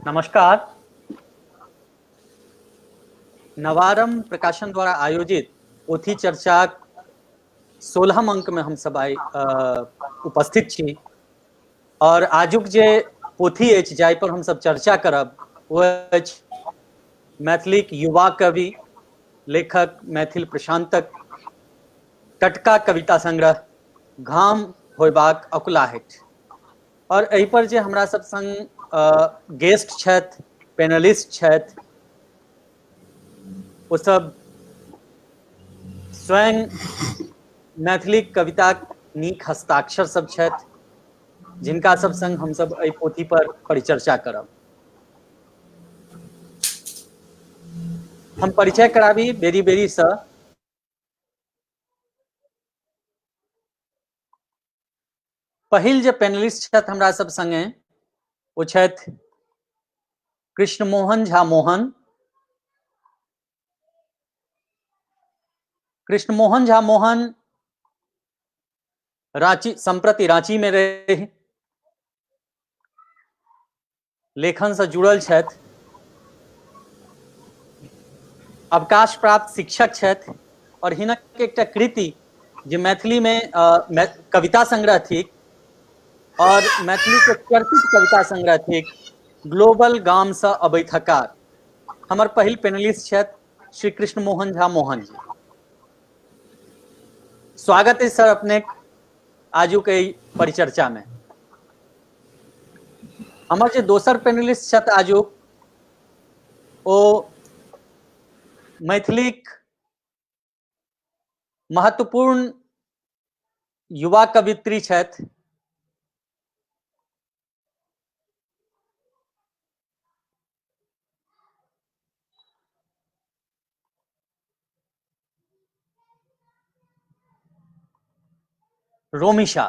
नमस्कार। नवारम प्रकाशन द्वारा आयोजित पोथी चर्चाक 16म अंक में हम सब आइ उपस्थित छी और आजुक जे पोथी अछि जाहि पर हम सब चर्चा करब ओ अछि मैथिलीक युवा कवि लेखक मैथिल प्रशांतक टटका कविता संग्रह घाम होयबाक अकुलाहटि। और एहि पर जे हमरा सब संग गेस्ट छथि, पैनलिस्ट छथि, ओ सब स्वयं मैथिली कविताक नीक हस्ताक्षर सब छथि, जिनका सब संग हम सब एहि पोथी पर परिचर्चा करब। हम परिचय कराबी बेरी बेरी सँ। पहिल जे पैनलिस्ट छथि हमरा सब संगे ओ छथि कृष्ण मोहन झा मोहन। कृष्ण मोहन झा मोहन रांची, संप्रति रांची में रहि लेखन से जुड़ल छथि, अवकाश प्राप्त शिक्षक छथि और हिनक एकटा कृति जे मैथिली में कविता संग्रह थिक और मैथिली के चर्चित कविता संग्रह थिक ग्लोबल गाम से अबैत हकार। हमर पहिल पैनलिस्ट छथि श्री कृष्ण मोहन झा मोहन जी। स्वागत है सर अपने आजुक एहि परिचर्चा में। हमर जे दोसर पैनलिस्ट छथि आजुक ओ मैथिलीक महत्वपूर्ण युवा कवित्री छथि, रोमिशा,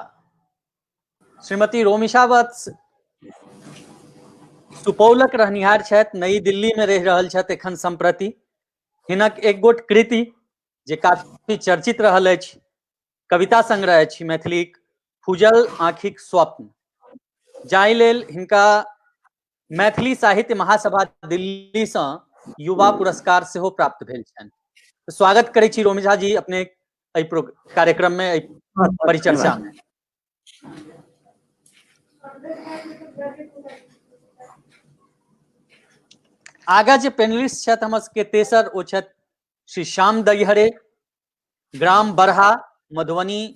श्रीमती रोमिशा वत्स सुपौलक रहनिहार छथि, नई दिल्ली में रहि रहल छथि एखन सम्प्रति। हिनक एक गोट कृति जे काफी चर्चित रहल अछि, कविता संग्रह अछि मैथिलीक फूजल आँखिक स्वप्न, जाहि लेल हिनका मैथिली साहित्य महासभा दिल्ली सँ युवा पुरस्कार सेहो प्राप्त भेल छनि। स्वागत करै छी रोमिशा जी अपने एहि कार्यक्रम में, एहि परिचर्चा में। आगा जे पैनलिस्ट छथि हमर सबके तेसर, ओ छथि श्री श्याम दहिहरे, ग्राम बरहा, मधुबनी,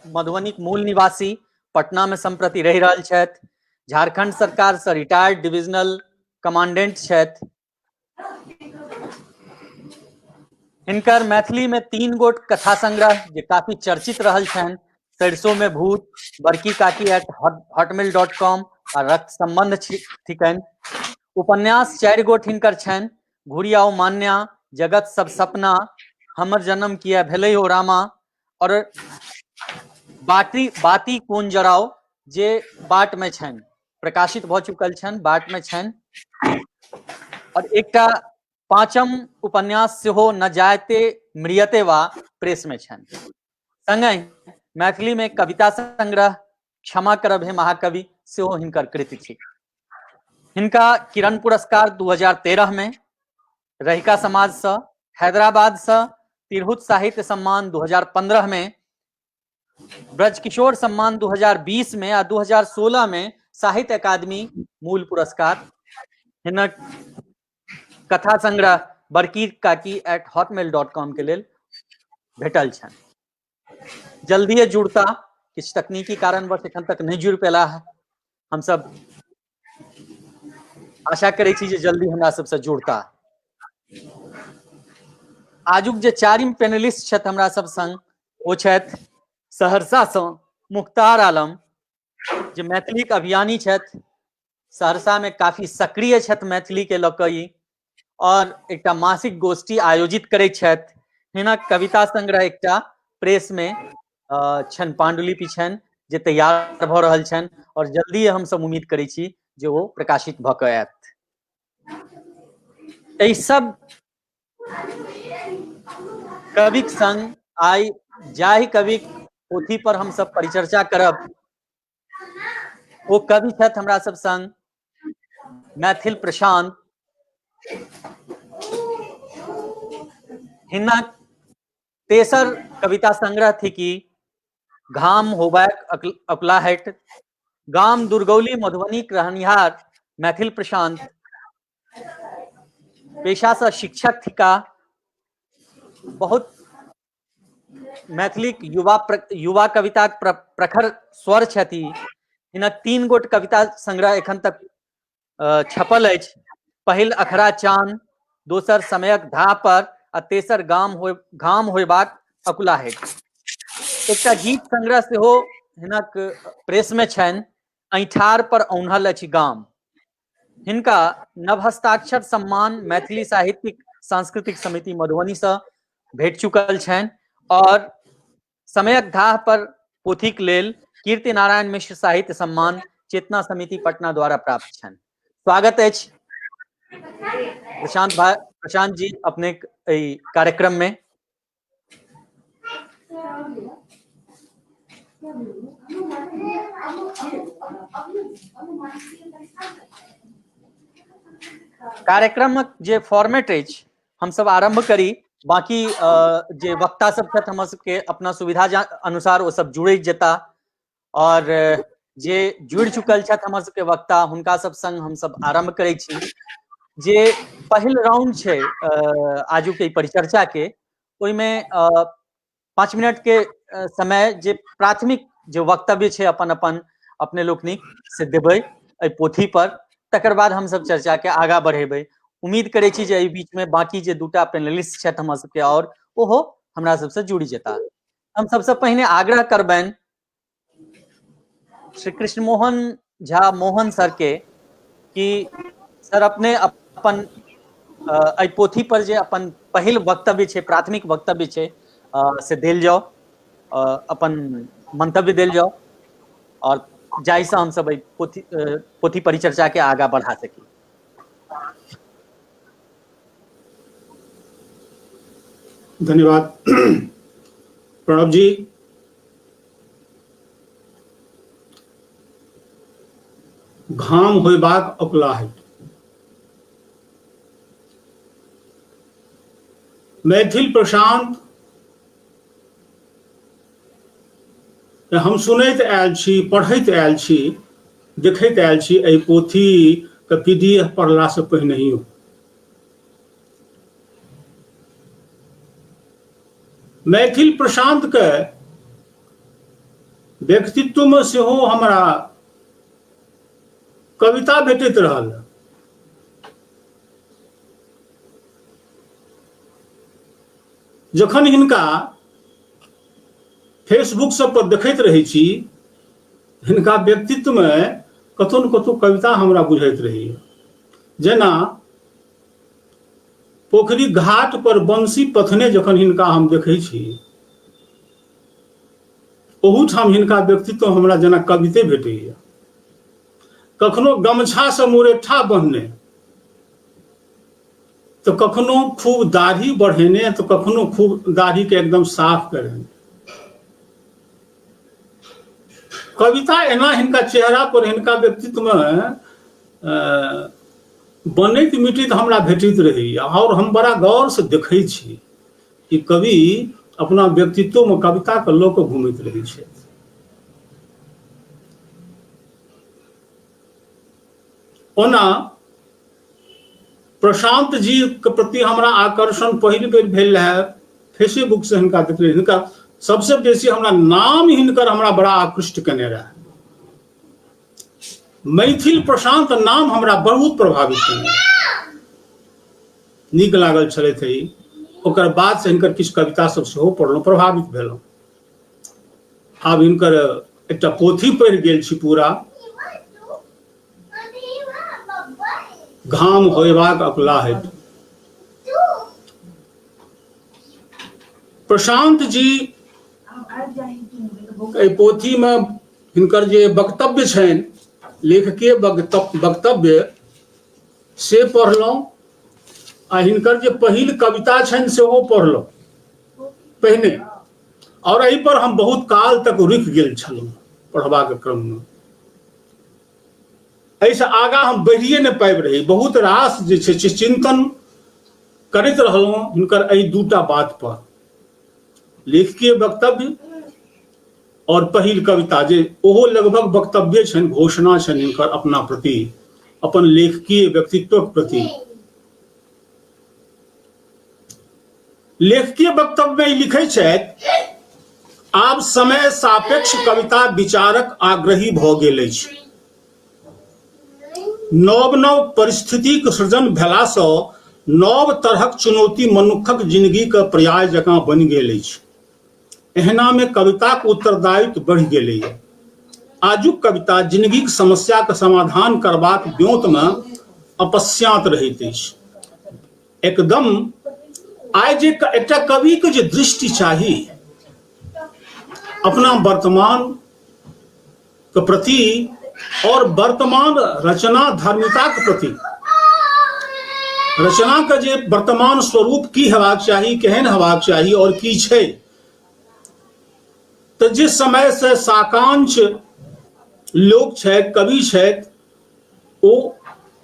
मधुबनीक मूल निवासी, पटना में सम्प्रति रहि रहल छथि। झारखंड सरकार से रिटायर्ड डिविजनल कमांडेंट छथि। हिनकर मैथिली में 3 गोट कथा संग्रह जे काफी चर्चित रहल छनि, सरिसो में भूत, बड़की काकी एट हॉटमेल डॉट कॉम आ रक्त संबंध थिकनि। उपन्यास 4 गोट हिनकर छनि, घुरि आओ मान्या, जगत सब सपना, हमर जन्म किया भेलै हो रामा, और बाती कोन जराओ जे बाट में छनि, प्रकाशित भऽ चुकल छनि, बाट में छनि। और एकटा 5म उपन्यास सेहो न जायते म्रियते वा प्रेस में छनि। संगहि मैथिली में कविता संग्रह क्षमा करब हे महाकवि सेहो हिनकर कृति थिक। हिनका किरण पुरस्कार 2013 में रहिका समाज सँ, हैदराबाद सँ तिरहुत साहित्य सम्मान 2015 में, ब्रजकिशोर सम्मान 2020 में आ 2016 में साहित्य अकादमी मूल पुरस्कार हिनक कथा संग्रह बड़की काकी एट हॉटमेल डॉट कॉम के लेल भेटल छनि। जल्दिए जुड़ता, किछु तकनीकी कारणवश एखन तक नहि जुड़ि पेला है। हमसब आशा करै छी जे जल्दी हमरा सबसँ जुड़ता। आजुक जे चारिम पैनलिस्ट छथि हमरा सब संग, ओ छथि सहरसा सँ मुख्तार आलम, जे मैथिलीक अभियानी छथि, सहरसा में काफी सक्रिय छथि मैथिली के लऽ कऽ ई, और एकटा मासिक गोष्ठी आयोजित करै छथि। हिनक कविता संग्रह एकटा प्रेस में छनि, पांडुलिपि छनि जे तैयार भऽ रहल छनि और जल्दी हमसब उम्मीद करै छी जे ओ प्रकाशित भऽ कऽ आयत। एहि सब कविक संग आइ जाहि कविक पोथी पर हमसब परिचर्चा करब, ओ कवि छथि हमरा सब संग मैथिल प्रशांत। हिनक तेसर कविता संग्रह थिकी घाम होबाक अकलाहट। गाम दुर्गौली मधुबनी रहनिहार मैथिल प्रशांत पेशा से शिक्षक थिका। बहुत मैथिलीक युवा कविता प्रखर स्वर छथि। हिनक 3 गोट कविता संग्रह एखन तक छपल अछि। पहिल अखरा चान, दोसर समयक धाह पर आ तेसर घाम होयबाक अकुलाहट। एकटा गीत संग्रह सेहो हिनक प्रेस में छनि, ऐठार पर औन्हल अछि गाम। हिनका नवहस्ताक्षर सम्मान मैथिली साहित्यिक सांस्कृतिक समिति मधुबनी से भेट चुकल छनि और समयक धाह पर पोथीक लेल कीर्ति नारायण मिश्र साहित्य सम्मान चेतना समिति पटना द्वारा प्राप्त छनि। स्वागत अछि प्रशांत भाई, प्रशांत जी अपने एहि कार्यक्रम में। कार्यक्रमक जे फॉर्मेट अछि हमसब आरंभ करी, बाकी जे वक्ता सब छथि हमर सबके अपना सुविधा अनुसार ओ सब जुड़ैत जेता और जे जुड़ि चुकल छथि हमर सबके वक्ता हुनका सब संग हमसब आरंभ करै छी। जे पहिल राउंड छै आजुक एहि परिचर्चा के, ओहिमे 5 मिनट के समय जे प्राथमिक जे वक्तव्य छै अपन अपन अपने लोकनिक से देबै एहि पोथी पर, तकर बाद हमसब चर्चा के आगा बढ़ेबै। उम्मीद करै छी जे एहि बीच में बाकी जे दूटा पैनलिस्ट छथि हमर सबके और ओहो हमरा सबसे जुड़ि जेता। हम सबसे पहिने आग्रह करबनि श्री कृष्ण मोहन झा मोहन सर के कि सर अपने अपन एहि पोथी पर जे अपन पहिल वक्तव्य छै, प्राथमिक वक्तव्य छै, से देल जाओ, अपन मंतव्य देल जाओ और जाहिसँ हमसब एहि पोथी परिचर्चा के आगा बढ़ा सकी। धन्यवाद प्रणव जी। घाम होयबाक अकुलाहट। मैथिल प्रशांत हम सुनैत आयल छी, पढ़ैत आयल छी, देखैत आयल छी एहि पोथीके पीडीएफ पढ़लासँ पहिनहियो। मैथिल प्रशांतके व्यक्तित्वमे सेहो हमरा कविता भेटैत रहल। जखन हिनका फेसबुक सब पर देखैत रहै छी, हिनका व्यक्तित्वमे कतौ ने कतौ कविता हमरा बुझैत रहैए। जेना पोखरि घाट पर बंसी पथने जखन हिनका हम देखै छी, ओहूठाम हिनका व्यक्तित्व हमरा जेना कविते भेटैए। कखनो गमछासँ मुरेठा बन्हने, तऽ कखनो खूब दाढ़ी बढ़ेने, तऽ कखनो खूब दाढ़ीके एकदम साफ करेने। कविता एना हिनका चेहरा पर, हिनका व्यक्तित्वमे बनैत मिटैत हमरा भेटैत रहैए। और हम बड़ा गौरसँ देखै छी कि कवि अपना व्यक्तित्वमे कविताके लऽ कऽ घुमैत रहै छथि। ओना प्रशांत जी के प्रति हमरा आकर्षण पहिल बेर भेल रहै फेसबुक से हिनका देखले। हिनका सबसे बेसी हमरा नाम हिनकर हमरा बड़ा आकृष्ट केने रहै। मैथिल प्रशांत नाम हमरा बहुत प्रभावित केने, नीक लागल छलथि। ओकर बाद से हिनकर किछु कविता सब सेहो पढ़लहुँ, प्रभावित भेलहुँ। आब हिनकर एकटा पोथी पढ़ि गेल छी पूरा, घाम होयबाक अकुलाहटि। प्रशांत जी एहि पोथीमे हिनकर जे वक्तव्य छनि, लेखकीय वक्तव्य से पढ़लहुँ आ हिनकर जे पहिल कविता छनि सेहो पढ़लहुँ पहिने, और एहि पर हम बहुत काल तक रुकि गेल छलहुँ पढ़बाक क्रममे। एहिसँ आगाँ हम बढ़िए नहि पाबि रही। बहुत रास जे छै से चिंतन करैत रहलहुँ हिनकर एहि दूटा बात पर, लेखकीय वक्तव्य और पहिल कविता जे ओहो लगभग वक्तव्य छनि, घोषणा छनि हिनकर अपना प्रति, अपन लेखकीय व्यक्तित्वक प्रति। लेखकीय वक्तव्य में लिखै छथि, आब समय सापेक्ष कविता विचारक आग्रही भऽ गेल अछि। नव नव परिस्थितिक सृजन भेलासँ नव तरहक चुनौती मनुक्खक जिनगीक पर्याय जकाँ बनि गेल अछि। एहनामे कविताक उत्तरदायित्व बढ़ि गेलैए। आजुक कविता जिनगीक समस्याक समाधान करबाक ब्योंतमे अपस्याँत रहैत अछि। एकदम आइ जे एकटा कविके जे दृष्टि चाही अपना वर्तमान के प्रति और वर्तमान रचना धर्मिता के प्रति, रचना के जे वर्तमान स्वरूप की हेबाक चाही, केहन हेबाक चाही और की छै, तऽ जे समय से साकांक्ष लोक छथि, कवि छथि, ओ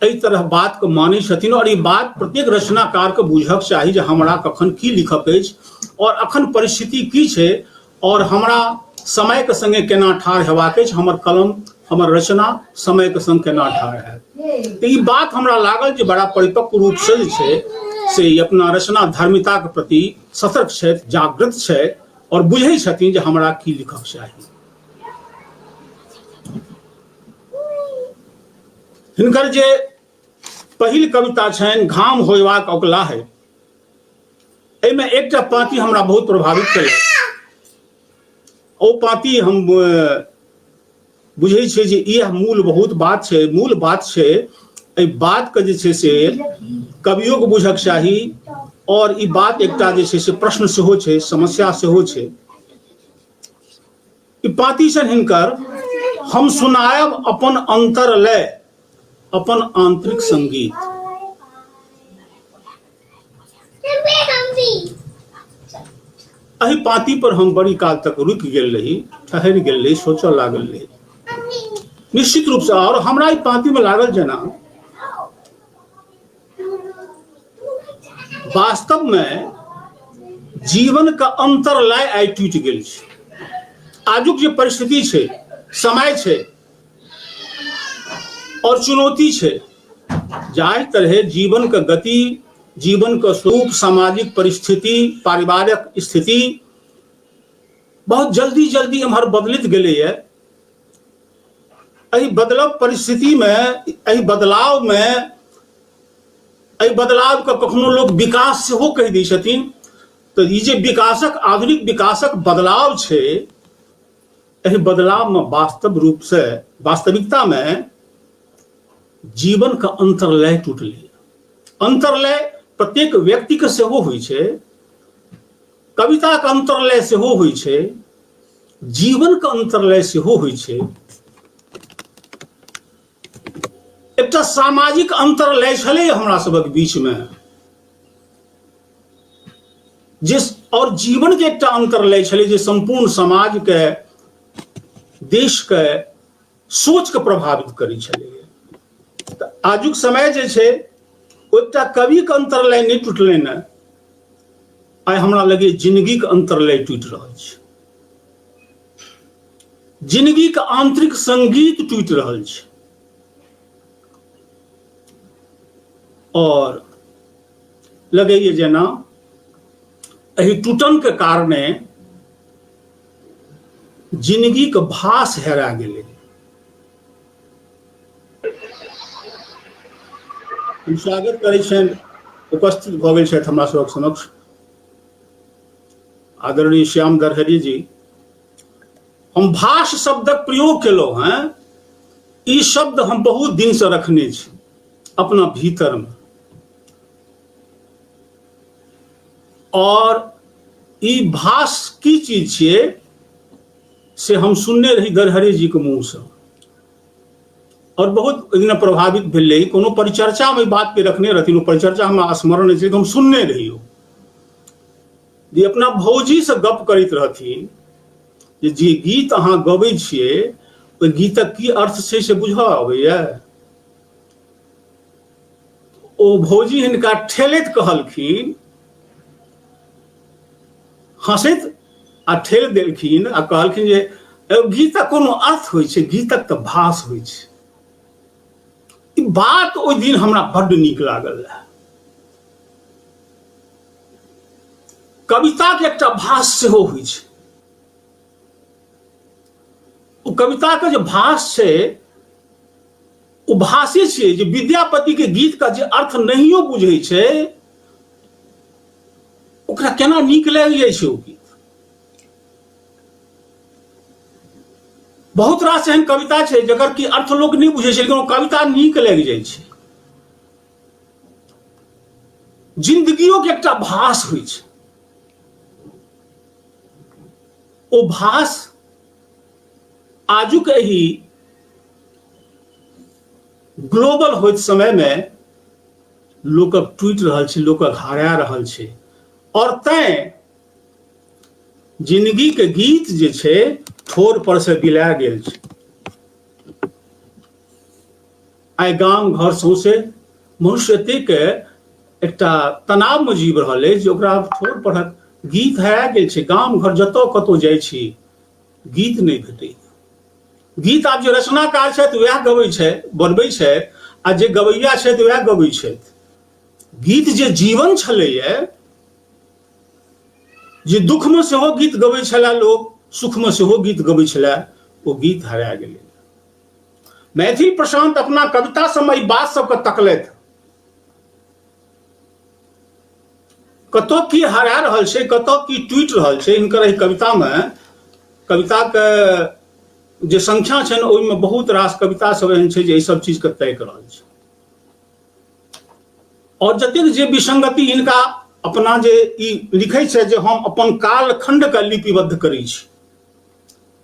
एहि तरह बात के मानै छथिन। और ई बात प्रत्येक रचनाकार के बुझक चाही जे हमरा कखन की लिखक अछि और अखन परिस्थिति की छै और हमरा समय के संगे केना ठाढ़ हेबाक अछि, हमर कलम, हमर रचना समय के संग केना ठाढ़ हैत। तऽ ई बात हमरा लागल जे बड़ा परिपक्व रूप से जे छै से ई अपना रचना धर्मिता के प्रति सतर्क छथि, जागृत छथि और बुझै छथिन जे हमरा की लिखक चाही। हिनकर जे पहिल कविता छनि घाम होयबाक औकला है, एहिमे एकटा पाँति हमरा बहुत प्रभावित केलक। ओ पाँति हम बुझै छियै जे इएह मूल बहुत बात छै, मूल बात छै। एहि बातके जे छै से कवियोके बुझक चाही और ई बात एकटा जे छै से प्रश्न सेहो छै, समस्या सेहो छै। ई पाँति छनि हिनकर, हम सुनायब अपन अंतर लय अपन आंतरिक संगीत। एहि पाँति पर हम बड़ी काल तक रुकि गेल रही, ठहरि गेल रही, सोचऽ लागल रही निश्चित रूप से। और हमरा ई पाँति में लागल जेना वास्तव में जीवन के अंतर लय आइ टूटि गेल छै। आजुक जे परिस्थिति छै, समय छै और चुनौती छै, जाहि तरहे जीवन के गति, जीवन के स्वरूप, सामाजिक परिस्थिति, पारिवारिक स्थिति बहुत जल्दी जल्दी एम्हर बदलैत गेलैए। एहि बदलब परिस्थिति में, एहि बदलाव में, एहि बदलाव के कखनो लोक विकास सेहो कहि दै छथिन। तऽ ई जे विकासक, आधुनिक विकासक बदलाव छै, एहि बदलाव में वास्तव रूप से, वास्तविकता में जीवन के अंतरलय टूटलै। अंतरलय प्रत्येक व्यक्ति के सेहो होइ छै, कविता के अंतरलय सेहो होइ छै, जीवन के अंतरलय सेहो होइ छै। एकटा सामाजिक अंतरलय छलै हमरा सबक बीच में जे, और जीवन के एकटा अंतरलय छलै जे संपूर्ण समाज के, देश के सोच के प्रभावित करै छलै। तऽ आजुक समय जे छै ओ एकटा कवि के अंतरलय नहि टूटलै ने, आइ हमरा लगे जिंदगी के अंतरलय टूटि रहल छै, जिंदगी के आंतरिक संगीत टूटि रहल छै। और लगैए जेना एहि टूटन के कारणे जिंदगी के भास हेरा गेलै। हम स्वागत करै छियनि, उपस्थित भऽ गेल छथि हमरा सभक समक्ष आदरणीय श्याम दरहरी जी। हम भाष शब्दक प्रयोग केलहुँ हैं, ई शब्द हम बहुत दिन से रखने छी अपना भीतर में, और ई भाष की चीज छियै से हम सुनने रही दरहरी जी के मुँह से और बहुत ओहि दिना प्रभावित भेल रही। कोनो परिचर्चा में बात के रखने रहथिन, ओ परिचर्चा हमरा स्मरण नहि छै, हम सुनने रही ओ जे अपना भौजी से गप करैत रहथिन जे जे गीत अहाँ गबै छियै ओहि गीतक की अर्थ छै से बुझऽ अबैया। ओ भौजी हिनका ठेलैत कहलखिन, हँसैत आ ठेल देलखिन आ कहलखिन जे गीतक कोनो अर्थ होइ छै? गीतक तऽ भास होइ छै। ई बात ओहि दिन हमरा बड्ड नीक लागल रहए। कविताके एकटा भास सेहो होइ छै। ओ कविताके जे भास छै ओ भाषे छियै जे विद्यापति के गीत का जे अर्थ नहियो बुझै छै ओकरा केना नीक लागि जाइ छै ओ गीत। बहुत रास एहन कविता छै जकर कि अर्थ लोक नहि बुझै छै, लेकिन ओ कविता नीक लागि जाइ छै। जिंदगियों के एकटा भास होइ छै, ओ भास आजुक एहि ग्लोबल होइत समयमे लोकक टूटि रहल छै, लोकक हरा रहल छै। और तैं जिंदगी के गीत जे छै ठोर पर से बिला गेल छै। आइ गाम घर सौंसे मनुष्य एतेक एकटा तनावमे जीव रहल अछि जे ओकरा ठोर परक गीत हरा गेल छै। गाम घर जतऽ कतौ जाइ छी गीत नहि भेटैए। गीत आब जे रचनाकार छथि वएह गबै छै, बनबै छै, आ जे गबैया छथि वएह गबै छथि। गीत जे जीवन छलैए, जे दुखमे सेहो गीत गबै छलए लोक, सुखमे सेहो गीत गबै छलए, ओ गीत हरा गेलै। मैथिल प्रशांत अपना कविता सबमे ई बात सबके तकलथि, कतऽ की हरा रहल छै, कतऽ की टूटि रहल छै। हिनकर एहि कवितामे कविताके जे संख्या छनि ओहिमे बहुत रास कविता सब एहन छै जे एहि सब चीजके ताकि रहल छै। और जतेक जे विसंगति हिनका अपना जे ई लिखै छै जे हम अपन कालखंडके लिपिबद्ध करै छी,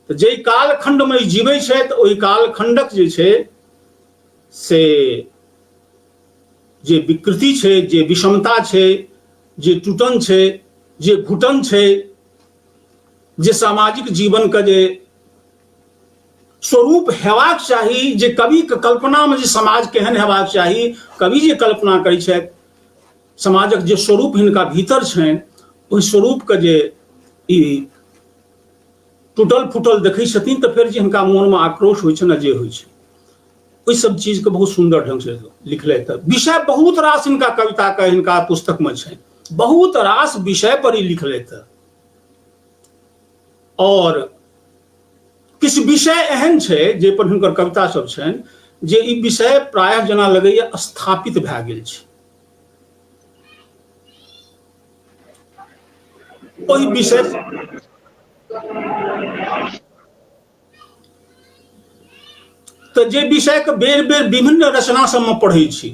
तऽ जाहि कालखंडमे ई जीबै छथि ओहि कालखंडक जे छै से जे विकृति छै, जे विषमता छै, जे टूटन छै, जे घुटन छै, जे सामाजिक जीवनके जे स्वरूप हेबाक चाही, जे कविके कल्पनामे जे समाज केहन हेबाक चाही, कवि जे कल्पना करै छथि, समाजक जे स्वरूप हिनका भीतर छनि ओहि स्वरूपके जे ई टूटल फूटल देखै छथिन तऽ फेर जे हिनका मोनमे आक्रोश होइ छनि आ जे होइ छै ओहि सब चीजके बहुत सुन्दर ढंगसँ लिखलथि। विषय बहुत रास हिनका कविताके हिनका पुस्तकमे छनि, बहुत रास विषय पर ई लिखलथि। और किछु विषय एहन छै जाहि पर हुनकर कविता सब छनि जे ई विषय प्रायः जेना लगैया स्थापित भए गेल छै। ओहि विषय तऽ जे विषयके बेर बेर विभिन्न रचना सबमे पढ़ै छी,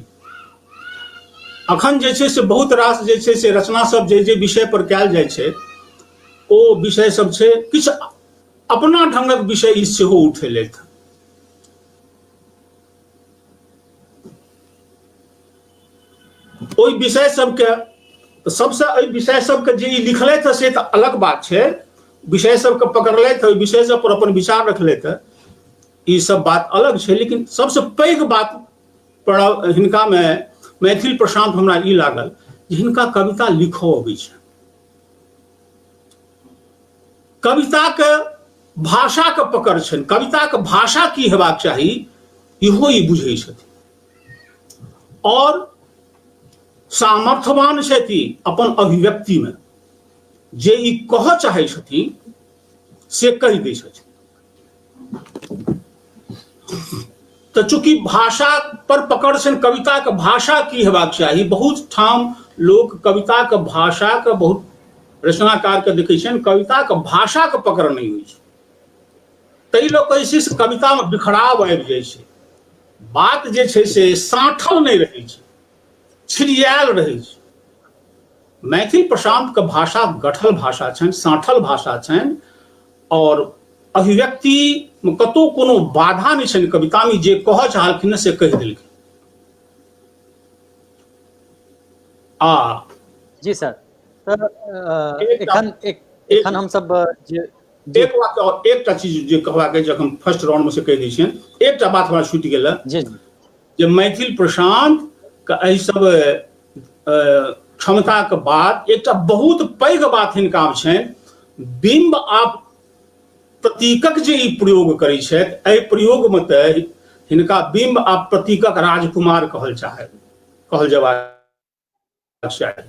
अखन जे छै से बहुत रास जे छै से रचना सब जे जे विषय पर कयल जाइ छै ओ विषय सब छै, किछु अपना ढंगक विषय ई सेहो उठेलथि। ओहि विषय सबके सबसँ एहि विषय सबके जे ई लिखलथि से तऽ अलग बात छै, विषय सबके पकड़लथि, ओहि विषय सब पर अपन विचार रखलथि, ई सब बात अलग छै। लेकिन सबसँ पैघ बात पर हिनकामे मैथिल प्रशांत हमरा ई लागल जे हिनका कविता लिखऽ अबै छै, कविताके भाषाके पकड़ छनि, कविताके भाषा की हेबाक चाही इहो ई बुझै छथिन और सामर्थ्यवान छथि अपन अभिव्यक्तिमे, जे ई कहऽ चाहै छथिन से कहि दै छथिन। तऽ चूँकि भाषा पर पकड़ छनि, कविताके भाषा की हेबाक चाही, बहुत ठाम लोक कविताके भाषाके बहुत रचनाकारके देखै छियनि कविताके भाषाके पकड़ नहि होइ छै, ताहि लऽ कऽ जे छै से कवितामे बिखराव आबि जाइ छै, बात जे छै से साँठल नहि रहै छै, छिड़ियायल रहै छै। मैथिल प्रशांतके भाषा गठल भाषा छनि, साँठल भाषा छनि और अभिव्यक्ति मे कतौ कोनो बाधा नहि छनि। कवितामे जे कहऽ चाहलखिन से कहि देलखिन। आ जी सर, तऽ एखन एखन हम सब जे एक वाक्य और एकटा चीज जे कहबाक अछि जखन फर्स्ट राउंड में से कहि दै छियनि, एकटा बात हमरा छूटि गेल जी जे मैथिल प्रशांत के एहि सब क्षमताके बाद एकटा बहुत पैघ बात हिनका छनि, बिम्ब आ प्रतीकक जे ई प्रयोग करै छथि, एहि प्रयोगमे तऽ हिनका बिम्ब आ प्रतीकक राजकुमार कहल जेबाक चाही।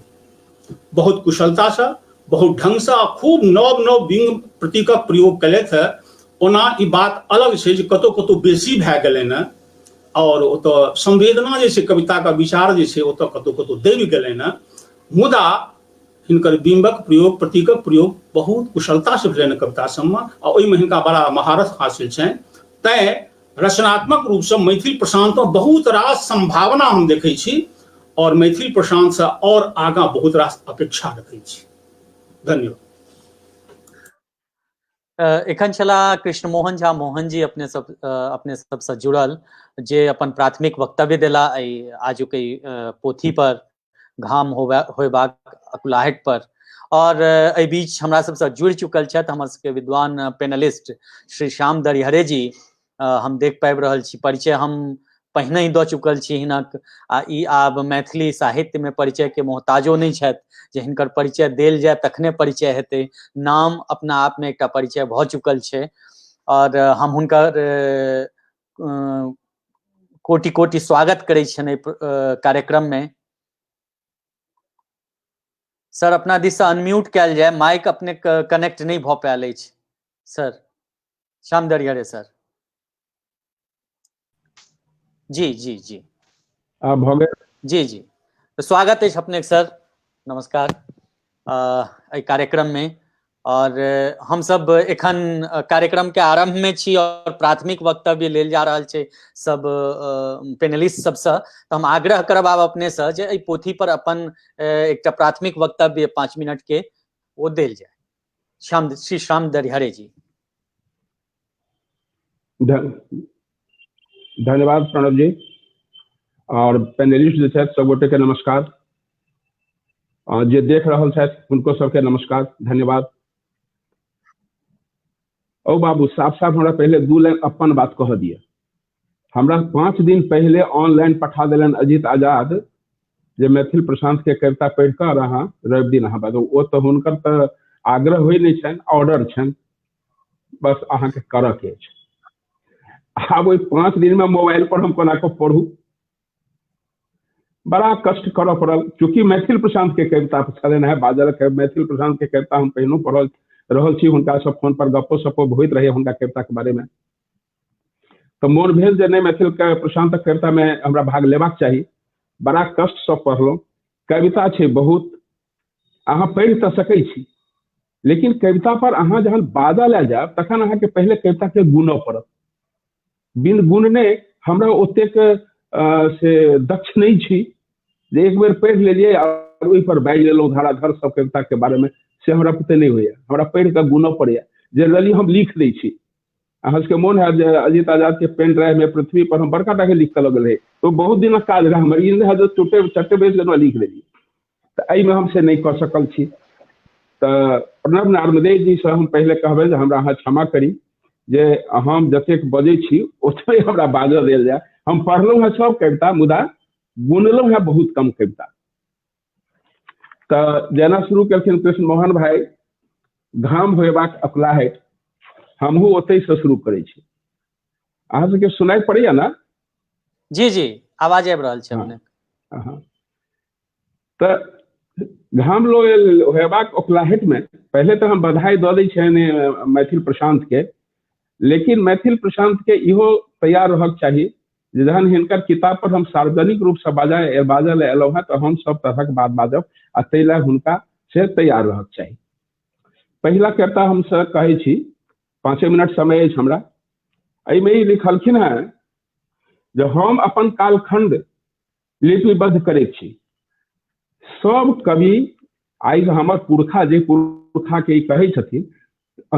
बहुत कुशलतासँ, बहुत ढंगसँ आ खूब नव नव बिम्ब प्रतीकक प्रयोग केलथि है। ओना ई बात अलग छै जे कतौ कतौ बेसी भए गेलनि हँ और ओतऽ संवेदना जे छै कविताके विचार जे छै ओतऽ कतौ कतौ दबि गेलनि हँ, मुदा हिनकर बिम्बक प्रयोग प्रतीकक प्रयोग बहुत कुशलतासँ भेलनि कविता सबमे आ ओहिमे हिनका बड़ा महारत हासिल छनि। तैं रचनात्मक रूपसँ मैथिल प्रशांतमे बहुत रास संभावना हम देखै छी और मैथिल प्रशांतसँ और आगाँ बहुत रास अपेक्षा रखै छी। धन्यवाद। एखन छला कृष्ण मोहन झा मोहन जी अपने सबसँ जुड़ल, जे अपन प्राथमिक वक्तव्य देला एहि आजुक एहि पोथी पर, घाम होयबाक अकुलाहट पर। और एहि बीच हमरा सबसँ जुड़ि चुकल छथि हमर सबके विद्वान पैनलिस्ट श्री श्याम दरिहरे जी। हम देख पाबि रहल छी, परिचय हम पहिने ही दऽ चुकल छी हिनक, आ ई आब मैथिली साहित्य में परिचय के मोहताजो नहि छथि जे हिनकर परिचय देल जाय तखने परिचय हेतै। नाम अपना आप में एकटा परिचय भऽ चुकल छै और हम हुनकर कोटि कोटि स्वागत करै छियनि एहि कार्यक्रम में। सर अपना दिस से अनम्यूट कयल जाय, माइक अपने कनेक्ट नहि भऽ पायल अछि सर। श्याम दरिहरे सर जी जी जी आब भऽ गेल। जी जी, तो स्वागत अछि अपने सर, नमस्कार एहि कार्यक्रम में। और हम सब एखन कार्यक्रम के आरंभ में छी और प्राथमिक वक्तव्य लेल जा रहल छै सब पैनलिस्ट सबसँ। तो हम आग्रह करब आब अपने से जे एहि पोथी पर अपन एकटा प्राथमिक वक्तव्य 5 मिनट के ओ देल जाय। श्री श्याम दरिहरे जी। धन्यवाद प्रणव जी और पैनलिस्ट जे छथि सब गोटे के नमस्कार, जे देख रहल छथि हुनको सबके नमस्कार, धन्यवाद। ओ बाबू साफ साफ हमरा पहिले 2 लाइन अपन बात कह दिअ। हमरा 5 दिन पहिले ऑनलाइन पठा देलनि अजीत आजाद जे मैथिल प्रशांत के कविता पढ़ि कऽ अहाँ रवि दिन अहाँ बाजू। ओ तऽ हुनकर तऽ आग्रह होइ नहि छनि, ऑर्डर छनि, बस अहाँके करऽ के अछि। आब ओहि 5 दिन में मोबाइल पर हम कोना कऽ पढ़ू, बड़ा कष्ट करऽ पड़ल। चूँकि मैथिल प्रशांत के कविता छलनि हेँ बाजल, मैथिल प्रशांत के कविता हम पहिनो पढ़ल रहल छी, हुनका सब फोन पर गप्पो सप्पो होइत रहै हुनका कविता के बारे में, तऽ मोन भेल जे नहि मैथिल के प्रशांतक कविता में हमरा भाग लेबाक चाही। बड़ा कष्ट सँ पढ़लहुँ। कविता छै बहुत, अहाँ पढ़ि तऽ सकै छी, लेकिन कविता पर अहाँ जहन बाजऽ लए जायब तखन अहाँके पहिले कविता के गुणऽ पड़त। बिन गुणने हमरा ओतेक से दक्ष नहि छी जे एक बेर पढ़ि लेलियै और ओहि पर बाजि लेलहुँ धराधर सब कविता के बारे में, से हमरा पुते नहि होइया। हमरा पढ़ि कऽ गुणऽ पड़ैया। जनरली हम लिख दै छी। अहाँ सबके मोन हैत जे अजीत आजाद के पेन ड्राइव में पृथ्वी पर हम बड़का टा के लिख कऽ लऽ गेल रही, तो बहुत दिनक काज रहै हमर, ई नहि हैत जे चोटे चट्टे बैस गेलहुँ लिख लेलियै, तऽ एहिमे हम से नहि कऽ सकल छी। तऽ प्रणव नार्मदेय जी से हम पहिले कहबै जे हमरा अहाँ क्षमा करी जे हम जतेक बजै छी ओतबे हमरा बाजऽ देल जाय। हम पढ़लहुँ हेँ सब कविता, मुदा गुनलहुँ हेँ बहुत कम कविता। तऽ जेना शुरू केलखिन कृष्ण मोहन भाई घाम होयबाक अकुलाहटि, हमहूँ ओतहिसँ शुरू करै छी। अहाँ सबके सुनाइ पड़ैया ने? जी जी, आवाज आबि रहल छै अपने। हाँ। तऽ घाम होयबाक अकुलाहटि में पहिले तऽ हम बधाई दऽ दै छियनि मैथिल प्रशांत के, लेकिन मैथिल प्रशांत के इहो तैयार रहक चाही जे जहन हिनकर किताब पर हम सार्वजनिक रूप से बाजऽ लए एलहुँ हेँ तऽ हम सब तरहक बात बाजब आ ताहि लए हुनका से तैयार रहक चाही। पहिला कविता हम सर कहै छी, 5 मिनट समय अछि हमरा। एहिमे ई लिखलखिन हेँ जे हम अपन कालखंड लिपिबद्ध करैत छी। सब कवि आइ हमर पुरखा जे पुरखा के ई कहै छथिन,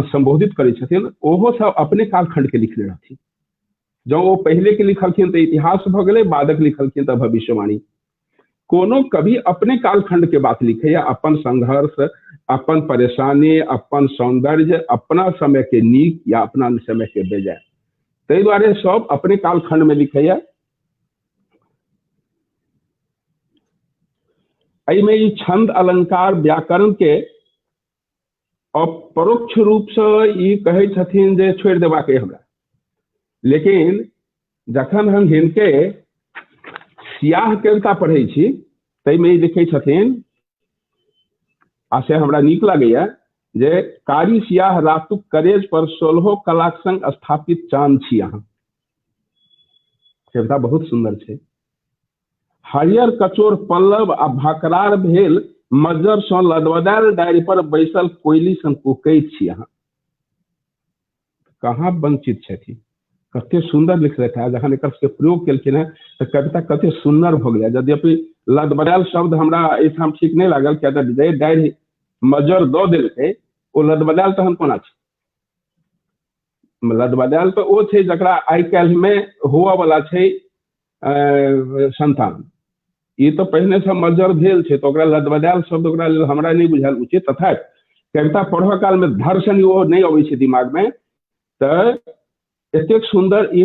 संबोधित करै छथिन, ओहो सब अपने कालखंड के लिखने रहथिन। जँ ओ पहिले के लिखलखिन तऽ इतिहास भऽ गेलै, बादक लिखलखिन तऽ भविष्यवाणी। कोनो कवि अपने कालखंड के बात लिखैया, अपन संघर्ष, अपन परेशानी, अपन सौंदर्य, अपना समय के नीक या अपना समय के बेजाय, ताहि दुआरे सब अपने कालखंड में लिखैया। एहिमे ई छंद, अलंकार, व्याकरण के अपरोक्ष रूपसँ ई कहै छथिन जे छोड़ि देबाक अइ हमरा। लेकिन जखन हम हिनके सियाह कविता पढ़ै छी ताहिमे ई लिखै छथिन, आ से हमरा नीक लागैया, जे कारी सियाह रातुक करेज पर 16 कलाक संग स्थापित चांद छी अहाँ। कविता बहुत सुंदर छै। हरियर कचोर पल्लव आ भकरार भेल मज्जर सँ लदबदायल डारि पर बैसल कोयली सन कुहकैत छी अहाँ। कहाँ वंचित छथि, कते सुंदर लिखलथि है। जखन एकर सबके प्रयोग केलखिन है तऽ कविता कते सुंदर भऽ गेलै। यद्यपि लदबदायल शब्द हमरा एहिठाम ठीक नहि लागल, किया तऽ जे डारि मज्जर दऽ देलकै ओ लदबदायल तहन कोना छै? लदबदायल तऽ ओ छै जकरा आइ काल्हिमे हुअ वाला छै संतान। ई तऽ पहिने से मज्जर भेल छै, तऽ ओकरा लदबदायल शब्द ओकरा लेल हमरा नहि बुझायल उचित। तथापि कविता पढ़ऽ काल मे धर्षण ओ नहि अबै छै दिमाग मे, तऽ एतेक सुंदर ई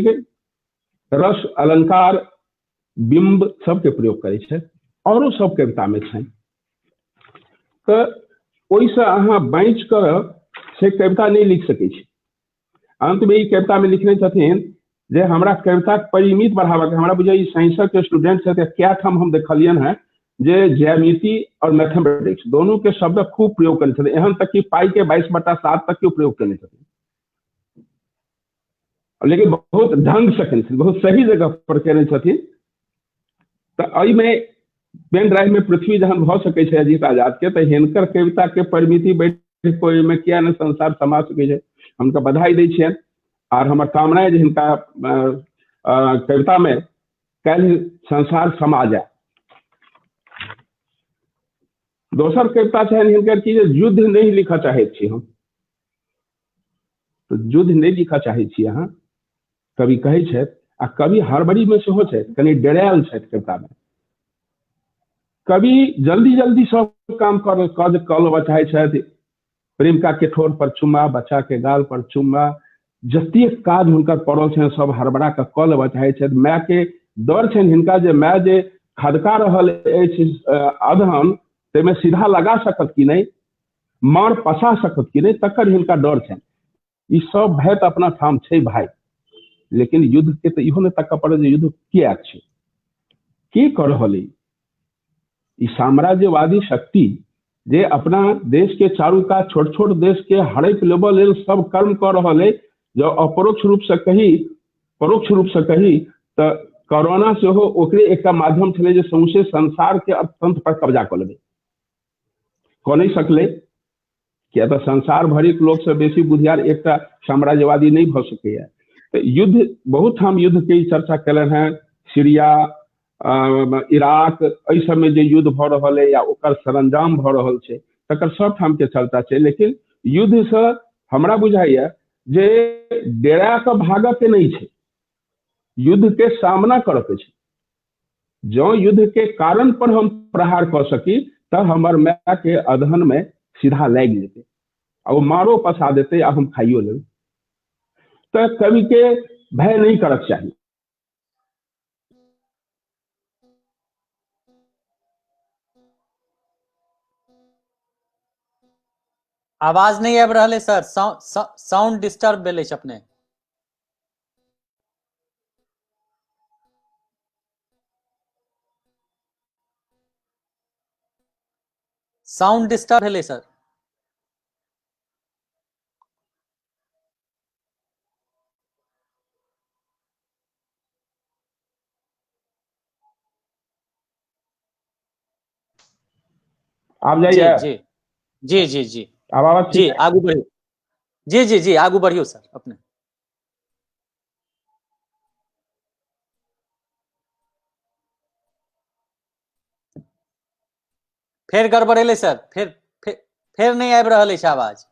रस, अलंकार, बिंब सबके प्रयोग करै छै, औरो सब कविता मे छनि। तऽ ओहिसँ अहाँ बाँचि कऽ से कविता नहि लिख सकै छी। अंत में ई कविता में लिखने छथिन जे हमरा कविताक परिमित बढ़ाबऽ के, हमरा बुझाइ ई साइंसक स्टूडेंट छथि, कए ठाम हम देखलियनि हेँ जे ज्यामिति और मैथमेटिक्स दोनों के शब्द खूब प्रयोग करै छथिन, एहन तक कि पाई के 22/7 तक के प्रयोग केने छथिन, लेकिन बहुत ढंग से केने छथिन, बहुत सही जगह पर केने छथिन। तऽ एहिमे पेन ड्राइव में पृथ्वी जहन भऽ सकै छै अजीत आजाद के, तऽ हिनकर कविता के परिमिति बढ़ि ओहिमे किया नहि संसार समा सकै छै। हम हुनका बधाई दै छियनि आर हमर कामना है जे हिनका कविता में काल्हि संसार समा जाय। दोसर कविता छनि हिनकर कि जे युद्ध नहि लिखऽ चाहैत छी हम। तऽ युद्ध नहि लिखऽ चाहै छी अहाँ, कवि कहै छथि, आ कवि हड़बड़ी में सेहो छथि, कनि डरायल छथि कविता में। कवि जल्दी जल्दी सब काम कर कऽ लेबऽ चाहै छथि। प्रेमिका के ठोर पर चुम्मा, बच्चा के गाल पर चुम्मा, जतेक काज हुनकर पड़ल छनि सब हड़बड़ा कऽ कऽ लेबऽ चाहै छथि। माय के डर छनि हिनका जे माय जे खदका रहल अछि अधहन, ताहिमे सीधा लगा सकत कि नहि, मार पसा सकत कि नहि, तकर हिनका डर छनि। ई सब भय तऽ अपना ठाम छै भाय, लेकिन युद्ध के तऽ इहो नहि तकऽ पड़त जे युद्ध किएक छै, के कऽ रहल अइ ई साम्राज्यवादी शक्ति जे अपना देश के चारू कात छोट छोट देश के हड़पि लेबऽ लेल सब कर्म कऽ रहल अइ। जँ अपरोक्ष रूप से कही, परोक्ष रूप से कही तऽ कोरोना सेहो ओकरे एकटा माध्यम छलै जे सौंसे संसार के अर्थतंत्र पर कब्जा कऽ लेबै, कऽ नहि सकलै, किया तऽ संसार भरिक लोकसँ बेसी बुधियार एकटा साम्राज्यवादी नहि भऽ सकैया। तऽ युद्ध बहुत ठाम युद्ध के चर्चा केलनि हेँ, सीरिया, इराक, एहि सबमे जे युद्ध भऽ रहल अइ या ओकर सरंजाम भऽ रहल छै तकर सब ठाम के चर्चा छै। लेकिन युद्धसँ हमरा बुझाइया जे डेरा कऽ भागऽ के नहि छै, युद्ध के सामना करऽ के छै। जँ युद्ध के कारण पर हम प्रहार कऽ सकी तऽ हमर माय के अदहन में सीधा लागि जेतै आ ओ मारो पसा देतै आ हम खाइयो लेबै। तऽ कवि के भय नहि करक चाही। आवाज नहीं आबि रहल है सर, साउंड डिस्टर्ब भेल अछि अपने। साउंड डिस्टर्ब भेलै सर। आब जाइए? जी जी जी जी। आब आवाज जी आगू बढ़ियौ। जी जी जी आगू बढ़ियौ सर अपने। फेर गड़बड़ेलै सर, फेर फेर नहि आबि रहल अछि आवाज।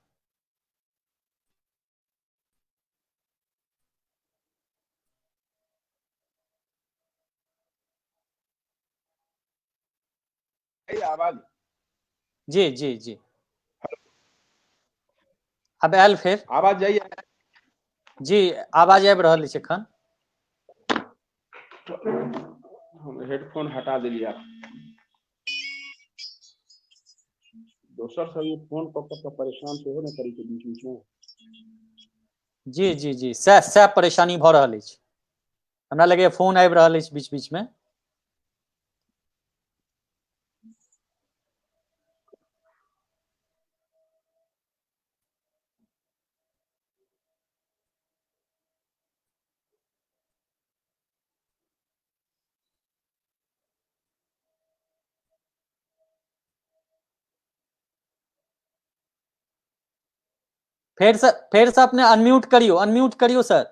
आवाज जी जी जी आब आयल फेर आवाज जाइए? जी आवाज आबि रहल अछि एखन। हम हेडफोन हटा देलियै। दोसर सब ई फोन कऽ कऽ के परेशान सेहो ने करै छै बीच बीच मे। जी जी जी, सएह सएह परेशानी भऽ रहल अछि। हमरा लगैए फोन आबि रहल अछि बीच बीच मे। फेरसँ अपने अनम्यूट करियौ, अनम्यूट करियौ सर।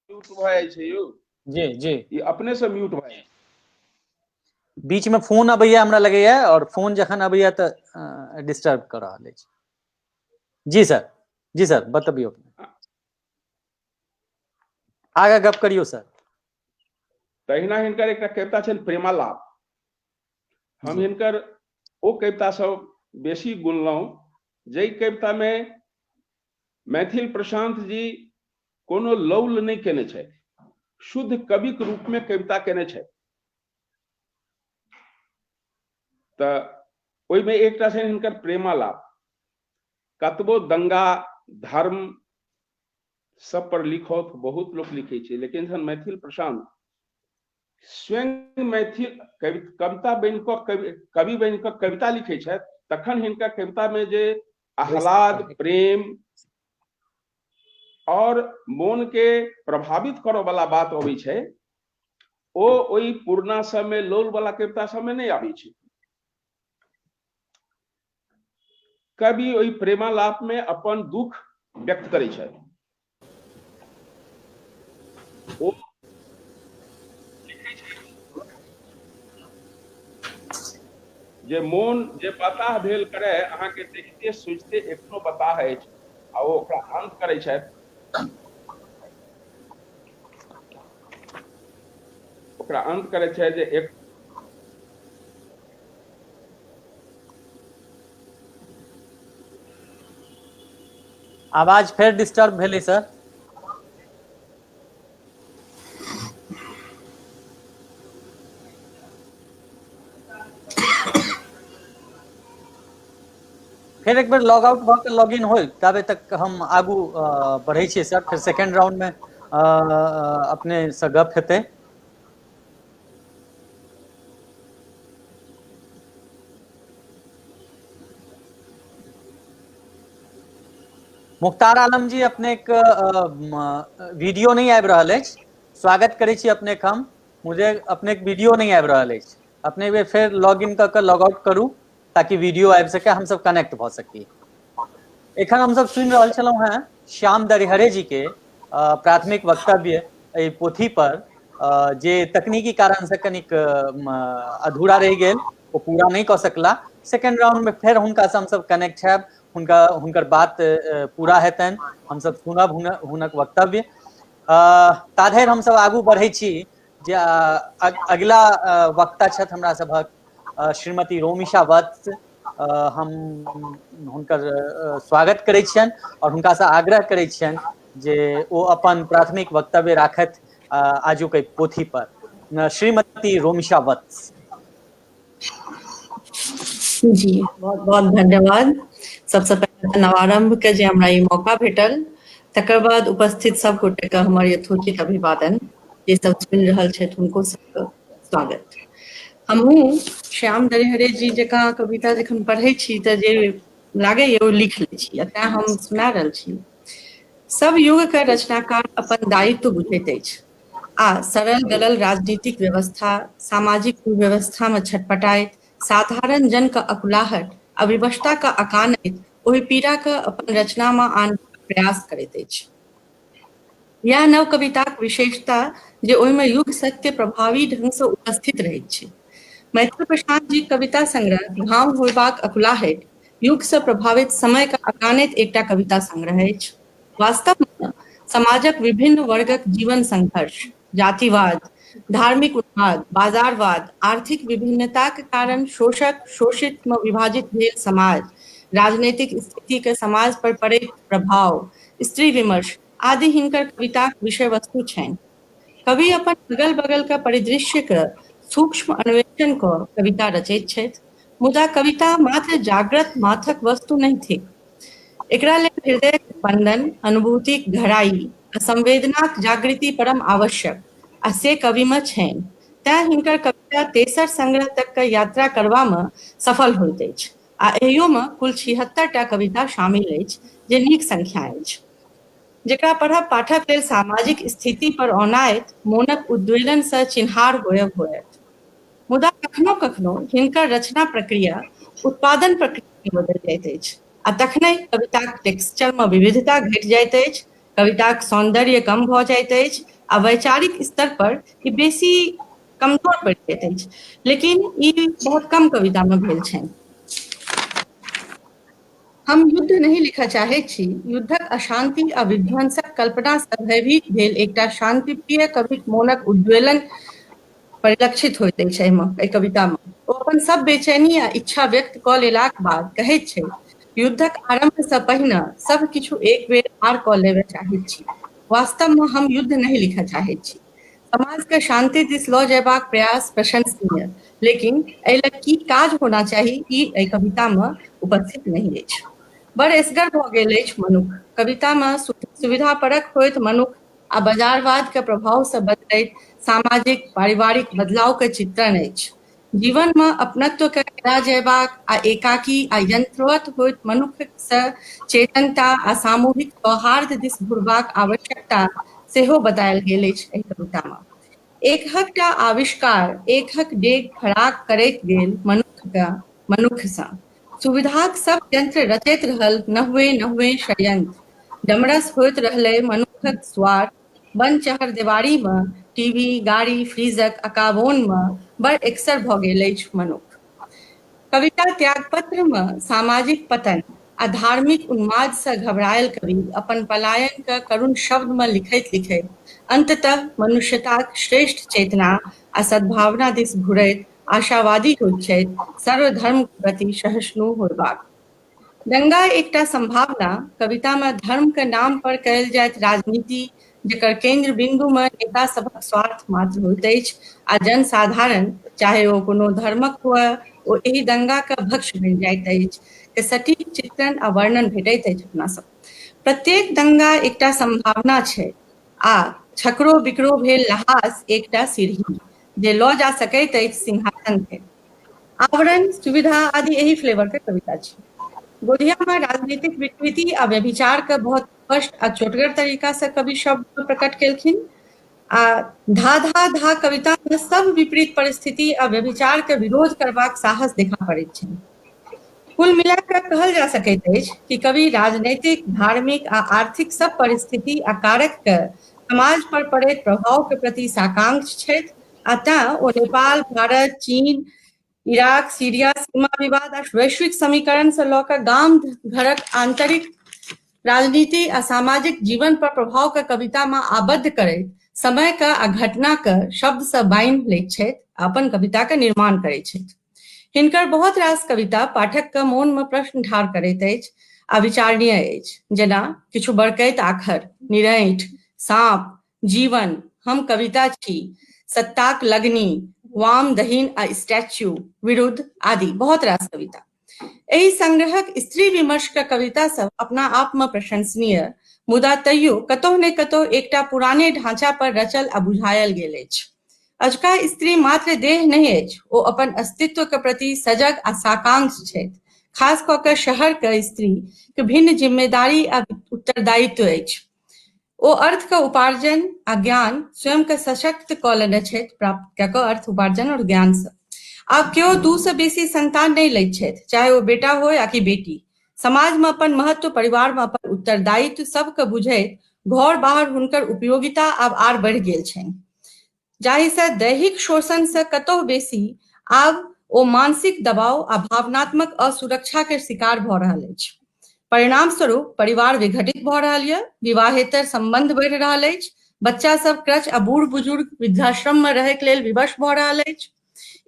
म्यूट भऽ जाइ छै यौ। जी जी। ई अपने से म्यूट भऽ जाइ। बीच में फोन अबैया हमरा लगैया, और फोन जखन अबैया तऽ डिस्टर्ब कऽ रहल अछि। जी सर, जी सर, बतबियौ, आगे गप करियौ सर। तहिना हिनकर एकटा कविता छनि प्रेमालाप। हम हिनकर ओ कविता सब बेसी गुनलहुँ जाहि कविता में मैथिल प्रशांत जी कोनो लौल नहि केने छथि, शुद्ध कविक रूप में कविता केने छथि। तऽ ओहिमे एकटा छनि हिनकर प्रेमालाप। कतबो दंगा धर्म सब पर लिखौत बहुत लोक लिखै छै, लेकिन जहन मैथिल प्रशांत स्वयं मैथिल कविता बनि कऽ कवि बनि कऽ कविता लिखै छथि, तखन हिनका कविता में जे आह्लाद, प्रेम और मोन के प्रभावित करऽ वाला बात अबै छै, ओ ओहि पुरना सबमे लोल वाला कविता सबमे नहि आबै छै। कवि ओहि प्रेमालाप में अपन दुख व्यक्त करै छथि। ओ जे मोन जे बताह भेल करे अहाँके देखते सोचते एखनो बताह अछि, आ ओ ओकरा अंत करै छथि। ओकरा अंत करै छथि जे एक आवाज फेर डिस्टर्ब भेलै सर। फेर एक बेर लॉग आउट भऽ के लॉग इन होय ताबे तक हम आगू बढ़ै छियै सर। फेर सेकेंड राउंड में अपने से गप हेतै। मुख्तार आलम जी, अपने के वीडियो नहीं आबि रहल अछि। स्वागत करै छी अपने के हम। मुझे अपने के वीडियो नहीं आबि रहल अछि। अपने एक बेर फेर लॉग इन कऽ के लॉग आउट करू ताकि वीडियो आबि सके, हम सब कनेक्ट भऽ सकी। एखन हम सब सुनि रहल छलहुँ हेँ श्याम दरिहरे जी के प्राथमिक वक्तव्य एहि पोथी पर, जे तकनीकी कारण से कनिक अधूरा रहि गेल, ओ पूरा नहि कऽ सकला। सेकेंड राउंड में फेर हुनका से हमसब कनेक्ट हैब, हुनकर बात पूरा हेतनि, हमसब सुनब हुनक वक्तव्य। ताधरि हमसब आगू बढ़ै छी जे अगिला वक्ता छथि हमरा सभक श्रीमती रोमिशा वत्स। हम हुनकर स्वागत करै छियनि और हुनकासँ आग्रह करै छियनि जे ओ अपन प्राथमिक वक्तव्य राखथि आजुक एहि पोथी पर। श्रीमती रोमिशा वत्स। जी, बहुत बहुत धन्यवाद। सबसँ पहिले नवारंभ के जे हमरा ई मौका भेटल, तकर बाद उपस्थित सब गोटे के हमर यथोचित अभिवादन, जे सब सुनि रहल छथि हुनको सबके स्वागत। हमहूँ श्याम दरिहरे जी जकाँ कविता जखन पढ़ै छी तऽ जे लागैए ओ लिख लै छी, आ तेँ हम सुना रहल छी। सब युगके रचनाकार अपन दायित्व बुझैत अछि आ सरल गलल राजनीतिक व्यवस्था, सामाजिक कुव्यवस्था में छटपटाइत साधारण जन के अकुलाहट आ विवशता के अकानैत ओहि पीड़ा के अपन रचना में आनबाक प्रयास करैत अछि। यैह नव कविताक विशेषता जे ओहिमे युग सत्य प्रभावी ढंग सँ उपस्थित रहैत छै। मैथिल प्रशांत जीक कविता संग्रह घाव होयबाक अकुलाहटि युग सँ प्रभावित समय के अकानैत एकटा कविता संग्रह अछि। वास्तव मे समाजक विभिन्न वर्गक जीवन संघर्ष, जातिवाद, धार्मिक उन्माद, बाजारवाद, आर्थिक विभिन्नताक कारण शोषक शोषित मे विभाजित भेल समाज, राजनैतिक स्थिति के समाज पर पड़ैत प्रभाव, स्त्री विमर्श आदि हिनकर कविताक विषय वस्तु छनि। कवि अपन अगल बगल के परिदृश्य के सूक्ष्म अन्वेषण कऽ कविता रचैत छथि। मुदा कविता मात्र जाग्रत माथक वस्तु नहि थिक। एकरा लेल हृदयक स्पंदन, अनुभूतिक गहराई आ संवेदनाक जागृति परम आवश्यक आ से कविमे छनि। तेँ हिनकर कविता तेसर संग्रह तक के यात्रा करबामे सफल होइत अछि आ एहियोमे कुल 76 टा कविता शामिल अछि जे नीक संख्या अछि। जेकरा पढ़ब पाठक लेल सामाजिक स्थिति पर औनाइत मोनक उद्वेलन सँ चिन्हार होयब होयत। मुदा कखनो-कखनो हिनकर रचना प्रक्रिया उत्पादन प्रक्रिया मे बदलि जाइत अछि आ तखनहि कविताक टेक्सचर मे विविधता घटि जाइत अछि, कविताक सौन्दर्य कम भऽ जाइत अछि आ वैचारिक स्तर पर ई बेसी कमजोर पड़ि जाइत अछि। लेकिन ई बहुत कम कविता मे भेल छनि। हम युद्ध नहि लिखऽ चाहैत छी। युद्धक अशान्ति आ विध्वंसक कल्पनासँ भयभीत भेल एकटा शान्तिप्रिय कविक मोनक उद्वेलन परिलक्षित होइत अछि एहिमे, एहि कवितामे। ओ अपन सब बेचैनी आ इच्छा व्यक्त कऽ लेलाक बाद कहैत छै, युद्धक आरम्भसँ पहिने सब किछु एक बेर आर कऽ लेबय चाहैत छी। वास्तवमे हम युद्ध नहि लिखऽ चाहैत छी। समाजके शान्ति दिस लऽ जयबाक प्रयास प्रशंसनीय, लेकिन एहि लए की काज होना चाही ई एहि कवितामे उपस्थित नहि अछि। बड़ एसगर भऽ गेल अछि मनुख। कवितामे सुविधा परक होइत मनुख आ बाजारवादके प्रभावसँ बदलैत सामाजिक पारिवारिक बदलावके चित्रण अछि। जीवनमे अपनत्वके हेरा जयबाक आ एकाकी आ यंत्रवत होइत मनुक्खसँ चेतनता आ सामूहिक सौहार्द दिस घुरबाक आवश्यकता सेहो बतायल गेल अछि एहि कवितामे। एकहक टा आविष्कार एकहक डेग फराक करैत गेल मनुक्खकेँ मनुक्खसँ। सुविधाक सब यंत्र रचैत रहल नहुए नहुए षड्यंत्र। डमरस होइत रहलै मनुक्खक स्वार्थ। बन चहरदेवारीमे टीवी, गाड़ी, फ्रिजक अकाबोनमे बड़ एकसर भऽ गेल अछि मनुक्ख। कविता त्यागपत्रमे सामाजिक पतन आ धार्मिक उन्मादसँ घबरायल कवि अपन पलायनके करुण शब्दमे लिखैत लिखैत अन्ततः मनुष्यताक श्रेष्ठ चेतना आ सद्भावना दिस घुरैत आशावादी होइत छथि सर्वधर्मक प्रति सहिष्णु होयबाक। दंगा एकटा संभावना कविता मे धर्म के नाम पर कयल जाइत राजनीति जकर केंद्र बिंदु मे नेता सभक स्वार्थ मात्र होइत अछि आ जनसाधारण चाहे ओ कोनो धर्मक हुए ओ एहि दंगा के भक्ष्य बनि जाइत अछि के सटीक चित्रण आ वर्णन भेटैत अछि अपना सब। प्रत्येक दंगा एकटा संभावना छै आ छकरो बिकरो भेल लहास एकटा सीढ़ी जे लऽ जा सकैत अछि सिंहासन धरि। आवरण, सुविधा आदि एही फ्लेवर के कविता छी। गोधिया में राजनीतिक विकृति आ व्यभिचार के बहुत स्पष्ट आ चोटगर तरीका से कवि शब्द प्रकट केलखिन आ धा धा धा कविता में सब विपरीत परिस्थिति आ व्यभिचार के विरोध करबाक साहस देखा पड़ैत छनि। कुल मिला कऽ कहल जा सकैत अछि कि कवि राजनैतिक, धार्मिक आ आर्थिक सब परिस्थिति आ कारक के समाज पर पड़ैत प्रभाव के प्रति साकांक्ष छथि आ तेँ ओ नेपाल, भारत, चीन, इराक, सीरिया सीमा विवाद आ वैश्विक समीकरण से लऽ कऽ गाम घरक आंतरिक राजनीति आ सामाजिक जीवन पर प्रभाव के कविता में आबद्ध करैत समय के आ घटना के शब्द से बान्हि लैत छथि आ अपन कविता के निर्माण करैत छथि। हिनकर बहुत रास कविता पाठक के मोन में प्रश्न ठाढ़ करैत अछि आ विचारणीय अछि, जेना किछु बड़कैत आखर, निरैठ, साँप, जीवन, हम कविता छी, सत्ताक लगनी, वाम दहिन आ स्टैच्यू, विरुद्ध आदि बहुत रास कविता। एहि संग्रहक स्त्री विमर्श के कविता सब अपना आप में प्रशंसनीय, मुदा तैयो कतहु ने कतहु एकटा पुराने ढांचा पर रचल आ बुझायल गेल अछि। अजुका स्त्री मात्र देह नहि अछि, ओ अपन अस्तित्व के प्रति सजग आ साकांक्ष छथि। खास कऽ के शहर के स्त्री के भिन्न जिम्मेदारी आ उत्तरदायित्व अछि। ओ अर्थ के उपार्जन आ ज्ञान स्वयं के सशक्त कऽ लेने छथि, प्राप्त कऽ कऽ अर्थ उपार्जन और ज्ञान से। आब केओ दू से बेसी संतान नहि लैत छथि, चाहे ओ बेटा होय आ कि बेटी। समाज में अपन महत्व, परिवार में अपन उत्तरदायित्व सबके बुझैत घर बाहर हुनकर उपयोगिता आब आर बढ़ि गेल छनि, जाहिसँ दैहिक शोषणसँ कतहु बेसी आब ओ मानसिक दबाव आ भावनात्मक असुरक्षा के शिकार भऽ रहल अछि। परिणाम स्वरूप परिवार विघटित भऽ रहल यऽ, विवाहेतर संबंध बढ़ि रहल अछि, बच्चा सब क्रच आ बूढ़ बुजुर्ग वृद्धाश्रम में रहैके लेल विवश भऽ रहल अछि।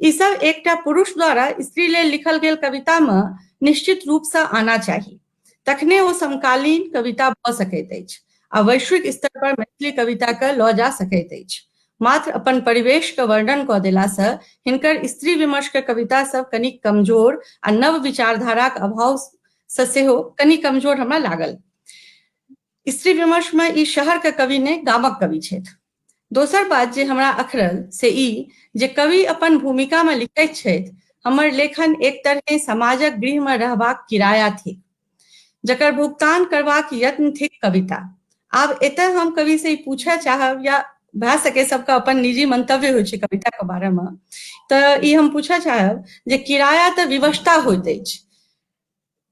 ई सब एकटा पुरुष द्वारा स्त्री लेल लिखल गेल कविता में निश्चित रूप से आना चाही, तखने ओ समकालीन कविता भऽ सकैत अछि आ वैश्विक स्तर पर मैथिली कविता के लऽ जा सकैत अछि। मात्र अपन परिवेश के वर्णन कऽ देलासँ हिनकर स्त्री विमर्श के कविता सब कनि कमजोर आ नव विचारधाराक अभाव से सेहो कनि कमजोर हमरा लागल। स्त्री विमर्श में ई शहर के कवि नहि, गामक कवि छथि। दोसर बात जे हमरा अखरल से ई जे कवि अपन भूमिका में लिखैत छथि, हमर लेखन एक तरहे समाजक गृह में रहबाक किराया थिक, जकर भुगतान करबाक यत्न थिक कविता। आब एतय हम कवि से ई पूछय चाहब, या भए सके सबके अपन निजी मंतव्य होइ छै कविता के बारे में, तऽ ई हम पूछय चाहब जे किराया तऽ विवशता होइत अछि,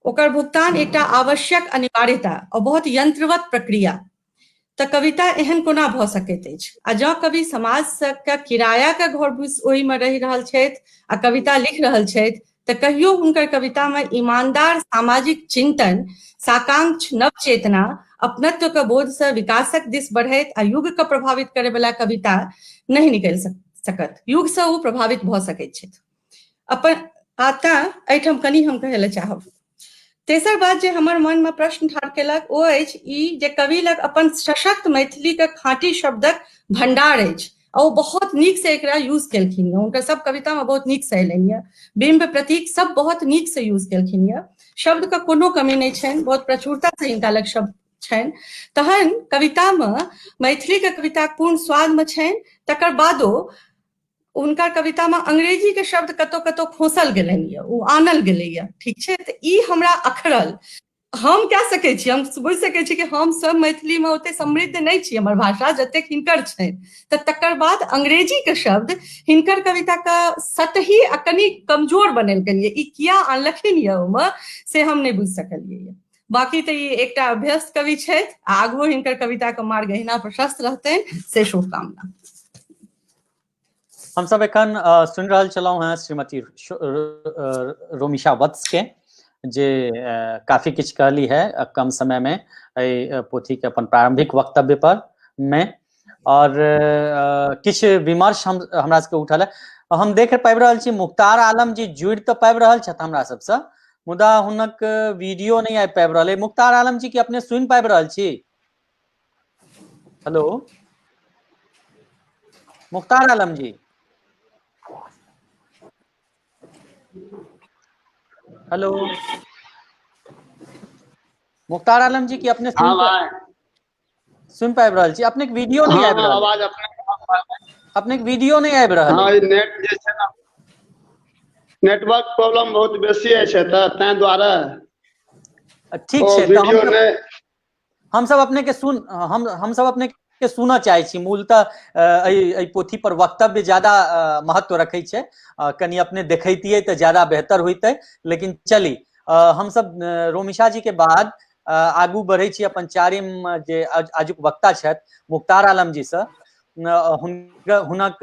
ओकर भुगतान एकटा आवश्यक अनिवार्यता और बहुत यंत्रवत प्रक्रिया, तऽ कविता एहन कोना भऽ सकैत अछि? आ जँ कवि समाज के किराया के घर बुझि ओहिमे रहि रहल छथि आ कविता लिख रहल छथि, तऽ कहियो हुनकर कविता में ईमानदार सामाजिक चिंतन, साकांक्ष नव चेतना, अपनत्व के बोध से विकासक दिस बढ़ैत आ युग के प्रभावित करे वाला कविता नहीं निकलि सकत। युग से ओ प्रभावित भऽ सकैत छथि अपन। आ तेँ एहिठाम कनि हम कहै लए चाहब, तेसर बात जे हमर मनमे प्रश्न ठाढ़ केलक ओ अछि ई जे कवि लग अपन सशक्त मैथिलीके खाँटी शब्दक भंडार अछि आ ओ बहुत नीकसँ एकरा यूज केलखिन यऽ। हुनकर सब कवितामे बहुत नीकसँ एलनि यऽ, बिम्ब प्रतीक सब बहुत नीकसँ यूज केलखिन यऽ, शब्दके कोनो कमी नहि छनि, बहुत प्रचुरतासँ हिनका लग शब्द छनि। तहन कवितामे मैथिलीके कविताक पूर्ण स्वादमे छनि, तकर बादो हुनका कविता में अंग्रेजी के शब्द कतौ कतौ खोसल गेलनि यऽ, ओ आनल गेलै यऽ। ठीक छै, तऽ ई हमरा अखरल। हम कह सकै छी, हम बुझि सकै छी कि हम सब मैथिली में ओते समृद्ध नहि छी, हमर भाषा जतेक हिनकर छनि, तऽ तकर बाद अंग्रेजी के शब्द हिनकर कविता के सतही आ कनि कमजोर बनेलकनि यऽ। ई किया आनलखिन यऽ ओहिमे से हम नहि बुझि सकलियै यऽ। बाकी तऽ ई एकटा अभ्यस्त कवि छथि आ आगुओ हिनकर कविता के मार्ग एहिना प्रशस्त रहतनि से शुभकामना। हम सब एखन सुनि रहल छलहुँ हेँ श्रीमती रोमिशा वत्स के, जे काफी किछु कहली है कम समय में एहि पोथी के अपन प्रारंभिक वक्तव्य पर में, और किछु विमर्श हम हमरा सबके उठल है। हम देख पाबि रहल छी मुख्तार आलम जी जुड़ि तऽ पाबि रहल छथि हमरा सबसँ, मुदा हुनक वीडियो नहि आबि पाबि रहल है। मुख्तार आलम जी की अपने सुनि पाबि रहल छी? हेलो मुख्तार आलम जी, हेलो मुख्तार आलम जी की अपने सुनि पाबि रहल छी? अपने के वीडियो नहीं आबि रहल, आवाज अपने अपने के वीडियो नहीं आबि रहल। हां, नेट जे छै ना, नेटवर्क प्रॉब्लम बहुत बेसी अछि तऽ ताहि दुआरे। ठीक छै, तऽ हम सब अपने के सुन हम सब अपने के सुनऽ चाहै छी। मूलतः एहि एहि पोथी पर वक्तव्य ज्यादा महत्व रखै छै, कनि अपने देखैतियै तऽ ज्यादा बेहतर होइतै। लेकिन चली, हम सब रोमिशा जी के बाद आगू बढ़ै छी अपन चारिम जे आजुक वक्ता छथि मुख्तार आलम जी सँ, हुनक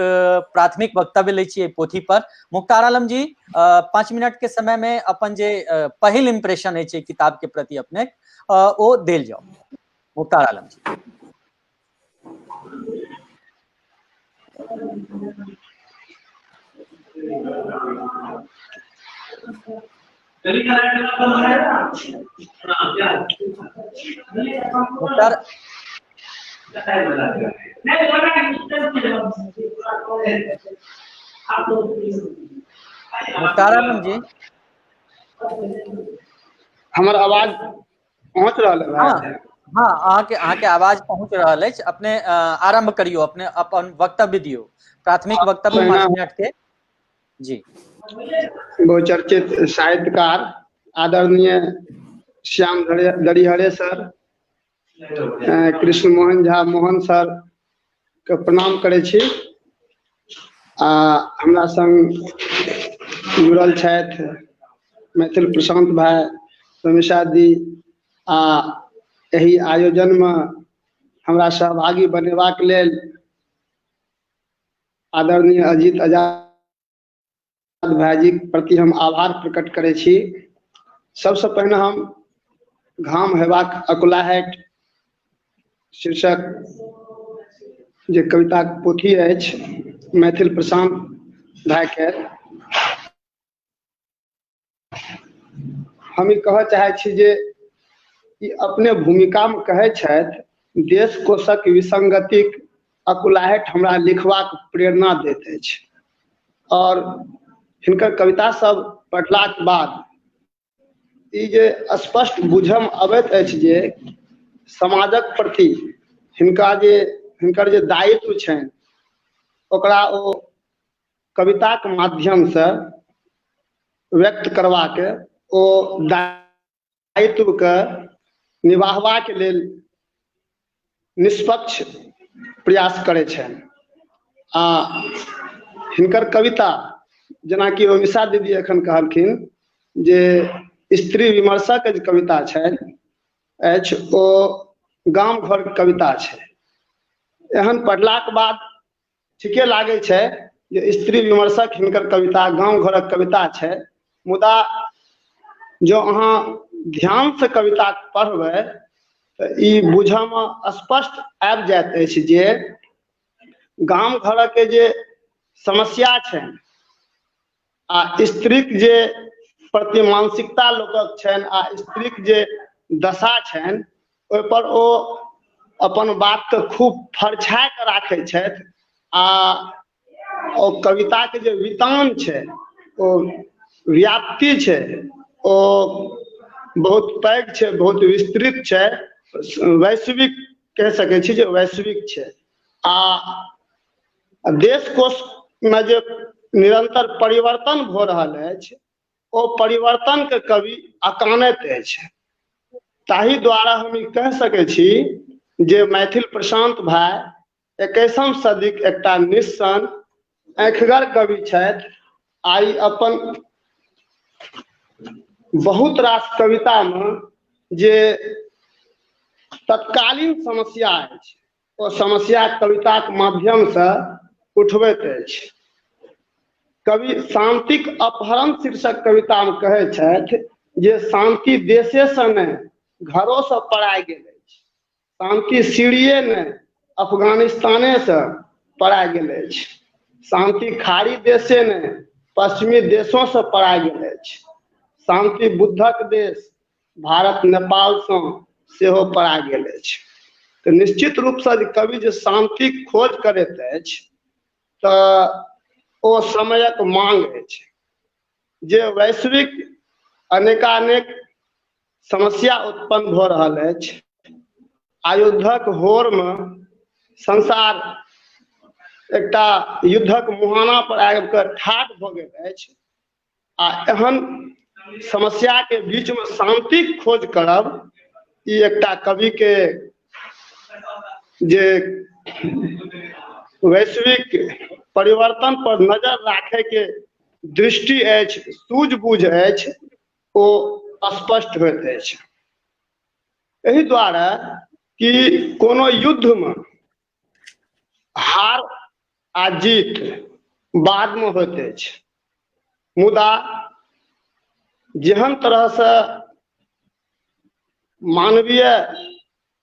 प्राथमिक वक्तव्य लै छी एहि पोथी पर। मुख्तार आलम जी, 5 मिनट के समय में अपन जे पहिल इम्प्रेशन होइ छै किताब के प्रति अपने, ओ देल जाओ। मुख्तार आलम जी। मुख्तार मुख्तार आलम जी, हमर आवाज पहुँच रहल है? हाँ हाँ, अहाँके आवाज पहुँच रहल अछि। अपने आरंभ करियौ, अपने अपन वक्तव्य दियौ, प्राथमिक वक्तव्य 5 मिनट के। जी। बहुचर्चित साहित्यकार आदरणीय श्याम दरिहरे सर, कृष्ण मोहन झा मोहन सर के प्रणाम करै छी, आ हमरा संग जुड़ल छथि मैथिल प्रशांत भाई, रमेशा दी, आ एहि आयोजनमे हमरा सहभागी बनेबाक लेल आदरणीय अजीत आजाद भाईजीक प्रति हम आभार प्रकट करै छी। सबसँ पहिने हम घाम हेबाक अकुलाहटि शीर्षक जे कविताक पोथी अछि मैथिल प्रशांत भाईके, हम ई कहऽ चाहै छी जे ई अपने भूमिकामे कहै छथि, देश कोषक विसंगतिक अकुलाहटि हमरा लिखबाक प्रेरणा दैत अछि। आओर हिनकर कविता सब पढ़लाक बाद ई जे स्पष्ट बुझयमे अबैत अछि जे समाजक प्रति हिनका जे हिनकर जे दायित्व छनि ओकरा ओ कविताक माध्यमसँ व्यक्त करबाक ओ दायित्वके निभाहबाक लेल निष्पक्ष प्रयास करै छनि। आ हिनकर कविता जेनाकि रोमिशा दीदी एखन कहलखिन जे स्त्री विमर्शक जे कविता छनि अछि ओ गाम घरके कविता छै। एहन पढ़लाके बाद ठीके लागै छै जे स्त्री विमर्शक हिनकर कविता गाम घरक कविता छै, मुदा जँ अहाँ ध्यानसँ कविता पढ़बै तऽ ई बुझयमे स्पष्ट आबि जाइत अछि जे गाम घरक जे समस्या छै आ स्त्रीक जे प्रति मानसिकता लोकक छनि आ स्त्रीक जे दशा छनि ओहिपर ओ अपन बातके खूब फरछा कऽ राखै छथि आ ओ कविताके जे वितान छै ओ व्याप्ति छै ओ बहुत पैघ छै, बहुत विस्तृत छै, वैश्विक कहि सकै छी जे वैश्विक छै। आ देश कोशमे जे निरन्तर परिवर्तन भऽ रहल अछि ओ परिवर्तनके कवि अकानैत अछि। ताहि द्वारा हम ई कहि सकै छी जे मैथिल प्रशांत भाय 21म सदीक एकटा निस्सन आँखिगर कवि छथि। आइ अपन बहुत रास कवितामे जे तत्कालीन समस्या अछि ओ समस्या कविताक माध्यमसँ उठबैत अछि। कवि शांतिक अपहरण शीर्षक कवितामे कहै छथि जे शांति देशेसँ नहि घरोसँ पड़ाय गेल अछि, शांति सीरिये नहि अफगानिस्तानेसँ पड़ा गेल अछि, शांति खाड़ी देशे नहि पश्चिमी देशोसँ पड़ा गेल अछि, शांति बुद्धक देश भारत नेपालसँ सेहो पड़ा गेल अछि। तऽ निश्चित रूपसँ जे कवि जे शांतिक खोज करैत अछि तऽ ओ समयक मांग अछि। जे वैश्विक अनेकानेक समस्या उत्पन्न भऽ रहल अछि, आयुद्धक होरमे संसार एकटा युद्धक मुहाना पर आबि कऽ ठाढ़ भऽ गेल अछि आ एहन समस्याके बीचमे शांतिक खोज करब ई एकटा कविके जे वैश्विक परिवर्तन पर नजर राखैके दृष्टि अछि, सूझबूझ अछि, ओ स्पष्ट होइत अछि। एहि दुआरे कि कोनो युद्धमे हार आ जीत बादमे होइत अछि, मुदा जेहन तरहसँ मानवीय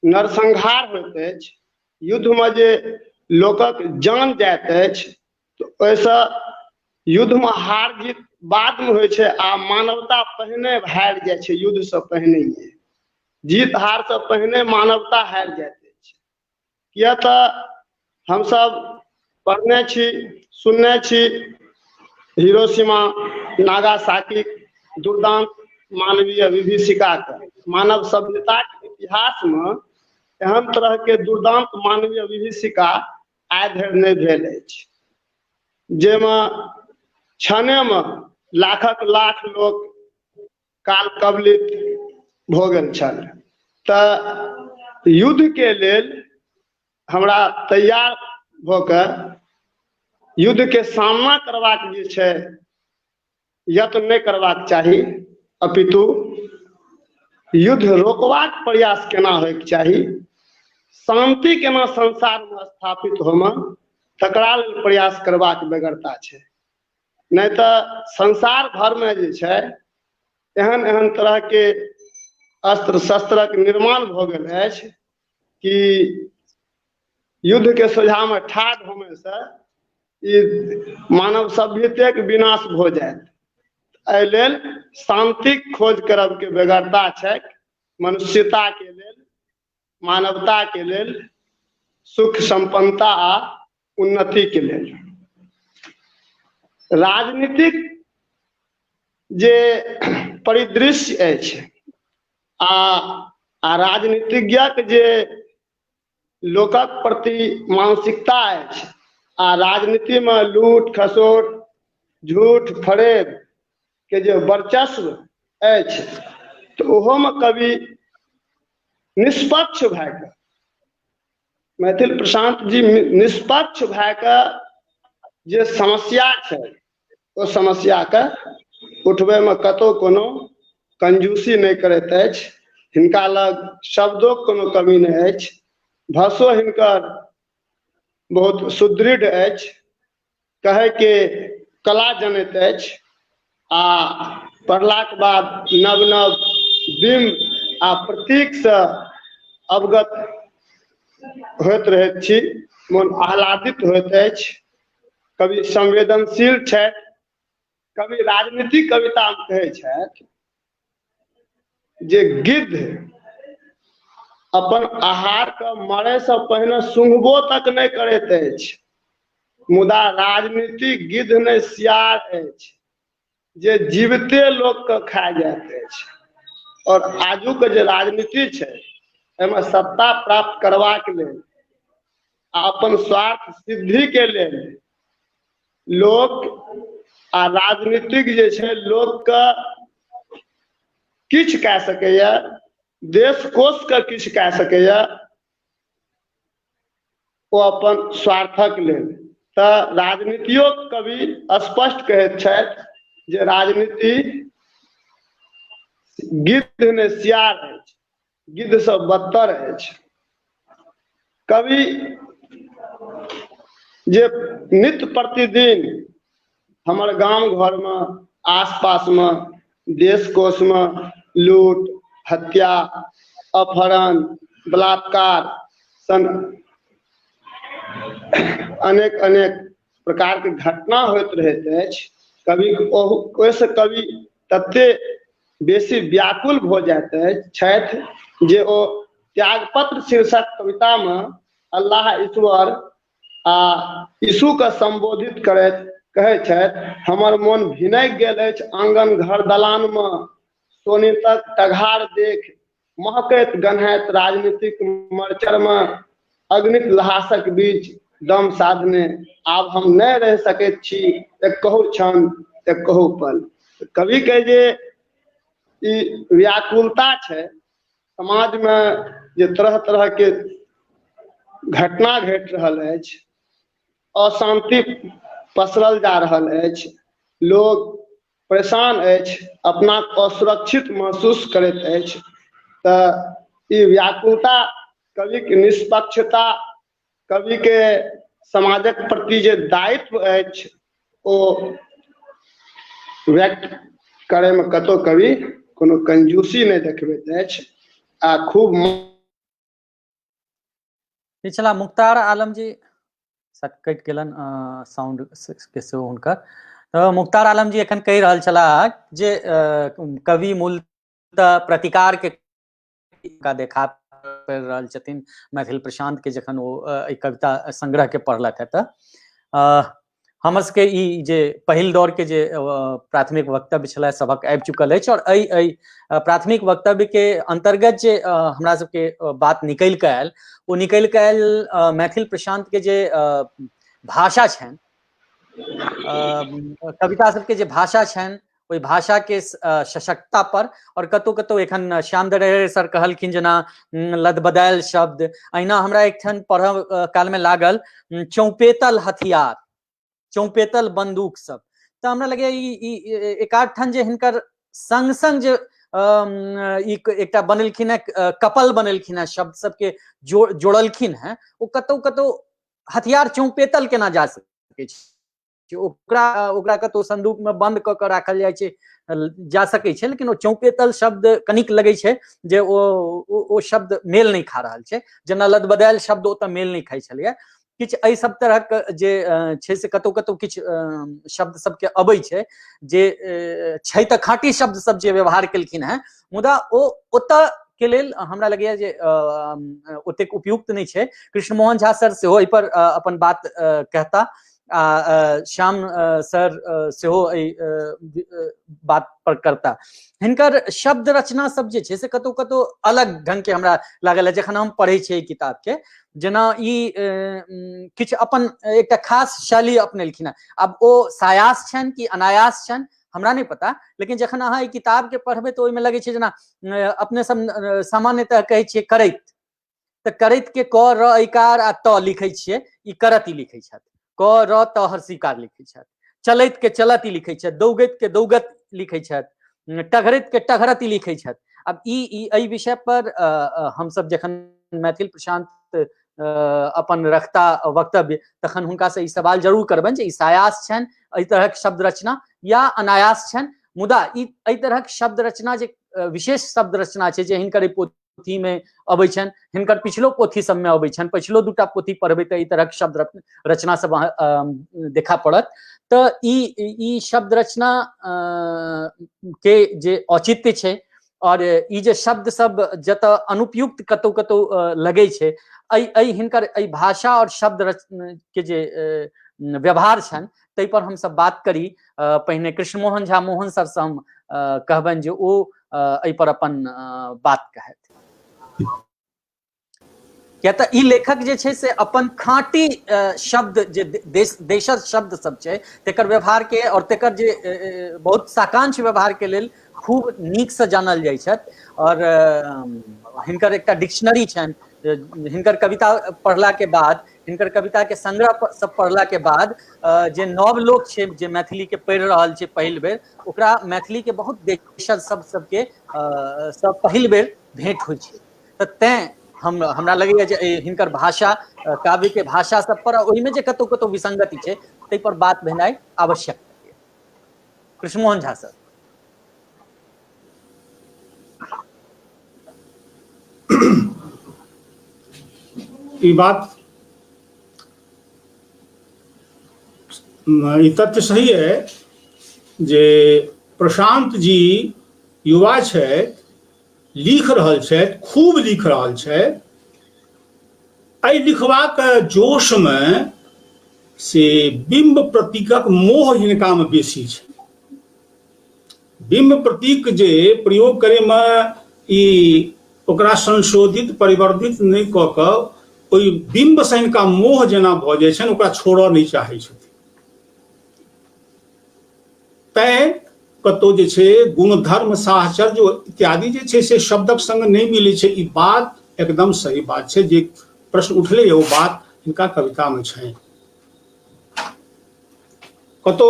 नरसंहार होइत अछि, युद्धमे जे लोकक जान जाइत अछि, तऽ ओहिसँ युद्धमे हार जीत बादमे होइ छै आ मानवता पहिने हारि जाइ छै। युद्धसँ पहिनहिए जीत हारसँ पहिने मानवता हारि जाइत अछि। किया तऽ हमसभ पढ़ने छी, सुनने छी हिरोशिमा नागासाकी दुर्दांत मानवीय विभीषिकाके। मानव सभ्यताके इतिहासमे एहन तरहके दुर्दांत मानवीय विभीषिका आइ धरि नहि भेल अछि, जाहिमे क्षणेमे लाखक लाख लोक काल कवलित भऽ गेल छल। तऽ युद्धके लेल हमरा तैयार भऽ कऽ युद्धके सामना करबाक जे छै यत्न नहि करबाक चाही, अपितु युद्ध रोकबाक प्रयास केना होइके चाही, शांति केना संसारमे स्थापित होमे तकरा लेल प्रयास करबाक बेगरता छै। नहि तऽ संसार भरमे जे छै एहन एहन तरहके अस्त्र शस्त्रक निर्माण भऽ गेल अछि कि युद्धके सोझामे ठाढ़ होमेसँ ई मानव सभ्यतेके विनाश भऽ जायत। एहि लेल शांतिक खोज करबके बेगरता छै मनुष्यताके लेल, मानवताके लेल, सुख सम्पन्नता आ उन्नतिके लेल। राजनीतिक जे परिदृश्य अछि आ आ राजनीतिज्ञक जे लोकक प्रति मानसिकता अछि आ राजनीतिमे लूट खसोट झूठ फरेब के जे वर्चस्व अछि, तऽ ओहोमे कवि निष्पक्ष भए कऽ, मैथिल प्रशांत जी निष्पक्ष भए कऽ जे समस्या छै ओ समस्याके उठबैमे कतहु कोनो कंजूसी नहि करैत अछि। हिनका लग शब्दोके कोनो कमी नहि अछि, भाषो हिनकर बहुत सुदृढ़ अछि, कहैके कला जनैत अछि आ पढ़लाके बाद नव नव बिम्ब आ प्रतीकसँ अवगत होइत रहैत छी, मोन आह्लादित होइत अछि। कवि संवेदनशील छथि। कवि राजनीतिक कवितामे कहै छथि जे गिद्ध अपन आहारके मरयसँ पहिने सुंघबो तक नहि करैत अछि, मुदा राजनीति गिद्ध नहि सियार अछि जे जीविते लोकके खा जाइत अछि। आओर आजुके जे राजनीति छै एहिमे सत्ता प्राप्त करबाक लेल आ अपन स्वार्थ सिद्धिके लेल लोक आ राजनीतिक जे छै लोकके किछु कए सकैए, देश कोषके किछु कए सकैए ओ अपन स्वार्थक लेल। तऽ राजनीतियो कवि स्पष्ट कहैत छथि जे राजनीति गिद्ध नहि सियार अछि, गिद्धसँ बदतर अछि। कवि जे नित्य प्रतिदिन हमर गाम घरमे, आस पासमे, देश कोषमे लूट, हत्या, अपहरण, बलात्कार सन अनेक अनेक प्रकारके घटना होइत रहैत अछि, कवि ओहिसँ कवि तते बेसी व्याकुल भऽ जाइत अछि छथि जे ओ त्यागपत्र शीर्षक कवितामे अल्लाह, ईश्वर आ यीशुके सम्बोधित करैत कहै छथि, हमर मोन भिनकि गेल अछि आङ्गन घर दलानमे शोणितक टघार देख, महकैत गन्हाइत राजनीतिक मरचरमे अग्निक लहासक बीच दम साधने आब हम नहि रहि सकैत छी एकहु क्षण एकहु पल। कविके जे ई व्याकुलता छै समाजमे, जे तरह तरहके घटना घटि रहल अछि, अशान्ति पसरल जा रहल अछि, लोक परेशान अछि, अपना असुरक्षित महसूस करैत अछि, तऽ ई व्याकुलता कविके निष्पक्षता, कविके समाजक प्रति जे दायित्व अछि ओ व्यक्त करैमे कतहु कवि कोनो कंजूसी नहि देखबैत अछि आ खूब पिछला मुख्तार आलम जी कटि गेलनि साउंड के सेहो हुनकर। तऽ मुख्तार आलम जी एखन कहि रहल छलाह जे कवि मूलतः प्रतिकार के का देखा पड़ि रहल छथिन मैथिल प्रशांत के जखन ओ एहि कविता संग्रह के पढ़लथि तऽ हमर सबके ई जे पहिल दौर के जे प्राथमिक वक्तव्य छलै सभक आबि चुकल अछि और एहि एहि प्राथमिक वक्तव्य के अंतर्गत जे हमरा सबके बात निकलि कऽ आयल ओ निकलि कऽ आयल मैथिल प्रशांत के जे भाषा छनि, कविता सबके जे भाषा छनि, ओहि भाषा के सशक्तता पर और कतौ कतौ एखन श्याम दरेरे सर कहलखिन जेना लदबदायल शब्द, अहिना हमरा एकठाम पढ़ब काल में लागल चौपेतल हथियार, चौपेतल बंदूक सब, तऽ हमरा लगैया ई एकाध ठाम जे हिनकर संग संग जे ई एकटा बनेलखिन हेँ, कपल बनेलखिन हेँ, शब्द सबके जोड़लखिन हेँ, ओ कतौ कतौ हथियार चौपेतल केना जा सकै छै, ओकरा ओकरा कतौ संदूक में बंद कऽ कऽ राखल जाइ छै, जा सकै छै, लेकिन ओ चौपेतल शब्द कनिक लगै छै जे ओ शब्द मेल नहि खा रहल छै, जेना लदबदायल शब्द ओतऽ मेल नहि खाइ छलैया। किछु एहि सब तरहक जे छै से कतौ कतौ किछु शब्द सबके अबै छै जे छै तऽ खाँटी शब्द सब जे व्यवहार केलखिन हेँ, मुदा ओ ओतऽ के लेल हमरा लगैया जे ओतेक उपयुक्त नहि छै। कृष्णमोहन झा सर सेहो एहिपर अपन बात कहता आ श्याम सर सेहो एहि बात पर करता। हिनकर शब्द रचना सब जे छै से कतौ कतौ अलग ढंग के हमरा लागल है जखन हम पढ़ै छियै किताब के, जेना ई किछु अपन एकटा खास शैली अपनेलखिन हेँ। आब ओ सायास छनि कि अनायास छनि हमरा नहि पता, लेकिन जखन अहाँ एहि किताब के पढ़बै तऽ ओहिमे लगै छै जेना अपने सब सामान्यतः कहै छियै करैत, तऽ करैत के क र ऐकार आ त लिखै छियै, ई करत ई लिखै छथि, क र त हर्षिकार लिखै छथि, चलैत के चलत ई लिखै छथि, दौगैत के दौगत लिखै छथि, टघरैत के टघरत ई लिखै छथि। आब ई एहि विषय पर हमसब जखन मैथिल प्रशांत अपन रखता वक्तव्य तखन हुनकासँ ई सवाल जरूर करबनि जे ई सायास छनि एहि तरहक शब्द रचना या अनायास छनि। मुदा ई एहि तरहक शब्द रचना जे विशेष शब्द रचना छै जे हिनकर एहि पोथी मे अबै छनि, हिनकर पिछलो पोथी सबमे अबै छनि, पछिलो दूटा पोथी पढ़बै तऽ एहि तरहक शब्द रचना सब देखा पड़त। तऽ ई शब्द रचना के जे औचित्य छै और ई जे शब्द सब जतऽ अनुपयुक्त कतौ कतौ लगै छै, एहि हिनकर एहि भाषा और शब्द के जे व्यवहार छनि ताहि पर हमसब बात करी। पहिने कृष्णमोहन झा मोहन सर से हम कहबनि जे ओ एहि पर अपन बात कहथि, किया तऽ ई लेखक जे छै से अपन खाँटी शब्द जे देशज शब्द सब छै तेकर व्यवहार के और तेकर जे बहुत साकांक्ष व्यवहार के लेल खूब नीक से जानल जाइ छथि। और हिनकर एकटा डिक्शनरी छनि, हिनकर कविता पढ़ला के बाद, हिनकर कविता के संग्रह सब पढ़ला के बाद जे नव लोक छै जे मैथिली के पढ़ि रहल छै पहिल बेर, ओकरा मैथिली के बहुत देशज शब्द सबके सब पहिल बेर भेंट होइ छै। तऽ तैं हमरा लगैया जे हिनकर भाषा काव्य के भाषा सब पर ओहिमे जे कतौ कतौ विसंगति छै ताहि पर बात भेनाइ आवश्यक। कृष्णमोहन झा सर। ई बात ई तथ्य सही है जे प्रशांत जी युवा छथि, लिख रहल छथि, खूब लिख रहल छथि। एहि लिखबाक जोशमे से बिम्ब प्रतीकक मोह हिनकामे बेसी छै। बिम्ब प्रतीक जे प्रयोग करैमे ई ओकरा संशोधित परिवर्तित नहि कऽ कऽ ओहि बिम्बसँ हिनका मोह जेना भऽ जाइ छनि, ओकरा छोड़ऽ नहि चाहै छथिन। तैं कतौ जे छै गुणधर्म साहचर्य इत्यादि जे छै से शब्दक संग नहि मिलै छै। ई बात एकदम सही बात छै, जे प्रश्न उठलै ओ बात हिनका कवितामे छै। कतौ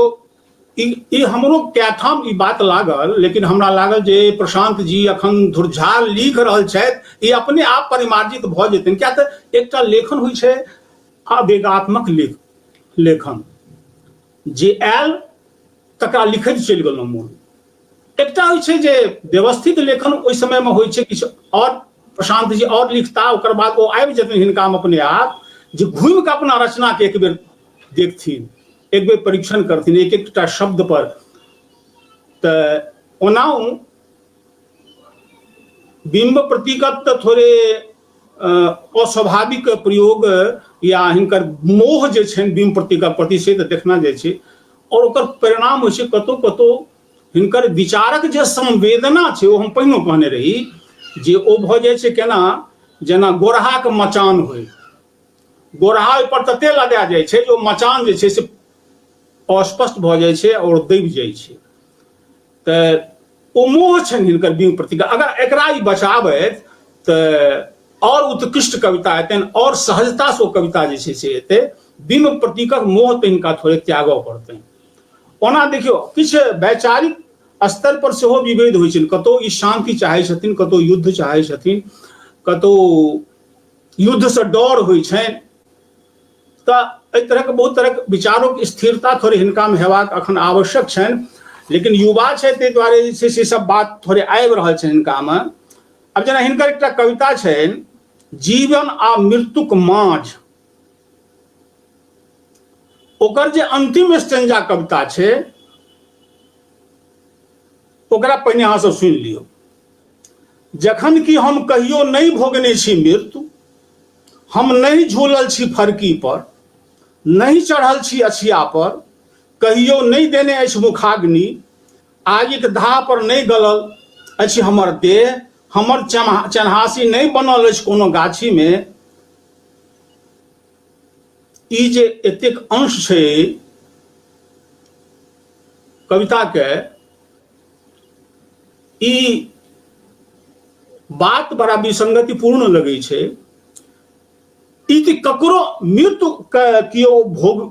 ई हमरो कएठाम ई बात लागल, लेकिन हमरा लागल जे प्रशांत जी अखन धुरझार लिख रहल छथि, ई अपने आप परिमार्जित भऽ जेतनि। किया तऽ एकटा लेखन होइ छै आवेगात्मक लेखन, जे आयल तकरा लिखैत चलि गेलहुँ मोन। एकटा होइ छै जे व्यवस्थित लेखन ओहि समयमे होइ छै किछु आओर, प्रशांत जी आओर लिखता, ओकर बाद ओ आबि जेतनि हिनकामे अपने आप, जे घुमि कऽ अपना रचनाके एक बेर देखथिन, एक बेर परीक्षण करथिन एक एकटा शब्द पर। तऽ ओनाहु बिम्ब प्रतीकक तऽ थोड़े अस्वाभाविक प्रयोग या हिनकर मोह जे छनि बिम्ब प्रतीकक प्रति से तऽ देखना जाइ छै, और ओकर परिणाम होइ छै कतौ कतौ हिनकर विचारक जे संवेदना छै, ओ हम पहिनो कहने रही जे ओ भऽ जाइ छै केना जेना गोरहाके मचान होइ, गोरहा ओहिपर तते लदा जाइ छै जे ओ मचान जे छै से अस्पष्ट भऽ जाइ छै और दबि जाइ छै। तऽ ओ मोह छनि हिनकर बिम्ब प्रतीक। अगर एकरा ई बचाबथि तऽ और उत्कृष्ट कविता हेतनि, और सहजता से ओ कविता जे छै से हेतै। बिम्ब प्रतीकक मोह तऽ हिनका थोड़े त्यागऽ पड़तनि। ओना देखियौ किछु वैचारिक स्तर पर सेहो विभेद होइ छनि, कतौ ई शांति चाहै छथिन, कतौ युद्ध चाहै छथिन, कतौ युद्धसँ डर होइ छनि। तऽ एहि तरहक बहुत तरहक विचारोक स्थिरता थोड़े हिनकामे हेबाक अखन आवश्यक छनि, लेकिन युवा छै ताहि दुआरे जे छै से सब बात थोड़े आबि रहल छै हिनकामे। आब जेना हिनकर एकटा कविता छनि जीवन आ मृत्युक माँझ, ओकर जे अंतिम स्टेंजा कविता छै ओकरा पहिने अहाँ सब सुनि लियौ। जखन कि हम कहियो नहि भोगने छी मृत्यु, हम नहि झूलल छी फरकी पर, नहि चढ़ल छी अछिया पर, कहियो नहि देने अछि मुखाग्नि, आगिक धाह पर नहि गलल अछि हमर देह, हमर चन्हासी नहि बनल अछि कोनो गाछीमे। ई जे एतेक अंश छै कविताके, ई बात बड़ा विसंगतिपूर्ण लगै छै। ई कि ककरो मृत्यु के केओ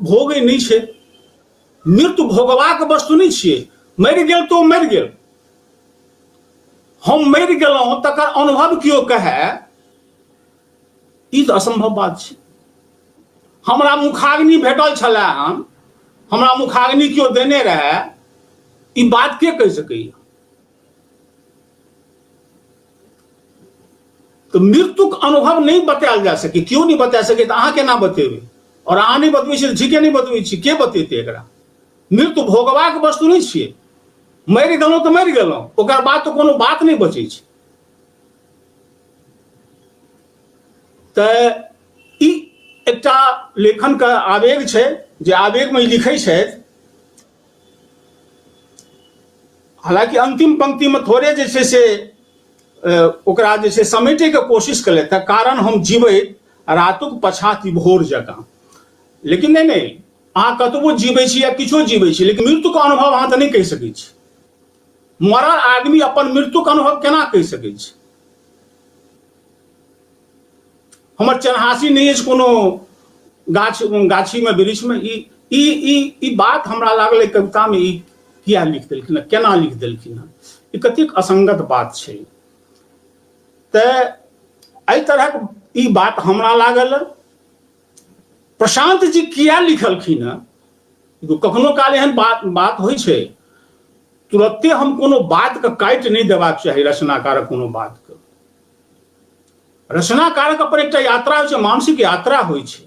भोगै नहि छै, मृत्यु भोगबाक वस्तु नहि छियै। मरि गेल तो मरि गेल, हम मरि गेलहुँ तकर अनुभव केओ कहै, ई तऽ असंभव बात छै। हमरा मुखाग्नि भेटल छलै हन, हमरा मुखाग्नि केओ देने रहै, ई बात के कहि सकैया? तऽ मृत्युक अनुभव नहि बतायल जा सकै, केओ नहि बता सकै, तऽ अहाँ केना बतेबै? और अहाँ नहि बतबै छी तऽ ठीके नहि बतबै छी, के बतेतै एकरा? मृत्यु भोगबाक वस्तु नहि छियै। मरि गेलहुँ तऽ मरि गेलहुँ, ओकर बाद तऽ कोनो बात नहि बचै छै। तऽ ई एकटा लेखनके आवेग छै जे आवेगमे ई लिखै छथि। हालांकि अंतिम पंक्तिमे थोड़े जे छै से ओकरा जे छै समेटैके कोशिश केलथि, कारण हम जीबैत रातुक पछाति भोर जकाँ। लेकिन नहि नहि, अहाँ कतबो जीबै छी या किछो जीबै छी, लेकिन मृत्युके अनुभव अहाँ तऽ नहि कहि सकै छी। मरल आदमी अपन मृत्युके अनुभव केना कहि सकै छै? हमर चन्हासी नहि अछि कोनो गाछ गाछीमे वृक्षमे। ई ई ई ई बात हमरा लागलै कवितामे ई किया लिख देलखिन हँ, केना लिख देलखिन हँ, ई कतेक असंगत बात छै। तऽ एहि तरहक ई बात हमरा लागल। प्रशांत जी किया लिखलखिन हँ? कखनो काल एहन बात बात होइ छै, तुरत्ते हम कोनो बातके काटि नहि देबाक चाही रचनाकारक कोनो बातके। रचनाकारक अपन एकटा यात्रा होइ छै, मानसिक यात्रा होइ छै।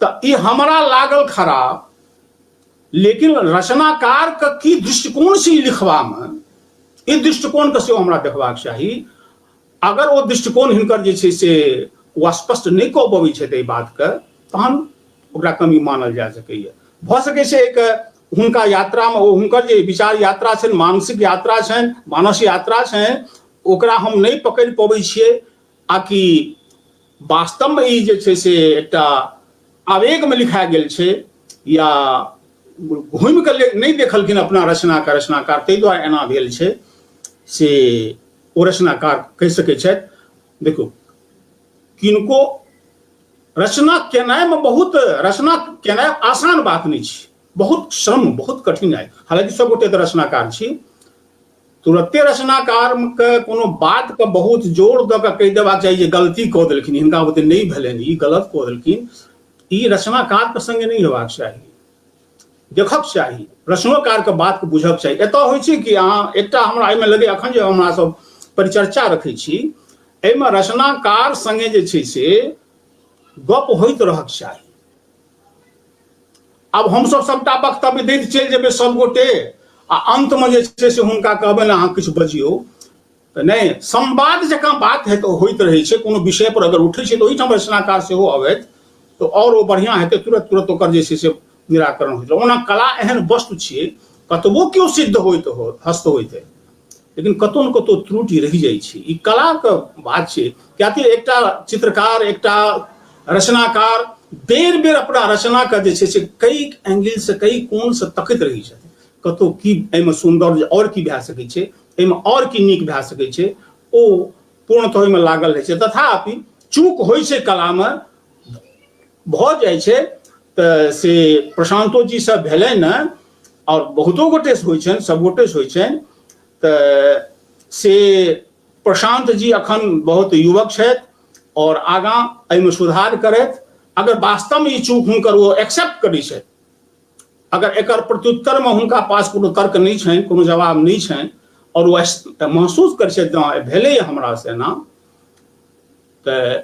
तऽ ई हमरा लागल खराब, लेकिन रचनाकार के की दृष्टिकोण से ई लिखबामे, ई दृष्टिकोण के सेहो हमरा देखबाक चाही। अगर ओ दृष्टिकोण हिनकर जे छै से ओ स्पष्ट नहि कऽ पबै छथि एहि बातके, तहन ओकरा कमी मानल जा सकैए। भऽ सकै छै एक हुनका यात्रामे ओ हुनकर जे विचार यात्रा छनि, मानसिक यात्रा छनि, मानस यात्रा छनि, ओकरा हम नहि पकड़ि पबै छियै, आ कि वास्तवमे ई जे छै से एकटा आवेगमे लिखा गेल छै या घुमि कऽ नहि देखलखिन अपना रचनाकार रचनाकार, ताहि दुआरे एना भेल छै, से ओ रचनाकार कहि सकै छथि। देखू, किनको रचना केनाइमे बहुत, रचना केनाइ आसान बात नहि छै, बहुत श्रम, बहुत कठिन है। हालांकि सब गोटे तऽ रचनाकार छी, तुरते रचनाकार के कोनो बात के बहुत जोर दऽ कऽ कहि देबाक चाही जे गलती कऽ देलखिन, हिनका बुते नहि भेलनि, ई गलत कऽ देलखिन, ई रचनाकार के संगे नहि हेबाक चाही। देखक चाही, रचनोकार के बात के बुझक चाही। एतऽ होइ छै कि अहाँ एकटा हमरा एहिमे लगै, अखन जे हमरा सब परिचर्चा रखै छी एहिमे रचनाकार संगे जे छै से गप होइत रहक चाही। आब हमसब सबटा वक्तव्य दैत चलि जेबै सब गोटे आ अन्तमे जे छै से हुनका कहबनि अहाँ किछु बजियौ, तऽ नहि, संवाद जकाँ बात है तऽ होइत रहै छै। कोनो विषय पर अगर उठै छै तऽ ओहिठाम रचनाकार सेहो अबैत तऽ आओर ओ बढ़िआँ हेतै, तुरंत तुरंत ओकर जे छै से निराकरण होइत। ओना कला एहन वस्तु छियै, कतबो केओ सिद्ध होइत हो, हस्त होइत है, लेकिन कतौ ने कतौ त्रुटि रहि जाइ छै। ई कलाके बात छै, कियाकि एकटा चित्रकार, एकटा रचनाकार बेर बेर अपना रचनाके जे छै से कई एंगल से, कई कोण से तकैत रहै छथिन, कतौ की एहिमे सौंदर्य आओर की भए सकै छै, एहिमे आओर की नीक भए सकै छै, ओ पूर्णतः ओहिमे लागल रहै छै। तथापि चूक होइ छै, कलामे भऽ जाइ छै, तऽ से प्रशांतो जी सब भेलै ने, आओर बहुतो गोटेसँ होइ छनि, सब गोटेसँ होइ छनि। तऽ से प्रशांत जी अखन बहुत युवक छथि आओर आगाँ एहिमे सुधार करथि। अगर वास्तवमे ई चूक हुनकर ओ एक्सेप्ट करै छथि, अगर एकर प्रत्युत्तरमे हुनका पास कोनो तर्क नहि छनि, कोनो जवाब नहि छनि, आओर ओ महसूस करै छथि जे भेलै हमरा से एना, तऽ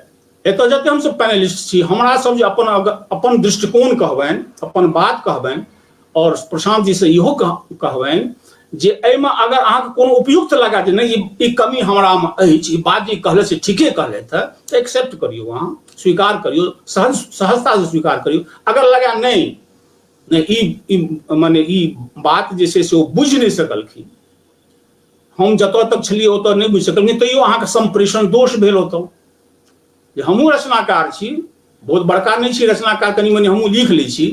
एतऽ जते हमसब पैनलिस्ट छी, हमरा सब जे अपन अपन दृष्टिकोण कहबनि, अपन बात कहबनि, आओर प्रशांत जी से इहो कहबनि जे एहिमे अगर अहाँके कोनो उपयुक्त लगा जे नहि ई कमी हमरामे अछि, ई बात जे कहले से ठीके कहलथि हँ, तऽ एक्सेप्ट करियौ, अहाँ स्वीकार करियौ, सहजतासँ स्वीकार करियौ। अगर लगा नहि नहि ई मने ई बात जे छै से ओ बुझि नहि सकलखिन, हम जतऽ तक छलियै ओतऽ नहि बुझि सकलखिन, तैयो अहाँके सम्प्रेषण दोष भेल ओतऽ। जे हमहूँ रचनाकार छी, बहुत बड़का नहि छी रचनाकार, कनि मनि हमहूँ लिख लै छी,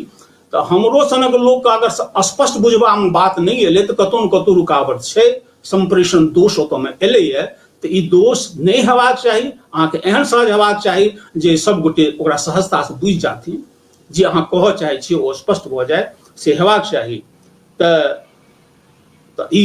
तऽ हमरो सनक लोकके अगर स्पष्ट बुझबामे बात नहि एलै तऽ कतहु ने कतहु रुकावट छै, सम्प्रेषण दोष ओतऽमे एलैए। तऽ ई दोष नहि हेबाक चाही, अहाँके एहन सहज हेबाक चाही जे सब गोटे ओकरा सहजतासँ बुझि जाथिन, जे अहाँ कहऽ चाहै छियै ओ स्पष्ट भऽ जाय, से हेबाक चाही। तऽ ई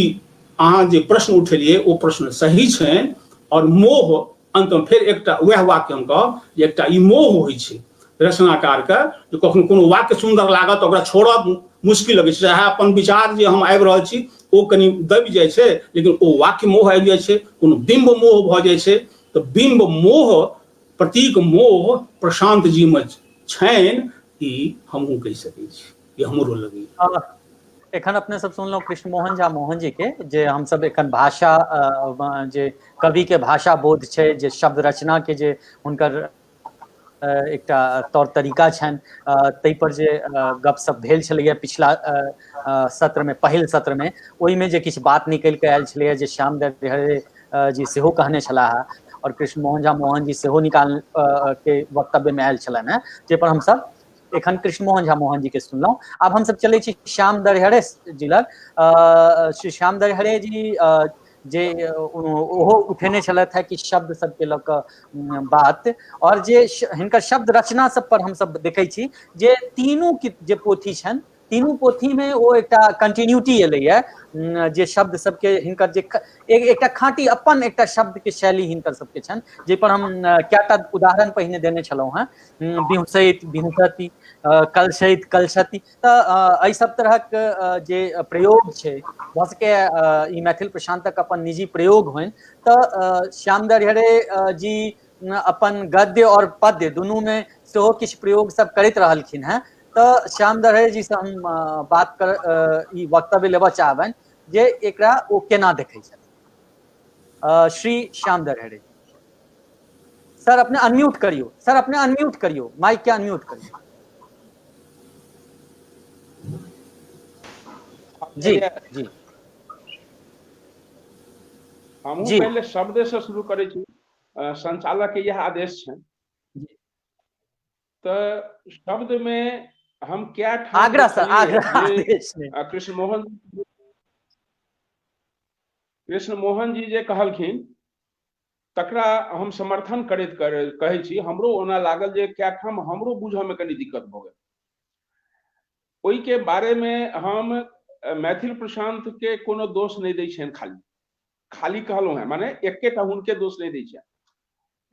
अहाँ जे प्रश्न उठेलियै ओ प्रश्न सही छनि। आओर मोह अन्तमे फेर एकटा वएह वाक्य हम कहब जे एकटा ई मोह होइ छै रचनाकारके, जे कखनो कोनो वाक्य सुन्दर लागत ओकरा छोड़ब मुश्किल लगै छै, चाहे अपन विचार जे हम आबि रहल छी ओ कनि दबि जाइ छै, लेकिन ओ वाक्य मोह आबि जाइ छै, कोनो बिम्ब मोह भऽ जाइ छै। तऽ बिम्ब मोह, प्रतीक मोह प्रशांत जीमे छनि, ई हमहूँ कहि सकै छी, ई हमरो लगैए। एखन अपने सब सुनलहुँ कृष्ण मोहन झा मोहन जी के, जे हमसब एखन भाषा जे कवि के भाषा बोध छै, जे शब्द रचना के जे हुनकर एकटा तौर तरीका छनि, ताहि पर जे गपशप भेल छलैया पिछला सत्र में, पहिल सत्र में, ओहिमे जे किछु बात निकलि कऽ आयल छलैया जे श्याम दरिहरे जी सेहो कहने छलाह और कृष्ण मोहन झा मोहन जी सेहो निकाल के वक्तव्य में आयल छलनि हेँ, जाहि पर हमसब एखन कृष्ण मोहन झा मोहन जी के सुनलहुँ। आब हमसब चलै छी श्याम दरिहरे जी लग। श्री श्याम दरिहरे जी जे ओहो उठेने छलथि हेँ कि शब्द सबके लऽ कऽ बात, और जे हिनकर शब्द रचना सब पर हमसब देखै छी जे तीनू जे पोथी छनि, तीनू पोथी में ओ एकटा कंटिन्यूटी एलैया, जे शब्द सबके हिनकर जे एकटा खाँटी अपन एकटा शब्द के शैली हिनकर सबके छनि, जाहि पर हम कएटा उदाहरण पहिने देने छलहुँ हेँ, बिहुँसैत बिहुँसति, कलशैत कलशति। तऽ एहि सब तरहक जे प्रयोग छै, भऽ सकैए ई मैथिल प्रशांतक अपन निजी प्रयोग होइन। तऽ श्याम दरिहरे जी अपन गद्य और पद्य दुनूमे सेहो किछु प्रयोग सब करैत रहलखिन हेँ। तऽ श्याम दरिहरे जी से हम बात कर ई वक्तव्य लेबऽ चाहबनि जे एकरा ओ केना देखै छथिन। श्री श्याम दरिहरे सर, अपने अनम्यूट करियौ। सर अपने अनम्यूट करियौ, माइक के अनम्यूट करियौ। जी जी, हमहूँ पहिले शब्दे से शुरू करै छी, संचालक के यह आदेश छै। तऽ शब्द में हम क्या आग्रह सर, आग्रह आदेश। कृष्ण मोहन जी जे कहलखिन तकरा हम समर्थन करैत कहै छी। हमरो ओना लागल जे कए ठाम हमरो बुझऽ में कनि दिक्कत भऽ गेल। ओहिके बारे में हम मैथिल प्रशांत के कोनो दोष नहि दै छियनि, खाली खाली कहलहुँ हेँ, माने एकेटा हुनके दोष नहि दै छियनि।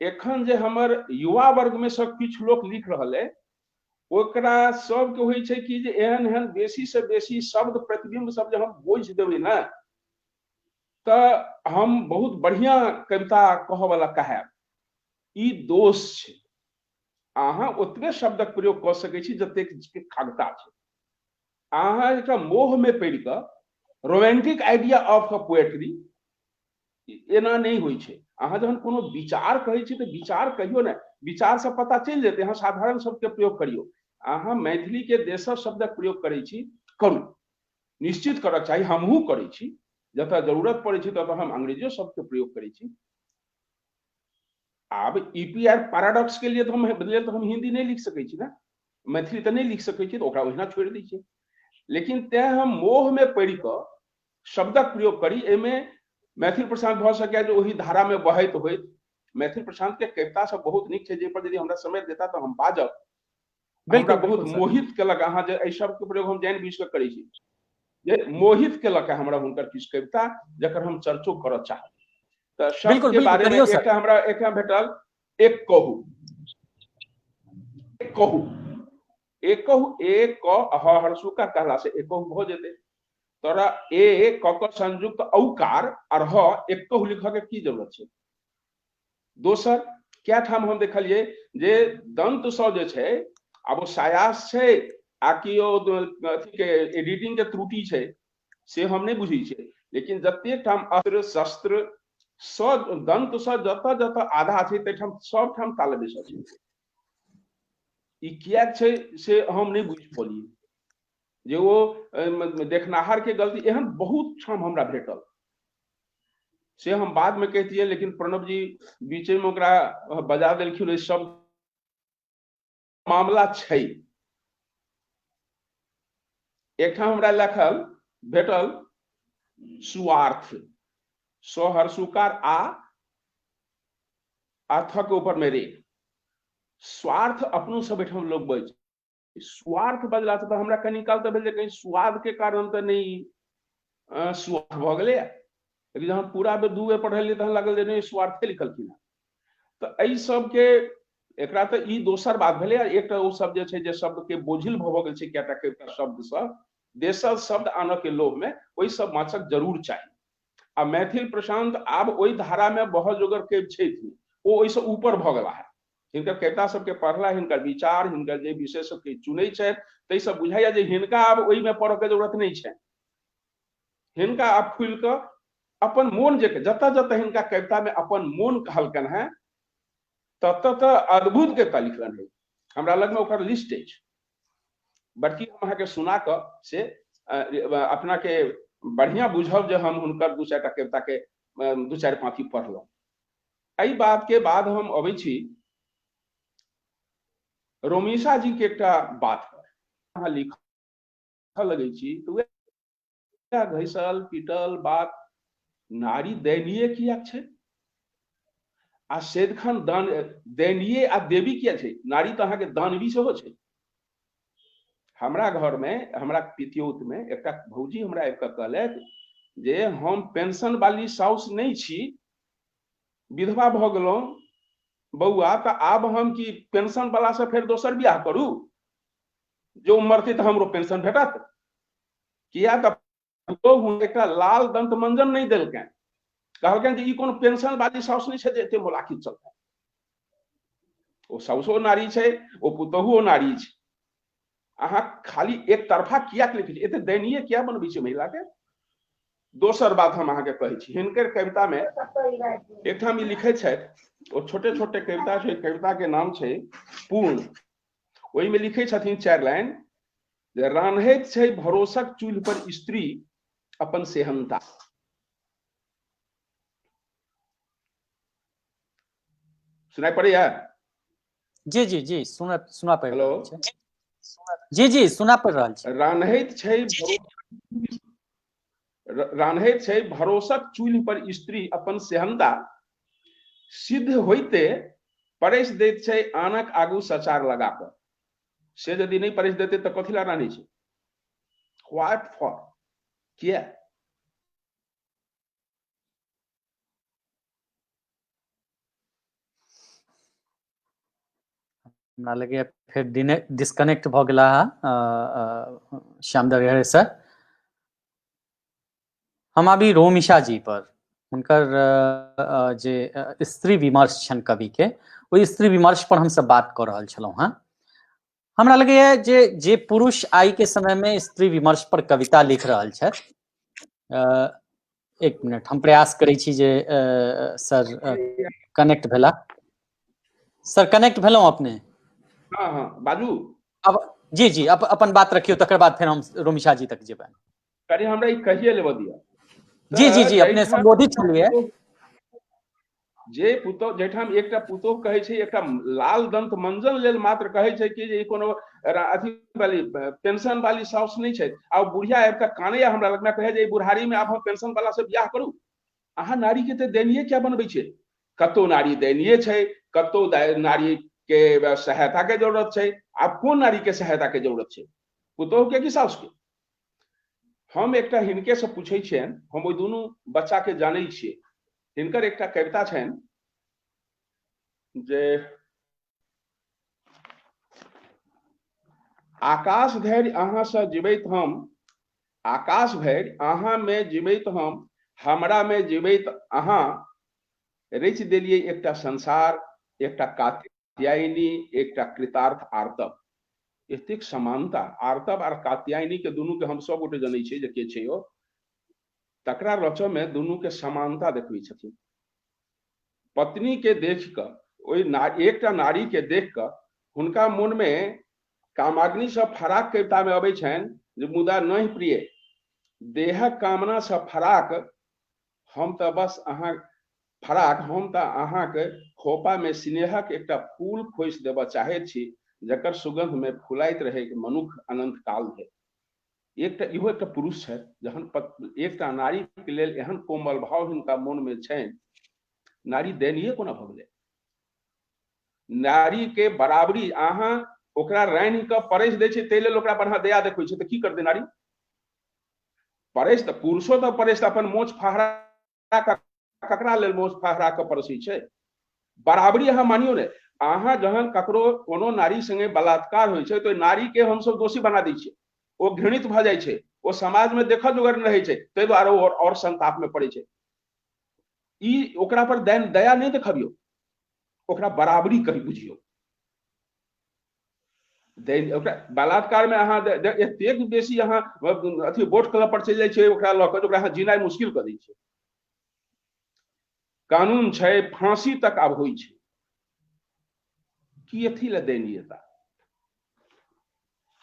एखन जे हमर युवा वर्ग में सब किछु लोक लिख रहल अइ, ओकरा सबके होइ छै कि जे एहन एहन बेसी से बेसी शब्द प्रतिबिंब सब जे हम बोझि देबै ने तऽ हम बहुत बढ़िया कविता कहऽवला कहायब। ई दोष छै। अहाँ ओतबे शब्दक प्रयोग कऽ सकै छी जतेक खगता छै। अहाँ एकटा मोहमे पड़ि कऽ romantic idea of a poetry एना नहि होइ छै। अहाँ जहन कोनो विचार कहै छी तऽ विचार कहियौ ने, विचारसँ पता चलि जेतै। अहाँ साधारण शब्दके प्रयोग करियौ। अहाँ मैथिलीके देशक शब्दक प्रयोग करै छी, करू, निश्चित करक चाही। हमहूँ करै छी, जतऽ जरूरत पड़ै छै ततऽ हम अंग्रेजियो शब्दके प्रयोग करै छी। आब ईपीआर पैराडॉक्स के लिए तऽ हम हिंदी नहि लिख सकै छी ने, मैथिली तऽ नहि लिख सकै छी, तऽ ओकरा ओहिना छोड़ि दै छियै। लेकिन तैं हम मोहमे पड़ि कऽ शब्दक प्रयोग करी, एहिमे मैथिल प्रशांत भऽ सकैए जे ओहि धारामे बहैत होइत। मैथिल प्रशांत के कविता सब बहुत नीक छै, जाहिपर यदि हमरा समय देता तऽ हम बाजब। हमरा बहुत मोहित केलक अहाँ जे एहि शब्दके प्रयोग हम जानि बुझि कऽ करै छी, जे मोहित केलक हमरा हुनकर किछु कविता, जकर हम चर्चो करऽ चाहब। तऽ शब्द के बारे में एकटा हमरा एकटा भेटल, एक कहू, एक कहू, एक कहू, एक क ह हरसुका कहला से एक कहू भऽ जेतै। तोरा ए क क संयुक्त औकार और ह एक कहू लिखऽ के की जरूरत छै? दोसर कए ठाम हम देखलियै जे दंत सँ जे छै, आब ओ सायास छै आ कि ओ अथी के एडिटिंग के त्रुटि छै से हम नहि बुझै छियै, लेकिन जतेक ठाम अस्त्र शस्त्र स दंत स जतऽ जतऽ आधा छै ताहिठाम सबठाम तालबे स छै। ई किएक छै से हम नहि बुझि पौलियै, जे ओ देखनाहार के गलती। एहन बहुत ठाम हमरा भेटल, से हम बाद में कहितियै, लेकिन प्रणव जी बीचे में ओकरा बजा देलखिन। ओहि सब मामला छै। एकठाम हमरा लिखल भेटल सुआर्थ, सहरसुकार आ अर्थक ऊपर में रे स्वार्थ। अपनो सब एहिठाम लोग बज स्वार्थ बजला तऽ हमरा कनी काल तऽ भेल जे कहीं स्वाद के कारण तऽ नहि स्वार्थ भऽ गेलैया, लेकिन जहन पूरा बेर दू बेर पढ़लियै तहन लागल जे नहि, स्वार्थे लिखलखिन हेँ। तऽ एहि सबके एकरा तऽ ई दोसर बात भेलै। आ एकटा ओ सब जे छै जे शब्द के बोझिल भऽ गेल छै कएटा कएटा शब्द सब, देशल शब्द आनऽ के लोभ में ओहि सब माछक जरूर चाही। आ मैथिल प्रशांत आब ओहि धारा में बहऽ जोगर के छथि, ओ ओहिसँ ऊपर भऽ गेला है। हिनकर कविता सबके पढ़ला, हिनकर विचार, हिनकर जे विषय सबके चुनै छथि, ताहिसँ बुझाइया जे हिनका आब ओहिमे पढ़ऽके जरूरत नहि छनि। हिनका आब खुलि कऽ अपन मोन जे जतऽ जतऽ हिनका कविता में अपन मोन कहलकनि हेँ ततऽ तऽ अद्भुत कविता लिखलनि हेँ। हमरा लगमे ओकर लिस्ट अछि, बड़की हम अहाँके सुना कऽ से अपनाके बढ़िआँ बुझब जे हम हुनकर दू चारिटा कविता के दू चारि पाँति पढ़लहुँ। एहि बात के बाद हम अबै छी रोमिशा जी के एकटा बात पर। अहाँ लिखऽ लगै छी तऽ वएह घैसल पिटल बात, नारी दयनीय किएक छै आ सदिखन दान दयनीय आ देवी किया छै? नारी तऽ अहाँके दानवी सेहो छै। हमरा घरमे, हमरा पितियौत मे एकटा भौजी हमरा आबि कऽ कहलथि जे हम पेंशन वाली साउस नहि छी, विधवा भऽ गेलहुँ बौआ, तऽ आब हम की पेंशन वाला से फेर दोसर बियाह करू? जो मरतै तऽ हमरो पेंशन भेटत। किया तऽ एकटा लाल दंत मंजन नहि देलकनि, कहलकनि जे ई कोनो पेंशन वाली साउस नहि छै जे एते मोलाकी चलतै। ओ साउसो नारी छै, ओ पुतोहुओ नारी छै। अहाँ खाली एक तरफा किया लिखै छी? एते दयनीय किया बनबै छी महिला के? दोसर बात हम अहाँके कहै छी, हिनकर कविता मे एकठाम ई लिखै छथि, ओ छोटे छोटे कविता छै, कविता के नाम छै पूर्ण। ओहिमे लिखै छथिन 4 लाइन जे रान्हैत छै भरोसक चूल्हि पर स्त्री अपन सेहनता। सुनाई पड़ैया? जी जी जी, सुना सुना पड़ि रहल छै। जी जी, सुना पड़ि रहल छै। रान्हैत छै रान्हैत छै भरोसक चूल्हि पर स्त्री अपन सेहनता, सिद्ध होइते परसि दैत छै आनक आगू सचार लगा कऽ। से यदि नहि परसि देतै तऽ कथी लए रान्है छै? What for? किया? हमरा लगैए फेर डिस्कनेक्ट भऽ गेला श्याम दरिहरे सर। हम अभी रोमिशा जी पर हुनकर जे स्त्री विमर्श छनि कवि के, ओहि स्त्री विमर्श पर हमसब बात कऽ रहल छलहुँ हेँ। हमरा लगैए जे जे पुरुष आइ के समय में स्त्री विमर्श पर कविता लिख रहल छथि, एक मिनट हम प्रयास करै छी जे सर कनेक्ट भेला। सर कनेक्ट भेलहुँ अपने? हाँ हाँ, बाजू। अब जी जी, अपन बात रखियौ, तकर बाद फेर हम रोमिशा जी तक जेबनि। कनि हमरा ई कहिए लेबऽ दिअ। जी जी जी, अपने संबोधित छलियै। जे पुतोह, जाहिठाम एकटा पुतोह कहै छै, एकटा लाल दंत मंजन लेल मात्र कहै छै कि जे ई कोनो अथी वाली पेंशन वाली साउस नहि छै, आ बुढ़िया आबि कऽ कानैया हमरा लगना, कहै जे ई बुढ़ारी मे आब हम पेंशन वाला से बियाह करू? अहाँ नारी के तऽ दयनीय किया बनबै छियै? कतौ नारी दयनीय छै, कतौ नारी के सहायता के जरूरत छै। आब कोन नारी के सहायता के जरूरत छै, पुतोह के कि साउस के? हम एकटा हिनके से पूछै छियनि, हम ओहि दुनू बच्चा के जानै छियै। हिनकर एकटा कविता छनि जे आकाश धरि अहाँ से जीवैत हम, आकाश भरि अहाँ में जीवैत हम, हमरा में जीवैत अहाँ, रचि देलियै एकटा संसार, एकटा कात्यायनी, एकटा कृतार्थ आर्तव। एतेक समानता आर्तव आर कात्यायनी के दुनू के हम सब गोटे जनै छियै जे के छै ओ। तकरा रचऽ मे दुनू के समानता देखबै छथिन। पत्नी के देख कऽ, ओहि एकटा नारी के देख कऽ हुनका मोन मे कामाग्नि सँ फराक कविता मे अबै छनि जे मुदा नहि प्रिय, देहक कामना सँ फराक हम तऽ बस अहाँ फराक हम तऽ अहाँके खोपा मे स्नेहक एकटा फूल खोसि देबऽ चाहैत छी, जकर सुगंध मे फुलाइत रहै मनुख अनंत काल धरि। एकटा इहो एकटा पुरुष छथि, जहन एकटा नारी के लेल एहन कोमल भाव हिनका मोन मे छनि, नारी दयनीय कोना भऽ गेलै? नारी के बराबरी अहाँ ओकरा रानि कऽ परसि दै छै, ताहि लेल ओकरा पर अहाँ दया देखबै छै, तऽ की करतै नारी? परसि तऽ पुरुषो तऽ परसि अपन मोछ फहरा कऽ ककरा लेल मोछ फहरा कऽ परसै छै? बराबरी अहाँ मानियौ ने, अहाँ जहन ककरो कोनो नारी संगे बलात्कार होइ छै तऽ ओहि नारी के हमसब दोषी बना दै छियै, ओ घृणित भऽ जाइ छै, ओ समाज मे देखऽ जोगर नहि रहै छै, ताहि दुआरे ओ आओर संताप मे पड़ै छै। ई ओकरा पर दया नहि देखबियौ, ओकरा बराबरी कही बुझियौ। ओकरा बलात्कार मे अहाँ एतेक बेसी अहाँ अथी बोट क्लब पर चलि जाइ छियै ओकरा लऽ कऽ, ओकरा अहाँ जीनाइ मुश्किल कऽ दै छियै। कानून छै, फांसी तक आब होइ छै, की अथी लए दयनीयता?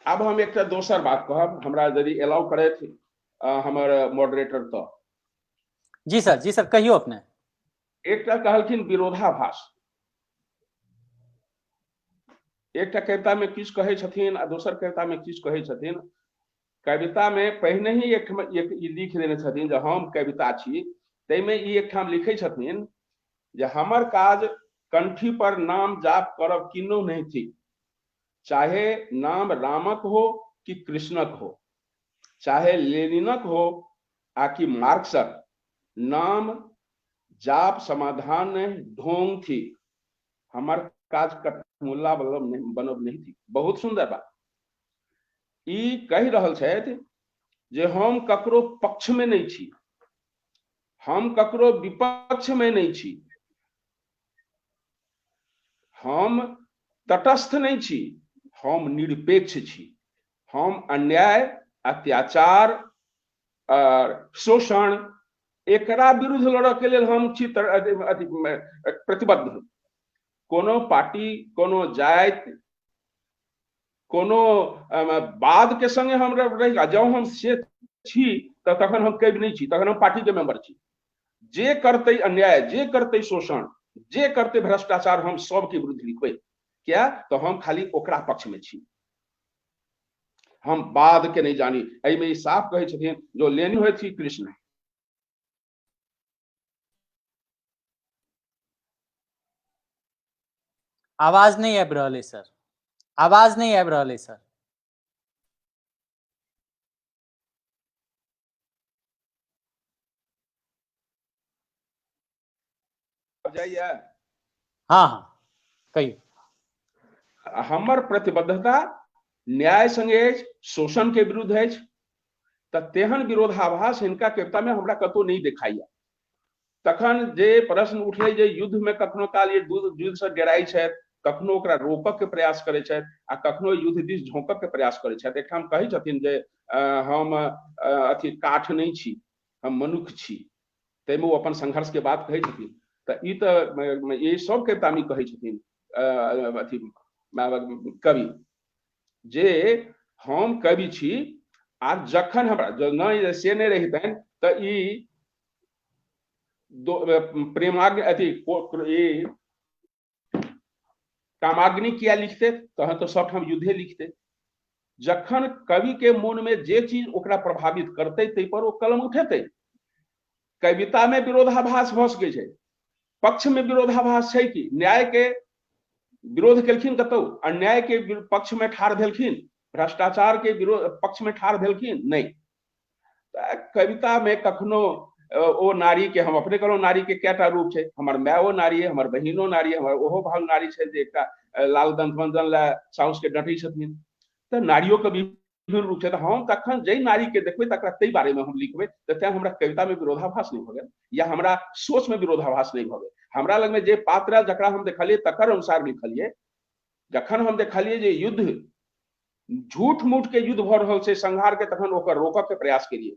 आब हम एकटा दोसर बात कहब, हमरा यदि एलाउ करथि हमर मॉडरेटर तऽ। जी सर, जी सर, कहियौ अपने। एकटा कहलखिन विरोधाभास, एकटा कविता में किछु कहै छथिन आ दोसर कविता में किछु कहै छथिन। कविता में पहिने ही एक एक ई लिख देने छथिन जे हम कविता छी, ताहिमे ई एकठाम लिखै छथिन जे हमर काज कंठी पर नाम जाप करब किन्नहु नहि थिक, चाहे नाम रामक हो कि कृष्णक हो, चाहे लेनिनक हो आ कि मार्क्सक, नाम जाप समाधान नहि ढोंग थिक, हमर काज कठमुल्ला बनब नहि थिक। बहुत सुंदर बात ई कहि रहल छथि जे हम ककरो पक्ष में नहि छी, हम ककरो विपक्ष में नहि छी, हम तटस्थ नहि छी, हम निरपेक्ष छी, हम अन्याय, अत्याचार और शोषण एकरा विरुद्ध लड़ऽ के लेल हम छी अथी प्रतिबद्ध। कोनो पार्टी, कोनो जाति, कोनो वाद के संगे हम रहि, जँ हम से छी तऽ तखन हम कवि नहि छी, तखन हम पार्टी के मेंबर छी। जे करतै अन्याय, जे करतै शोषण, जे करतै भ्रष्टाचार, हम सबके विरुद्ध लिखबै। किया तऽ हम खाली ओकरा पक्ष में छी, हम बाद के नहीं जानी। एहिमे ई साफ कहै छथिन जो लेनी होइ थी कृष्ण। आवाज नहीं आबि रहल है सर, आवाज नहीं आबि रहल है सर। जाइए। हाँ हाँ कहियौ। हमर प्रतिबद्धता न्याय संगे अछि, शोषण के विरुद्ध अछि, तऽ तेहन विरोधाभास हिनका कविता में हमरा कतौ नहीं देखाइया। तखन जे प्रश्न उठलै जे युद्ध में कखनो काल ये युद्ध से डराइ छथि, कखनो ओकरा रोकऽ के प्रयास करै छथि आ कखनो युद्ध दिस झोंकऽ के प्रयास करै छथि। एकठाम कहै छथिन जे हम अथी काठ नहि छी, हम मनुख छी, ताहिमे ओ अपन संघर्ष के बात कहै छथिन। तऽ ई तऽ ई सब कविता में कहै छथिन अथी कवि जे हम कवि छी, आ जखन हमरा नहि से नहि रहितनि तऽ ई प्रेमाग्नि अथी ई कामाग्नि किया लिखते, तहन तऽ सबठाम युद्धे लिखते। जखन कवि के मोन में जे चीज ओकरा प्रभावित करतै ताहि पर ओ कलम उठेतै। कविता में विरोधाभास भऽ सकै छै, पक्ष में विरोधाभास छै कि न्याय के विरोध केलखिन, कतौ अन्याय के पक्ष में ठाढ़ भेलखिन, भ्रष्टाचार के विरोध पक्ष में ठाढ़ भेलखिन, नहीं। कविता में कखनो ओ नारी के, हम अपने कहलहुँ नारी के कएटा रूप छै, हमर मायो नारी, हमर बहिनो नारी, हमर ओहो भाव नारी छै जे एकटा लाल दंतमंजन लए साउस के डँटै छथिन, तऽ नारियो के विभिन्न रूप छै। तऽ हम तखन जाहि नारी के देखबै तकरा ताहि बारे में हम लिखबै, तऽ तैं हमरा कविता में विरोधाभास नहि भऽ गेल या हमरा सोच में विरोधाभास नहि भऽ गेल। हमरा लगमे जे पात्र आयल जकरा हम देखलियै तकर अनुसार लिखलियै। जखन हम देखलियै जे युद्ध झूठ मूठ के युद्ध भऽ रहल छै संहार के, तखन ओकर रोकऽ के प्रयास केलियै।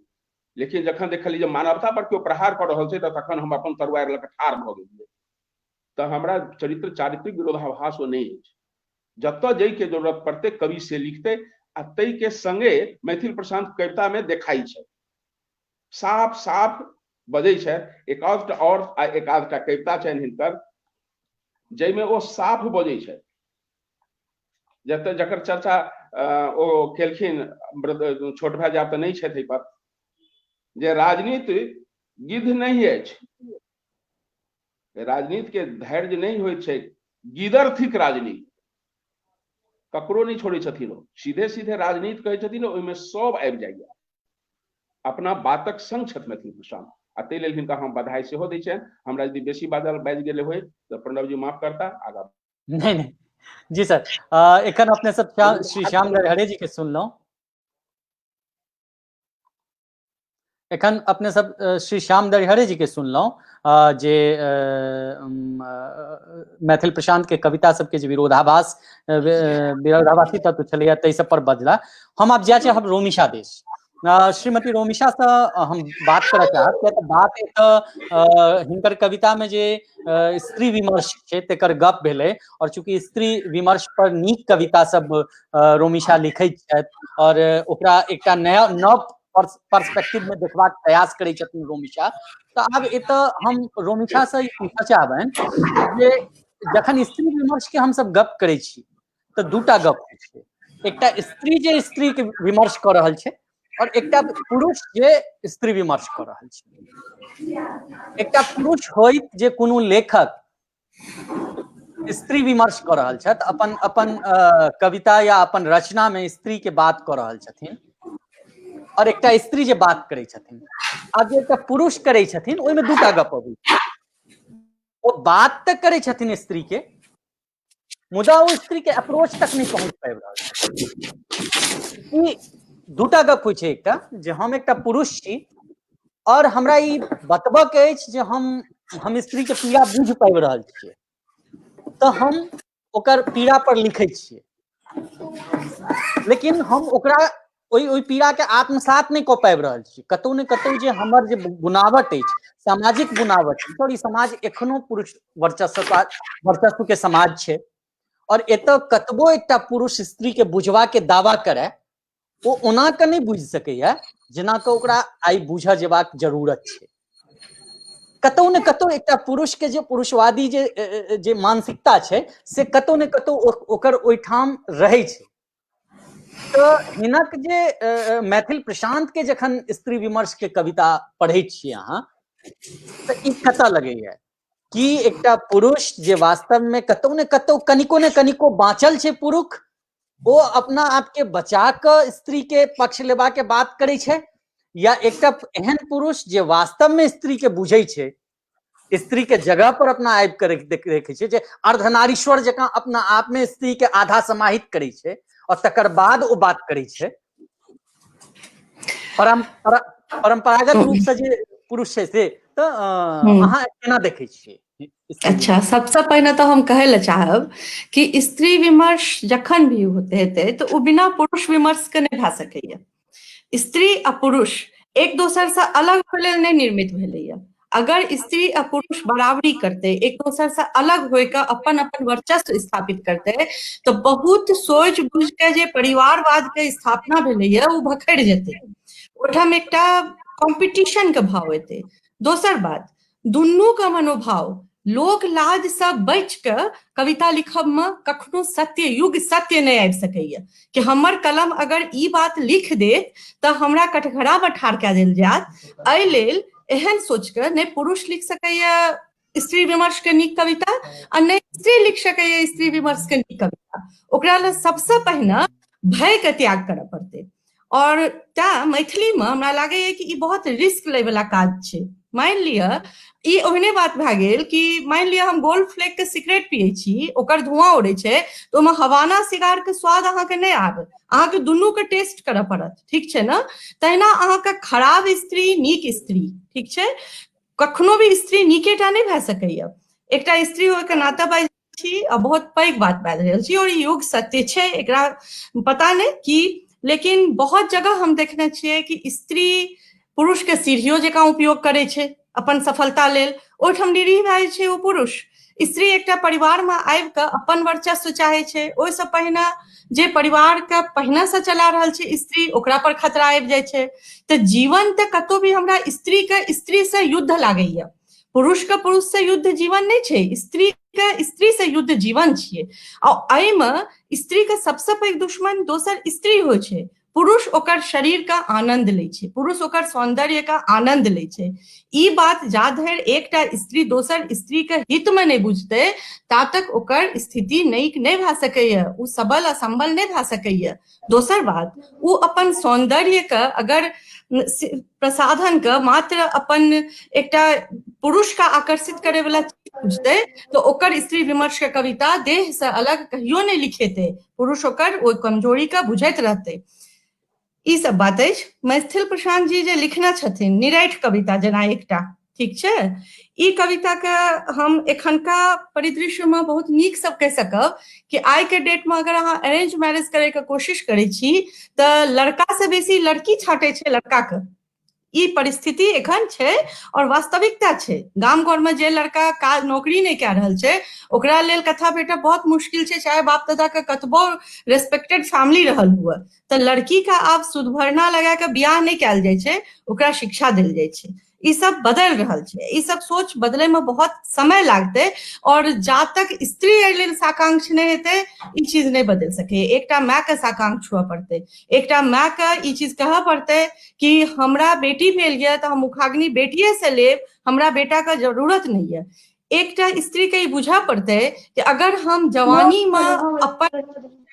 लेकिन जखन देखलियै जे मानवता पर केओ प्रहार कऽ रहल छै, तऽ तखन हम अपन तरुआरि लऽ कऽ ठाढ़ भऽ गेलियै। तऽ हमरा चरित्र चारित्रिक विरोधाभास ओ नहि अछि। जतऽ जाहिके जरूरत पड़तै कवि से लिखतै, आ ताहिके संगे मैथिल प्रशांत कविता मे देखाइ छै, साफ साफ बजै छथि। एक आधटा आओर आ एक आधटा कविता छनि हिनकर जाहिमे ओ साफ बजै छथि, जतऽ जकर चर्चा ओ केलखिन छोट भाय जाब तऽ नहि छथि एहि पर, जे राजनीति गिद्ध नहि अछि, राजनीति के धैर्य नहि होइत छै, गिदर थिक राजनीति, ककरो नहि छोड़ै छथिन ओ, सीधे सीधे राजनीति कहै छथिन, ओहिमे सब आबि जाइया, अपना बातक संग छथि मैथिल प्रशांत, आ ताहि लेल हिनका हम बधाई सेहो दै छियनि। हमरा यदि बेसी बाजल बाजि गेल होय तऽ प्रणव जी माफ करता। आगाँ नहि नहि जी सर, एखन अपने सब श्री श्याम दरहरे जी के सुनलहुँ, एखन अपने सब श्री श्याम दरिहरे जी के सुनलहुँ जे मैथिल प्रशांत के कविता सबके जे विरोधाभासी तत्व छलैया ताहि सब पर बजला। हम आब जाय चाहब रोमिशा देश, श्रीमती रोमिशा से हम बात करऽ चाहब, किया तऽ बात एतऽ हिनकर कविता में जे स्त्री विमर्श छै तकर गप भेलै, और चूंकि स्त्री विमर्श पर नीक कविता सब रोमिशा लिखैत छथि और ओकरा एकटा नया नव पर्सपेक्टिव में देखबाक प्रयास करै छथिन रोमिशा, तऽ आब एतऽ हम रोमिशा से ई पूछऽ चाहबनि जे जखन स्त्री विमर्श के हमसब गप करै छी तऽ दूटा गप होइ छै, एकटा स्त्री जे स्त्री के विमर्श कऽ रहल छै और एकटा पुरुष जे स्त्री विमर्श कऽ रहल छै। एकटा पुरुष होइत जे कोनो लेखक स्त्री विमर्श कऽ रहल छथि, अपन अपन कविता या अपन रचना में स्त्री के बात कऽ रहल छथिन, और एकटा स्त्री जे बात करै छथिन। आब जे एकटा पुरुष करै छथिन ओहिमे दूटा गप अबै छै, ओ बात तऽ करै छथिन स्त्री के, मुदा ओ स्त्री के अप्रोच तक नहि पहुंच पाबि रहल छै। ई दूटा गप होइ छै, एकटा जे हम एकटा पुरुष छी और हमरा ई बतबऽ के अछि जे हम स्त्री के पीड़ा बुझि पाबि रहल छियै तऽ हम ओकर पीड़ा पर लिखै छियै, लेकिन हम ओकरा ओहि ओहि पीड़ा के आत्मसात नहि कऽ पाबि रहल छी। कतौ ने कतौ जे हमर जे बुनावट अछि, सामाजिक बुनावट, सॉरी, समाज एखनो पुरुष वर्चस्व के समाज छै, और एतऽ कतबो एकटा पुरुष स्त्री के बुझवा के दावा करे ओ ओना के नहि बुझि सकैया जेना के ओकरा आइ बुझऽ जेबाक जरूरत छै। कतौ ने कतौ एकटा पुरुष के जे पुरुषवादी जे जे मानसिकता छै से कतौ ने कतौ ओकर ओहिठाम रहै छै। तऽ हिनक जे मैथिल प्रशांत के जखन स्त्री विमर्श के कविता पढ़ै छियै अहाँ तऽ ई कतऽ लगैया कि एकटा पुरुष जे वास्तव में कतौ ने कतौ कनिको ने कनिको बाँचल छै पुरुष, ओ अपना आपके बचा कऽ स्त्री के पक्ष लेबा के बात करै छै, या एकटा एहन पुरुष जे वास्तव में स्त्री के बुझै छै, स्त्री के जगह पर अपना आबि के रखै छै, जे अर्धनारीश्वर जकाँ अपना आप में स्त्री के आधा समाहित करै छै और तकर बाद ओ बात करै छै। परंपरागत रूप से जे पुरुष छै से तऽ अहाँ केना देखै छियै? अच्छा, सबसँ पहिने तऽ हम कहै लए चाहब कि स्त्री विमर्श जखन भी हेतै तऽ ओ बिना पुरुष विमर्श के नहि भए सकैया। स्त्री आ पुरुष एक दोसर से अलग होय लेल नहि निर्मित भेलैया। अगर स्त्री आ पुरुष बराबरी करतै, एक दोसर से अलग होय के अपन अपन वर्चस्व स्थापित करतै, तऽ बहुत सोचि बुझि के जे परिवारवाद के स्थापना भेलैया ओ भखड़ि जेतै। ओहिठाम एकटा कॉम्पिटिशन के भाव एतै। दोसर बात, दुनू के मनोभाव लोक लाज से बचि के कविता लिखब में कखनो सत्य युग सत्य नहीं आबि सकैया कि हमर कलम अगर ई बात लिख देत तऽ हमरा कटघरा में ठाढ़ कए देल जायत। एहि लेल एहन सोच के नहि पुरुष लिख सकैया स्त्री विमर्श के नीक कविता आ नहि स्त्री लिख सकैया स्त्री विमर्श के नीक कविता। ओकरा लेल सबसे पहिने भय के त्याग करऽ पड़तै। और तैं मैथिली में हमरा लागैया कि ई बहुत रिस्क लै वाला काज छै। मानि लिअ ई ओहने बात भए गेल कि मानि लिअ हम गोल्ड फ्लेक के सिगरेट पियै छी, ओकर धुआं उड़ै छै, तऽ ओहिमे हवाना सिगार के स्वाद अहाँके नहि आबत, अहाँके दुनू के टेस्ट करऽ पड़त, ठीक छै ने? तहिना अहाँके खराब स्त्री नीक स्त्री, ठीक छै, कखनो भी स्त्री नीकेटा नहि भए सकैया। एकटा स्त्री होइके नाते बाजि छी आ बहुत पैघ बात बाजि रहल छी और ई युग सत्य छै, एकरा पता नहि कि, लेकिन बहुत जगह हम देखने छियै कि स्त्री पुरुष के सीढ़ियो जकाँ उपयोग करै छै अपन सफलता लेल, ओहिठाम निरीह भए जाइ छै ओ पुरुष। स्त्री एकटा परिवार मे आबि कऽ अपन वर्चस्व चाहै छै, ओहिसँ पहिने जे परिवार के पहिने से चला रहल छै स्त्री, ओकरा पर खतरा आबि जाइ छै। तऽ जीवन तऽ कतौ भी हमरा स्त्री के स्त्री से युद्ध लागैया, पुरुष के पुरुष से युद्ध जीवन नहि छै, स्त्री के स्त्री से युद्ध जीवन छियै। आ एहिमे स्त्री के सबसे पैघ दुश्मन दोसर स्त्री होइ छै। पुरुष ओकर शरीर के आनंद लै छै, पुरुष ओकर सौंदर्य के आनंद लै छै। ई बात जा धरि एकटा स्त्री दोसर स्त्री के हित में नहि बुझतै ता तक ओकर स्थिति नीक नहि भए सकैया, ओ सबल आ संबल नहि भए सकैया। दोसर बात, ओ अपन सौंदर्य के अगर प्रसाधन के मात्र अपन एकटा पुरुष के आकर्षित करे वाला चीज बुझतै तऽ ओकर स्त्री विमर्श के कविता देह से अलग कहियो नहि लिखेतै, पुरुष ओकर ओहि कमजोरी के बुझैत रहतै। ई सब बात अछि। मैथिल प्रशांत जी जे लिखने छथिन निरैठ कविता जेना एकटा, ठीक छै, ई कविता के हम एखनका परिदृश्य में बहुत नीक सब कहि सकब कि आइ के डेट में अगर अहाँ अरेंज मैरिज करे के कोशिश करै छी तऽ लड़का से बेसी लड़की छाँटै छै लड़का के। ई परिस्थिति एखन छै और वास्तविकता छै। गाम घर में जे लड़का काज नौकरी नहि कए रहल छै ओकरा लेल कथा भेटब बहुत मुश्किल छै, चाहे बाप दादा के कतबो रेस्पेक्टेड फैमिली रहल हुए। तऽ लड़की के आब सुदभरना लगा के बियाह नहि कयल जाइ छै, ओकरा शिक्षा देल जाइ छै। ई सब बदलि रहल छै, ई सब सोच बदलै में बहुत समय लागतै और जा तक स्त्री एहि लेल साकांक्ष नहि हेतै ई चीज नहि बदलि सकैए। एकटा माय के साकांक्ष हुअ पड़तै, एकटा माय के ई चीज कहऽ पड़तै कि हमरा बेटी भेल यऽ तऽ हम मुखाग्नि बेटिए से लेब, हमरा बेटा के जरूरत नहि यऽ। एकटा स्त्री के ई बुझऽ पड़तै कि अगर हम जवानी में अपन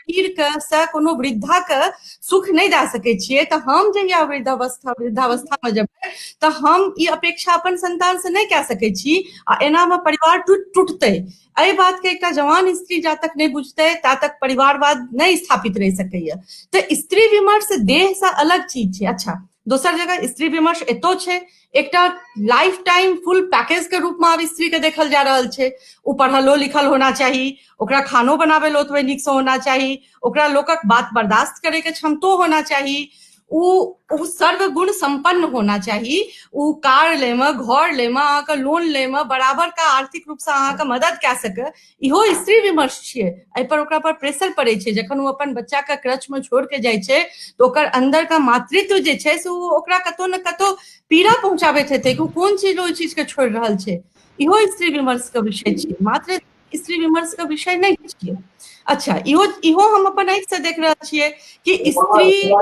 शरीर के से कोनो वृद्धा के सुख नहि दए सकै छियै तऽ हम जहिया वृद्धावस्था में जेबै तऽ हम ई अपेक्षा अपन संतान से नहि कए सकै छी आ एना में परिवार टूटतै। एहि बात के एकटा जवान स्त्री जा तक नहि बुझतै ता तक परिवारवाद नहि स्थापित रहि सकैया। तऽ स्त्री विमर्श देह से अलग चीज छै। अच्छा, दोसर जगह स्त्री विमर्श एतो छै, एकटा लाइफ टाइम फुल पैकेज के रूप में आब स्त्री के देखल जा रहल छै। ओ पढ़लो लिखल होना चाही, ओकरा खानो बनाबै लए ओतबे नीक से होना चाही, ओकरा लोकक बात बर्दाश्त करे के क्षमतो होना चाही, ओ सर्वगुण संपन्न होना चाही, ओ कार लै में, घर लै में, अहाँके लोन लै में बराबर का आर्थिक रूप से अहाँके मदद कए सके, इहो स्त्री विमर्श छियै। एहि पर ओकरा पर प्रेशर पड़ै छै। जखन ओ अपन बच्चा के क्रच में छोड़ के जाइ छै तऽ ओकर अंदर का मातृत्व जे छै से ओ ओकरा कतौ ने कतौ पीड़ा पहुंचाबैत हेतै कि ओ कोन चीज ओहि चीज के छोड़ि रहल छै। इहो स्त्री विमर्श के विषय छियै, मात्र स्त्री विमर्श के विषय नहि छियै। अच्छा, इहो इहो हम अपन आँखि से देख रहल छियै कि स्त्री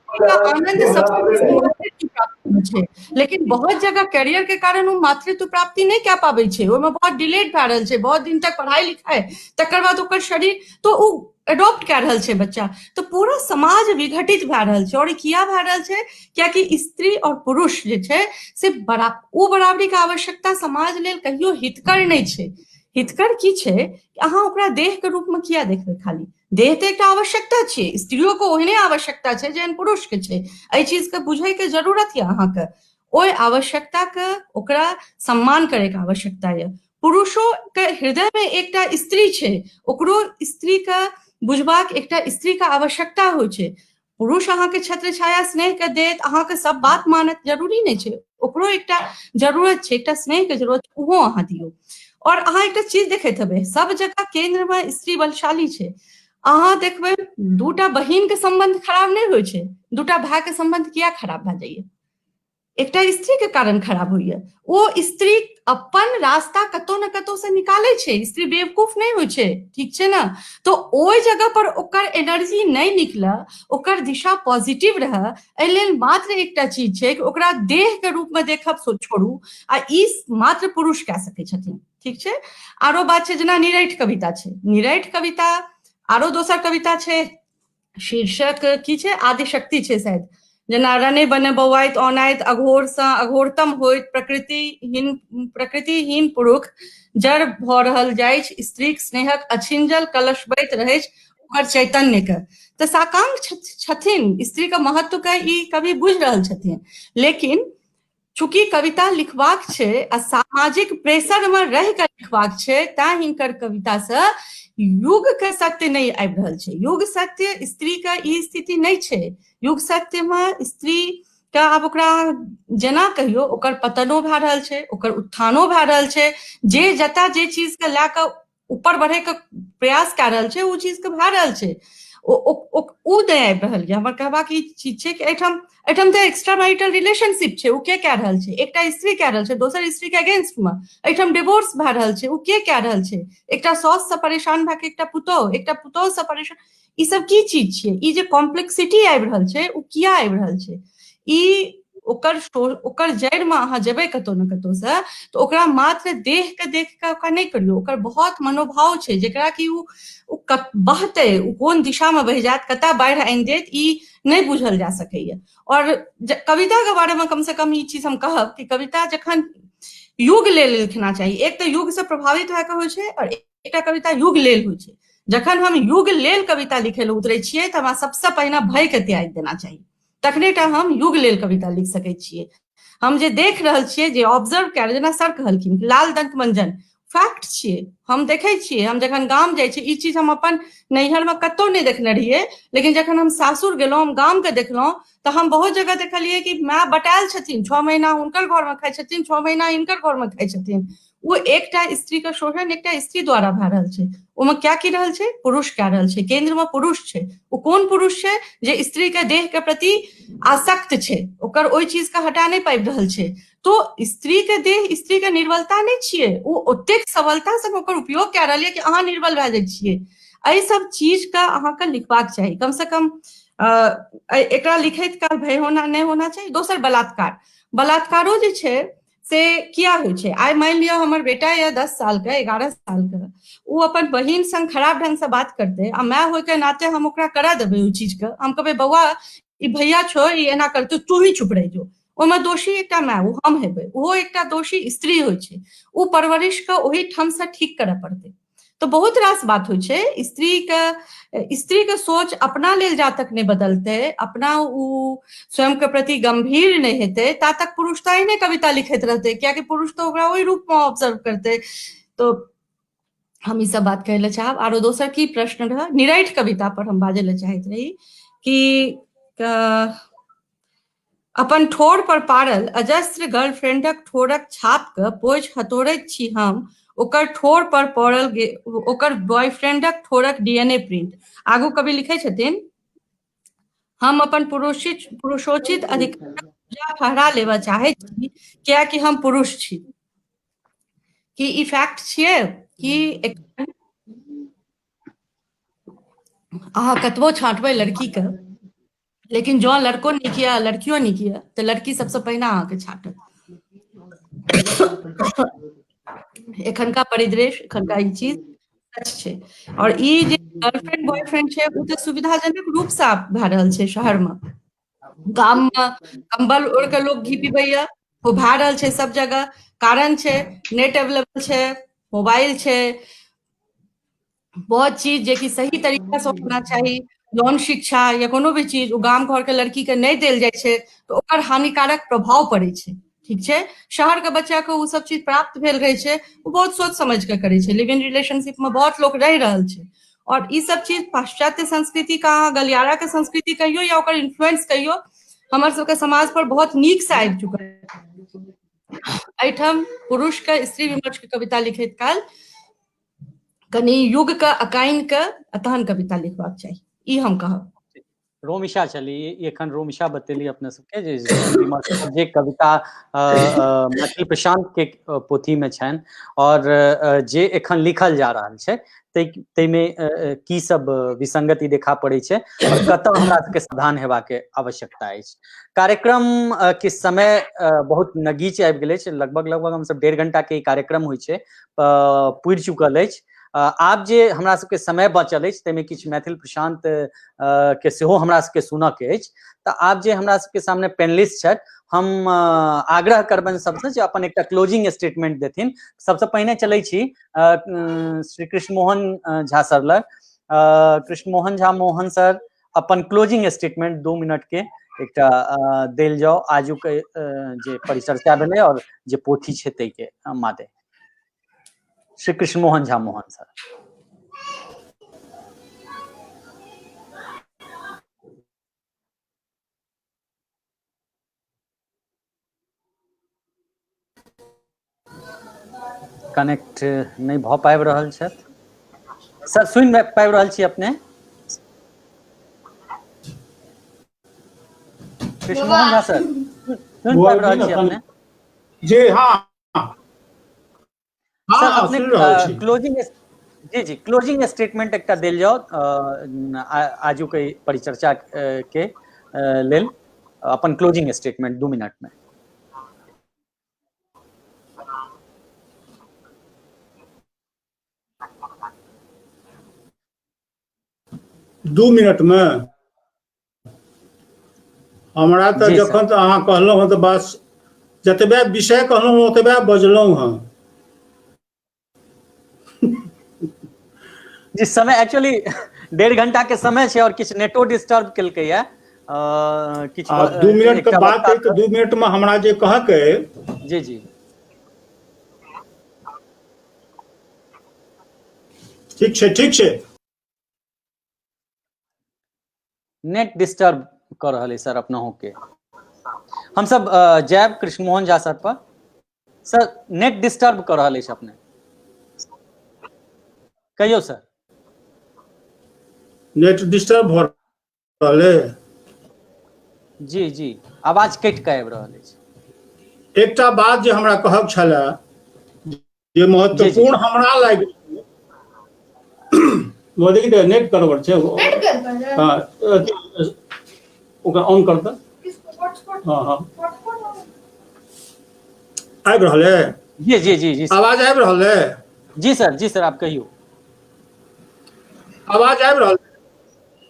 आनंद सबसे बेसी मातृत्व प्राप्ति होइ छै, लेकिन बहुत जगह कैरियर के कारण ओ मातृत्व प्राप्ति नहि कए पाबै छै, ओहिमे बहुत डिलेट भए रहल छै, बहुत दिन तक पढ़ाई लिखाई, तकर बाद ओकर शरीर तो ओ एडॉप्ट कए रहल छै बच्चा, तऽ पूरा समाज विघटित भए रहल छै। और ई किया भए रहल छै? कियाकि स्त्री और पुरुष जे छै से ओ बराबरी के आवश्यकता समाज लेल कहियो हितकर नहि छै। हितकर की छै? अहाँ ओकरा देह के रूप में किया देखबै? खाली देह तऽ एकटा आवश्यकता छै, स्त्रियो के ओहने आवश्यकता छै जेहन पुरुष के छै। एहि चीज के बुझै के जरूरत यऽ अहाँके, ओहि आवश्यकता के ओकरा सम्मान करे के आवश्यकता यऽ। पुरुषो के हृदय में एकटा स्त्री छै, ओकरो स्त्री के बुझबाक एकटा स्त्री के आवश्यकता होइ छै। पुरुष अहाँके छत्र छाया स्नेह के देत, अहाँके सब बात मानत, जरूरी नहि छै, ओकरो एकटा जरूरत छै, एकटा स्नेह के जरूरत, ओहो अहाँ दियौ। और अहाँ एकटा चीज देखैत हेबै, सब जगह केंद्र में स्त्री बलशाली छै। अहाँ देखबै दूटा बहिन के संबंध खराब नहि होइ छै, दूटा भाय के संबंध किया खराब भए जाइया? एकटा स्त्री के कारण खराब होइया। ओ स्त्री अपन रास्ता कतौ ने कतौ से निकालै छै, स्त्री बेवकूफ नहि होइ छै, ठीक छै ने? तो ओहि जगह पर ओकर एनर्जी नहि निकले, ओकर दिशा पॉजिटिव रहे, एहि लेल मात्र एकटा चीज छै कि ओकरा देह के रूप में देखब सो छोड़ू, आ ई मात्र पुरुष कए सकै छथिन, ठीक छै? आरो बात छै जेना निरैठ कविता छै, निरैठ कविता आरो दोसर कविता छै, शीर्षक की छै? आदिशक्ति छै शायद। जेना रने बने बौआइत औनाइत अघोर सँ अघोरतम होइत प्रकृतिहीन पुरुष जड़ भऽ रहल जाइछ, स्त्रीक स्नेहक अछिंजल कलशबैत रहैछ ओकर चैतन्य के। तऽ साकांक्ष छथिन, स्त्री के महत्व के ई कवि बुझि रहल छथिन, लेकिन चूँकि कविता लिखबाक छै आ सामाजिक प्रेशर में रहि कऽ लिखबाक छै, तैं हिनकर कविता से युग के सत्य नहि आबि रहल छै। युग सत्य स्त्री के ई स्थिति नहि छै। युग सत्य में स्त्री तऽ आब ओकरा जेना कहियौ, ओकर पतनो भए रहल छै, ओकर उत्थानो भए रहल छै। जे जतऽ जे चीजके लए कऽ ऊपर बढ़ैके प्रयास कए रहल छै, ओ चीजके भए रहल छै। ओ नहि आबि रहल यऽ। हमर कहबाक ई चीज छै कि एहिठाम एहिठाम तऽ एक्स्ट्रा मैरिटल रिलेशनशिप छै, ओ के कए रहल छै? एकटा स्त्री कए रहल छै दोसर स्त्रीके अगेंस्टमे। एहिठाम डिवोर्स भए रहल छै, ओ के कए रहल छै? एकटा साउससँ परेशान भए कऽ एकटा पुतोहु, एकटा पुतोहुसँ परेशान। ई सब की चीज छियै? ई जे कॉम्प्लेक्सिटी आबि रहल छै, ओ किया आबि रहल छै? ई ओकर ओकर जड़िमे अहाँ जेबै कतहु ने कतहुसँ, तऽ ओकरा मात्र देहके देख कऽ ओकरा नहि करियौ। ओकर बहुत मनोभाव छै, जकरा कि ओ बहतै, ओ कोन दिशामे बहि जायत, कतय बाढ़ि आनि देत, ई नहि बुझल जा सकैए। आओर कविताके बारेमे कमसँ कम ई चीज हम कहब कि कविता जखन युग लेल लिखना चाही, एक तऽ युगसँ प्रभावित भए कऽ होइ छै आओर एकटा कविता युग लेल होइ छै। जखन हम युग लेल कविता लिखै लए उतरै छियै, तऽ हमरा सबसँ पहिने भयके त्यागि देना चाही, तखने टा हम युग लेल कविता लिख सकै छियै। हम जे देख रहल छियै, जे ऑब्जर्व कए, जेना सर कहलखिन लाल दंत मंजन, फैक्ट छियै, हम देखै छियै। हम जखन गाम जाइ छियै, ई चीज हम अपन नैहरमे कतहु नहि देखने रहियै, लेकिन जखन हम सासुर गेलहुँ, हम गामके देखलहुँ, तऽ हम बहुत जगह देखलियै कि माय बटायल छथिन, 6 महीना हुनकर घरमे खाइ छथिन, 6 महीना हिनकर घरमे खाइ छथिन। ओ एकटा स्त्री के शोषण एकटा स्त्री द्वारा भए रहल छै। ओहिमे क्या की रहल छै? पुरुष कए रहल छै, केंद्र में पुरुष छै। ओ कोन पुरुष छै? जे स्त्री के देह के प्रति आसक्त छै, ओकर ओहि चीज के हटा नहि पाबि रहल छै। तो स्त्री के देह स्त्री के निर्बलता नहि छियै, ओ ओतेक सबलता से ओकर उपयोग कए रहल यऽ कि अहाँ निर्बल भए जाइ छियै। एहि सब चीज के अहाँके लिखबाक चाही। कम से कम एकरा लिखैत काल भय होना नहि होना चाही। दोसर बलात्कार, बलात्कारो जे छै से किया होइ छै? आइ मानि लिअ हमर बेटा यऽ 10 सालके, 11 सालके, ओ अपन बहिन संग खराब ढंगसँ बात करतै आ माय होइके नाते हम ओकरा करा देबै ओहि चीजके। हम कहबै, बौआ, ई भैया छौ, ई एना करतौ, तू ही चुप रहि जो। ओहिमे दोषी एकटा माय, ओ हम हेबै, ओहो एकटा दोषी स्त्री होइ छै। ओ परवरिशके ओहि ठामसँ ठीक करय पड़तै। तऽ बहुत रास बात होइ छै। स्त्रीके स्त्रीके सोच अपना लेल जा तक नहि बदलतै, अपना ओ स्वयंके प्रति गंभीर नहि हेतै, ता तक पुरुष तऽ एहने कविता लिखैत रहतै, कियाकि पुरुष तऽ ओकरा ओहि रूपमे ऑब्जर्व करतै। तो हम ई सब बात कहै लए चाहब। आरो दोसर की प्रश्न रहै? निरैठ कविता पर हम बाजै लए चाहैत रही कि अपन ठोर पर पारल अजस्र गर्लफ्रेंडक ठोरक छापके पोछि हतोड़ैत छी हम ओकर ठोर पर पड़ल ओकर बॉयफ्रेंडक ठोरक डीएनए प्रिंट। आगू कवि लिखै छथिन, हम अपन पुरुषित पुरुषोचित अधिकारक ध्वजा फहरा लेबऽ चाहैत छी, कियाकि हम पुरुष छी। की ई फैक्ट छियै कि अहाँ कतबो छाँटबै लड़कीके, लेकिन जँ लड़को नीक यऽ, लड़कियो नीक यऽ, तऽ लड़की सबसँ पहिने अहाँके छाटत? एखनका परिदृश्य, एखनका ई चीज सच छै। आओर ई जे गर्लफ्रेंड बॉयफ्रेंड छै, ओ तऽ सुविधाजनक रूपसँ आब भए रहल छै शहरमे। गाममे कम्बल ओढ़ि कऽ लोक घी पीबैया, ओ भए रहल छै सब जगह। कारण छै नेट एवेलेबल छै, मोबाइल छै, बहुत चीज जेकि सही तरीका से होना चाही, यौन शिक्षा या कोनो भी चीज, ओ गाम घरके लड़कीके नहि देल जाइ छै, तऽ ओकर हानिकारक प्रभाव पड़ै छै। ठीक छै, शहरके बच्चाके ओ सब चीज प्राप्त भेल रहै छै, ओ बहुत सोच समझ के करै छै। लिव इन रिलेशनशिपमे बहुत लोक रहि रहल छै और ई सब चीज पाश्चात्य संस्कृति का अहाँ गलियारा के संस्कृति कहियौ या ओकर इन्फ्लुएंस कहियौ, हमर सबके समाज पर बहुत नीक से आबि चुकल। एहिठाम पुरुष के स्त्री विमर्श के कविता लिखैत काल कनि युग के अकानि के तहन कविता लिखबाक चाही, ई हम कहब। रोमिशा छली एखन, रोमिशा बतेली अपने सबके जे जे कविता मैथिली प्रशांत के पोथी में छनि और जे एखन लिखल जा रहल छै, ताहिमे की सब विसंगति देखा पड़ै छै और कतऽ हमरा सबके सावधान हेबाक आवश्यकता अछि। कार्यक्रम के समय बहुत नगीच आबि गेल अछि। लगभग लगभग हमसब 1.5 घंटा के ई कार्यक्रम होइ छै, पुरि चुकल अछि। आब जे हमरा सबके समय बचल अछि, ताहिमे किछु मैथिल प्रशांत के सेहो हमरा सबके सुनऽ के अछि। तऽ आब जे हमरा सबके सामने पैनलिस्ट छथि, हम आग्रह करबनि सबसँ जे अपन एकटा क्लोजिंग स्टेटमेंट देथिन। सबसँ पहिने चलै छी श्री कृष्ण मोहन झा सर लग। कृष्ण मोहन झा मोहन सर, अपन क्लोजिंग स्टेटमेंट 2 मिनट के एकटा देल जाओ, आजुक जे परिचर्चा भेलै और जे पोथी छै ताहिके मादे। श्री कृष्ण मोहन झा मोहन सर। कनेक्ट नहि भऽ पाबि रहल छथि। सर, सुनि पाबि रहल छी अपने? कृष्णमोहन झा सर, सुनि पाबि रहल छी अपने? जी हाँ। सर, अपने क्लोजिंग, जी जी, क्लोजिंग स्टेटमेंट एकटा देल जाओ आजू के परिचर्चा के लेल, अपन क्लोजिंग स्टेटमेंट 2 मिनट में। 2 मिनट में हमरा तऽ जखन तऽ अहाँ कहलहुँ हँ तऽ बस जतबे विषय कहलहुँ ओतबे बजलहुँ हँ। जी, समय एक्चुअली 1.5 घंटा के समय छै और किछु नेटो डिस्टर्ब केलकै या किछु। 2 मिनट के बात है तऽ 2 मिनट में हमरा जे कहके। जी जी, ठीक छै, ठीक छै। नेट डिस्टर्ब कर रहल है सर अपनहों के। हम सब जायब कृष्णमोहन झा सर पर। सर, नेट डिस्टर्ब कर रहल अछि अपने, कहियौ सर। नेट डिस्टर्ब भऽ रहल है। जी जी, आवाज कटि कऽ आबि रहल अछि। एकटा बात जे हमरा कहब छलए जे महत्वपूर्ण हमरा लागि, नेट गड़बड़ छै। हाँ, ओकरा ऑन कर दे। हाँ हाँ, आबि रहल है? जी जी जी जी। आवाज आबि रहल है? जी सर, जी सर, आप कहियौ। आवाज आबि रहल?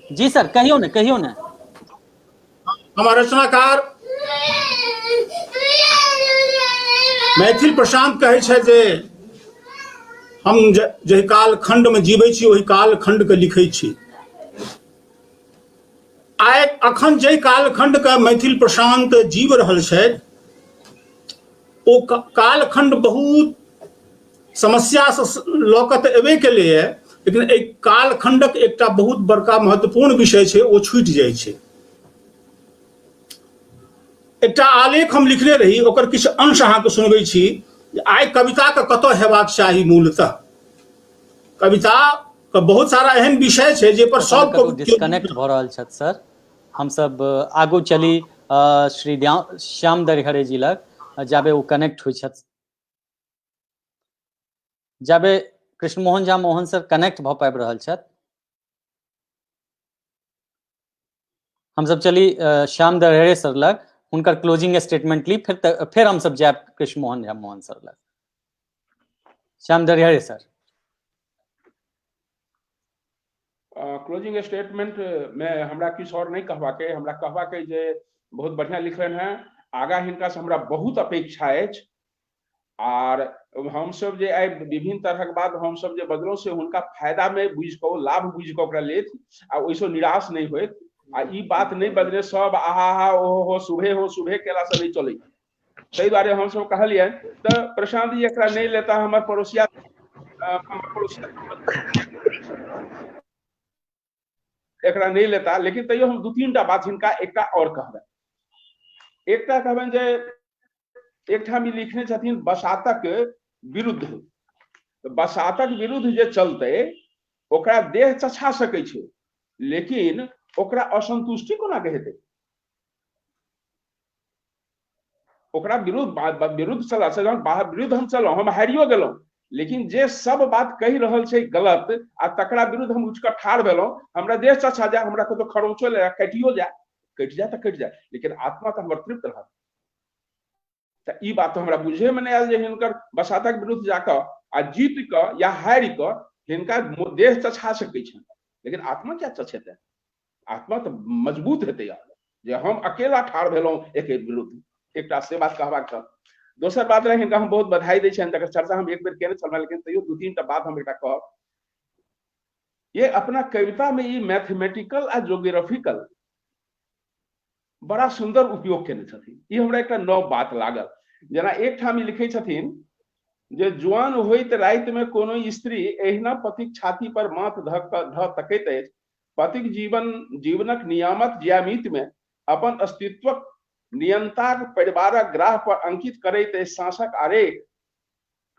जी सर, कहियौ ने, कहियौ ने। हमर रचनाकार मैथिल प्रशांत कहै छै जे हम जाहि कालखंड में जीबै छी ओहि कालखंड के लिखै छी। आइ अखन जाहि कालखंड के मैथिल प्रशांत जीव रहल छथि ओ कालखंड बहुत समस्या से लऽ कऽ तऽ एबे केलैए, लेकिन एहि कालखंडक एकटा बहुत बड़का महत्वपूर्ण विषय छै, ओ छूटि जाइ छै। एकटा आलेख हम लिखने रही, ओकर किछु अंश अहाँके सुनबै छी। आइ कविताके कतऽ हेबाक चाही? मूलतः कविता के बहुत सारा एहन विषय छै जे पर सब डिस्कनेक्ट भऽ रहल छथि सर। हमसब आगू चली श्री श्याम दरिहरे जी लग, जाबे ओ कनेक्ट होइ छथि, जाबे कृष्णमोहन झा मोहन सर कनेक्ट भऽ पाबि रहल छथि, हमसब चली श्याम दरिहरे सर लग, हुनकर क्लोजिंग स्टेटमेंट ली, फेर हमसब जायब कृष्णमोहन झा मोहन सर लग। Shyam Darihare sir. Closing statement में हमरा किछु और नहि कहबाक अइ। हमरा कहबाक अइ जे बहुत बढ़िया लिखलनि हेँ, आगाँ हिनकासँ हमरा बहुत अपेक्षा अछि। आर हमसब जे आइ विभिन्न तरहक बात हमसब जे बजलहुँ से हुनका फायदामे बुझि कऽ, लाभ बुझि कऽ ओकरा लेत आ ओहिसँ निराश नहि होइत। आ ई बात नहि बजने सब आहा हा ओहो हो शुभे हो शुभे केलासँ नहि चलै, ताहि दुआरे हमसब कहलियनि। तऽ प्रशांत जी एकरा नहि लेता, हमर पड़ोसिया, हमर पड़ोसिया एकरा नहि लेता, लेकिन तैयो हम 2-3 टा बात हिनका एकटा और कहबनि। एकटा कहबनि जे एकठाम ई लिखने छथिन बसातक विरुद्ध, बसातक विरुद्ध जे चलतै ओकरा देह चछा सकै छै, लेकिन ओकरा असंतुष्टि कोना के हेतै? ओकरा विरुद्ध विरुद्ध चला से बाहर विरुद्ध हम चलहुँ, हम हारियो गेलहुँ, लेकिन जे सब बात कहि रहल छै गलत आ तकरा विरुद्ध हम उठि कऽ ठाढ़ भेलहुँ, हमरा देह चछा जाय, हमरा कतौ खरोचो लए कटियो जाय, कटि जाय तऽ कटि जाय, लेकिन आत्मा तऽ हमर तृप्त रहत। तऽ ई बात तऽ हमरा बुझेमे नहि आयल जे हिनकर बसातक विरुद्ध जाकऽ आ जीत कऽ या हारि कऽ हिनका देह चछा सकै छनि, लेकिन आत्मा क्या चछेतै? आत्मा तऽ मजबूत हेतै यार, जे हम अकेला ठाढ़ भेलहुँ एक विरुद्ध। एकटा से बात कहबाक छल। दोसर बात रहै, हिनका हम बहुत बधाई दै छियनि, तकर चर्चा हम एक बेर केने छलहुँ, लेकिन तैयो 2-3 टा बात हम एकटा कहब। ये अपना कविता में ई मैथमेटिकल आ ज्योग्राफिकल बड़ा सुंदर उपयोग केने छथिन। ई हमरा एकटा नव बात लागल। जेना एकठाम ई लिखै छथिन जे जुआन होइत राति में कोनो स्त्री एहिना पतिक छाती पर माथ धऽ धऽ तकैत अछि, पतिक जीवन जीवनक नियामक ज्यामित में अपन अस्तित्वक नियंताक परिवारक ग्राह पर अंकित करैत अछि साँसक आरेख,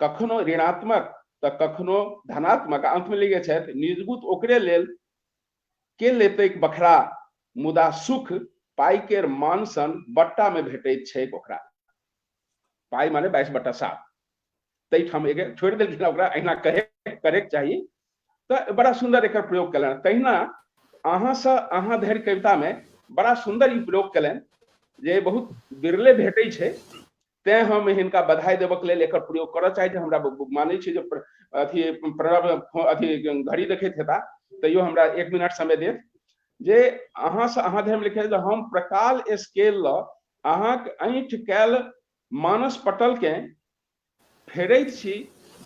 कखनो ऋणात्मक तऽ कखनो धनात्मक। अंत में लिखे छथि, निजगुत ओकरे लेल के लेतैक बखरा, मुदा सुख पाइ केर मान सन बट्टा में भेटैत छैक ओकरा। पाइ माने 22/7। ताहिठाम एक छोड़ि देलखिन ओकरा, एहिना कहे करैके चाही। तऽ बड़ा सुन्दर एकर प्रयोग कयलनि। तहिना अहाँसँ अहाँ धरि कवितामे बड़ा सुन्दर ई प्रयोग कयलनि जे बहुत बिरले भेटै छै। तें हम हिनका बधाई देबक लेल एकर प्रयोग करऽ चाहै छी। हमरा मानै छी जे अथी प्रणव अथी घड़ी देखैत हेता, तैयो हमरा 1 मिनट समय देत जे अहाँसँ अहाँ धरि लिखे जे हम प्रकाल स्केल लऽ अहाँक ऐंठ कयल मानस पटलकेँ फेरैत छी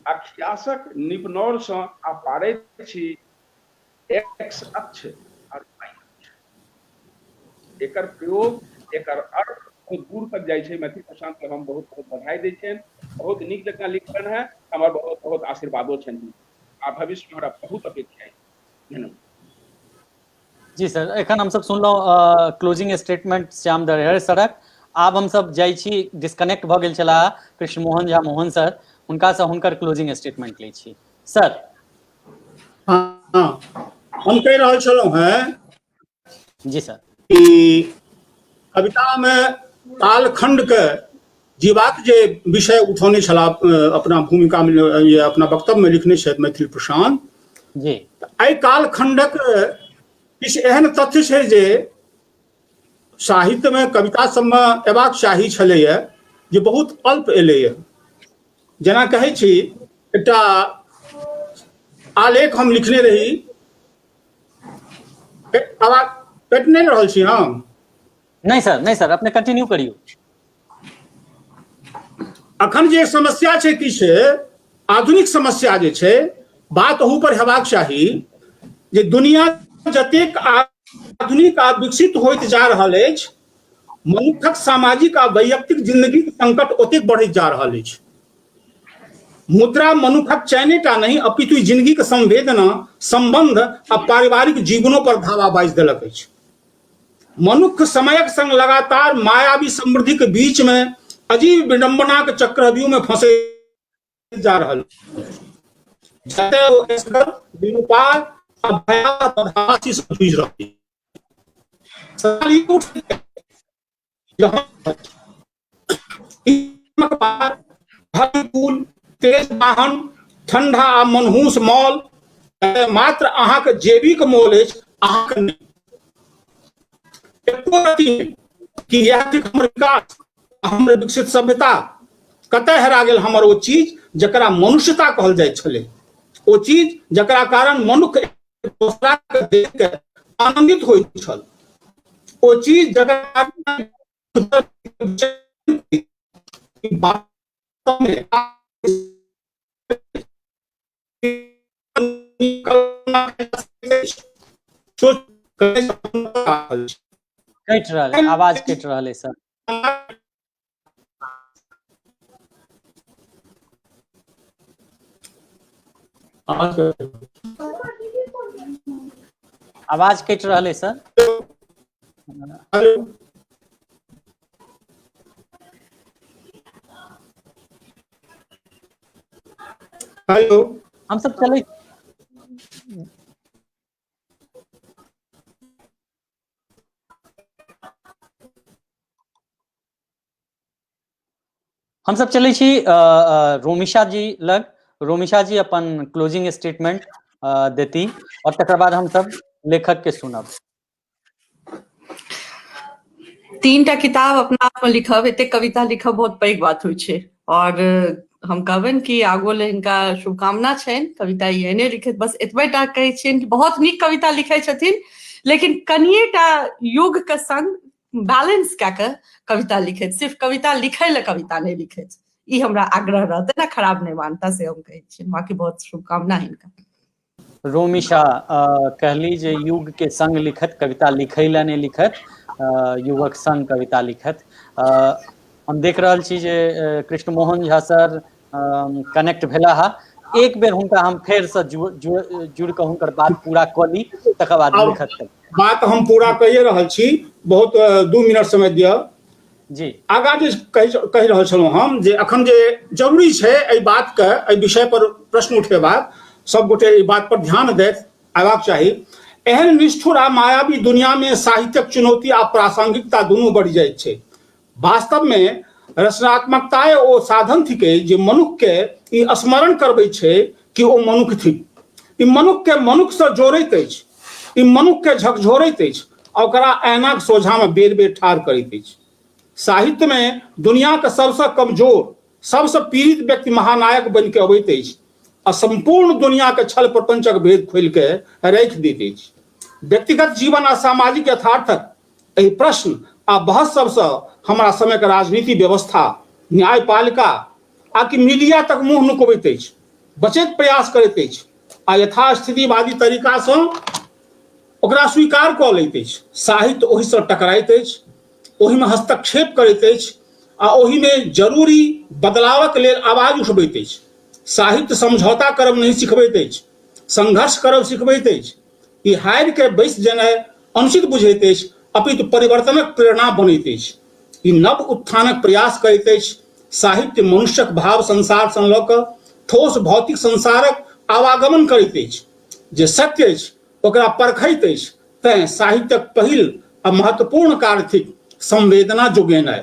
आ खियासक निपनौरसँ आ पारैत छी एक्स अक्ष और वाई अक्ष। एकर प्रयोग, एकर अर्थ बहुत दूर तक जाइ छै। मैथिल प्रशांत के हम बहुत बहुत बधाई दै छियनि, बहुत नीक जकाँ लिखलनि हेँ, हमर बहुत बहुत आशीर्वादो छनि आ भविष्य में हमरा बहुत अपेक्षा है। धन्यवाद। जी सर, एखन हमसब सुनलहुँ क्लोजिंग स्टेटमेंट श्याम दरहर सरक। आब हमसब जाइ छी, डिस्कनेक्ट भऽ गेल छलाह कृष्ण मोहन झा मोहन सर, हुनकासँ हुनकर क्लोजिंग स्टेटमेंट लै छी सर। हाँ, हम कहि रहल छलहुँ हेँ जी सर कि कविता में कालखंड के जीवाक जे विषय उठौने छलाह अपना भूमिका में, ये अपना वक्तव्य में लिखने छथि मैथिल प्रशांत जी, एहि कालखंडक किछु एहन तथ्य छै जे साहित्य में कविता सबमे एबाक चाही छलैया जे बहुत अल्प एलैया। जेना कहै छी, एकटा आलेख हम लिखने रही, आवाज कटि नहि रहल छी हम? नहीं सर, नहीं सर, अपने कंटिन्यू करियो। अखन जे समस्या छै कि से आधुनिक समस्या जे छै, बात ओहू पर हेबाक चाही जे दुनिया जतेक आधुनिक आ विकसित होइत जा रहल अछि, मनुष्यक सामाजिक आ वैयक्तिक जिंदगीक संकट ओतेक बढ़ैत जा रहल अछि। मुद्रा मनुखक चैनेटा नहि अपितु जिंदगीक संवेदना, संबंध आ पारिवारिक जीवनो पर धावा बाजि देलक अछि। मनुख समयक संग लगातार मायावी समृद्धिक बीच में अजीब विडंबनाक चक्रव्यूह में फंसे जा रहल, जतय ओ एसगर, निरुपाय आ भयावह बदमाशी से जूझि रहल। सवाल ई उठैत जे हम तेज वाहन, ठंडा आ मनहूस मॉल मात्र अहाँके जेबीक मोल अछि, अहाँके नहि। एको रति कि इएह थिक हमर विकास, हमर विकसित सभ्यता? कतय हेरा गेल हमर ओ चीज जकरा मनुष्यता कहल जाइत छलै, ओ चीज जकरा कारण मनुष्य एक दोसराके देख के आनंदित होइत छल, ओ चीज जकरा कटि रहल है आवाज, कटि रहल है सर। आवाज कटि रहल है सर। हेलो, हेलो, हम सब चले हम सब चलै छी रोमिशा जी लग। रोमिशा जी अपन क्लोजिंग स्टेटमेंट देती और तकर बाद हम सब लेखक के सुनब। 3टा किताब अपना आप में लिखब, एते कविता लिखब बहुत पैघ बात होइ छै। और हम कहबनि कि आगो ले हिनका शुभकामना छनि, कविता एहने लिखैत। बस एतबे टा कहै छियनि कि बहुत नीक कविता लिखै छथिन, लेकिन कनिये टा युग के संग बैलेंस कए कऽ कविता लिखैत, सिर्फ कविता लिखै लए कविता नहि लिखैत, ई हमरा आग्रह रहतै ने, खराब नहि मानता से हम कहै छियनि। बाकी बहुत शुभकामना हिनका। रोमिशा कहली जे युग के संग लिखत, कविता लिखै लए नहि लिखत, युगक संग कविता लिखत। हम देख रहल छी जे कृष्ण मोहन झा सर कनेक्ट भेला हा, एक बेर हुनका हम फेर से जुड़ कऽ हुनकर बात पूरा कऽ ली, तकर बाद आब लिखत। बात हम पूरा कहिए रहल छी, बहुत 2 मिनट समय दिअ। जी। आगाँ जे कहि रहल छलहुँ हम जे अखन जे जरूरी छै एहि बातके, एहि विषय पर प्रश्न उठेबाक, सब गोटे एहि बात पर ध्यान दैत अयबाक चाही। एहन निष्ठुर आ मायावी दुनिया में साहित्यक चुनौती आ प्रासंगिकता दुनू बढ़ि जाइत छै। वास्तव में रचनात्मकता ओ साधन थिकै जे मनुख के ई स्मरण करबै छै कि ओ मनुख थिक। ई मनुख के मनुख से जोड़ैत अछि, ई मनुख के झकझोरैत अछि आ ओकरा ऐनाक सोझा में बेर बेर ठाढ़ करैत अछि। साहित्य में दुनिया के सबसे कमजोर, सबसे पीड़ित व्यक्ति महानायक बनि के अबैत अछि आ संपूर्ण दुनिया के छल प्रपंचक भेद खोलि के राखि दैत अछि। व्यक्तिगत जीवन आ सामाजिक यथार्थक एहि प्रश्न आ बहस सबसँ हमरा समय के राजनीति व्यवस्था, न्यायपालिका आ कि मीडिया तक मुंह नुकबैत अछि, बचैत प्रयास करैत अछि आ यथास्थितिवादी तरीकासँ ओकरा स्वीकार कऽ लैत अछि। साहित्य ओहिसँ टकराइत अछि, ओहिमे हस्तक्षेप करैत अछि आ ओहिमे जरूरी बदलावक लेल आवाज उठबैत अछि। साहित्य समझौता करब नहि सिखबैत अछि, संघर्ष करब सिखबैत अछि। ई हारि के बैस जेनाइ अनुचित बुझैत अछि, अपितु परिवर्तनक प्रेरणा बनैत अछि। ई नव उत्थानक प्रयास करैत अछि। साहित्य मनुष्यक भाव संसार सँ लऽ कऽ ठोस भौतिक संसारक आवागमन करैत अछि। जे सत्य अछि ओकरा परखैत अछि। तैं साहित्यक पहिल आ महत्वपूर्ण कार्य थिक संवेदना जोगेनाइ,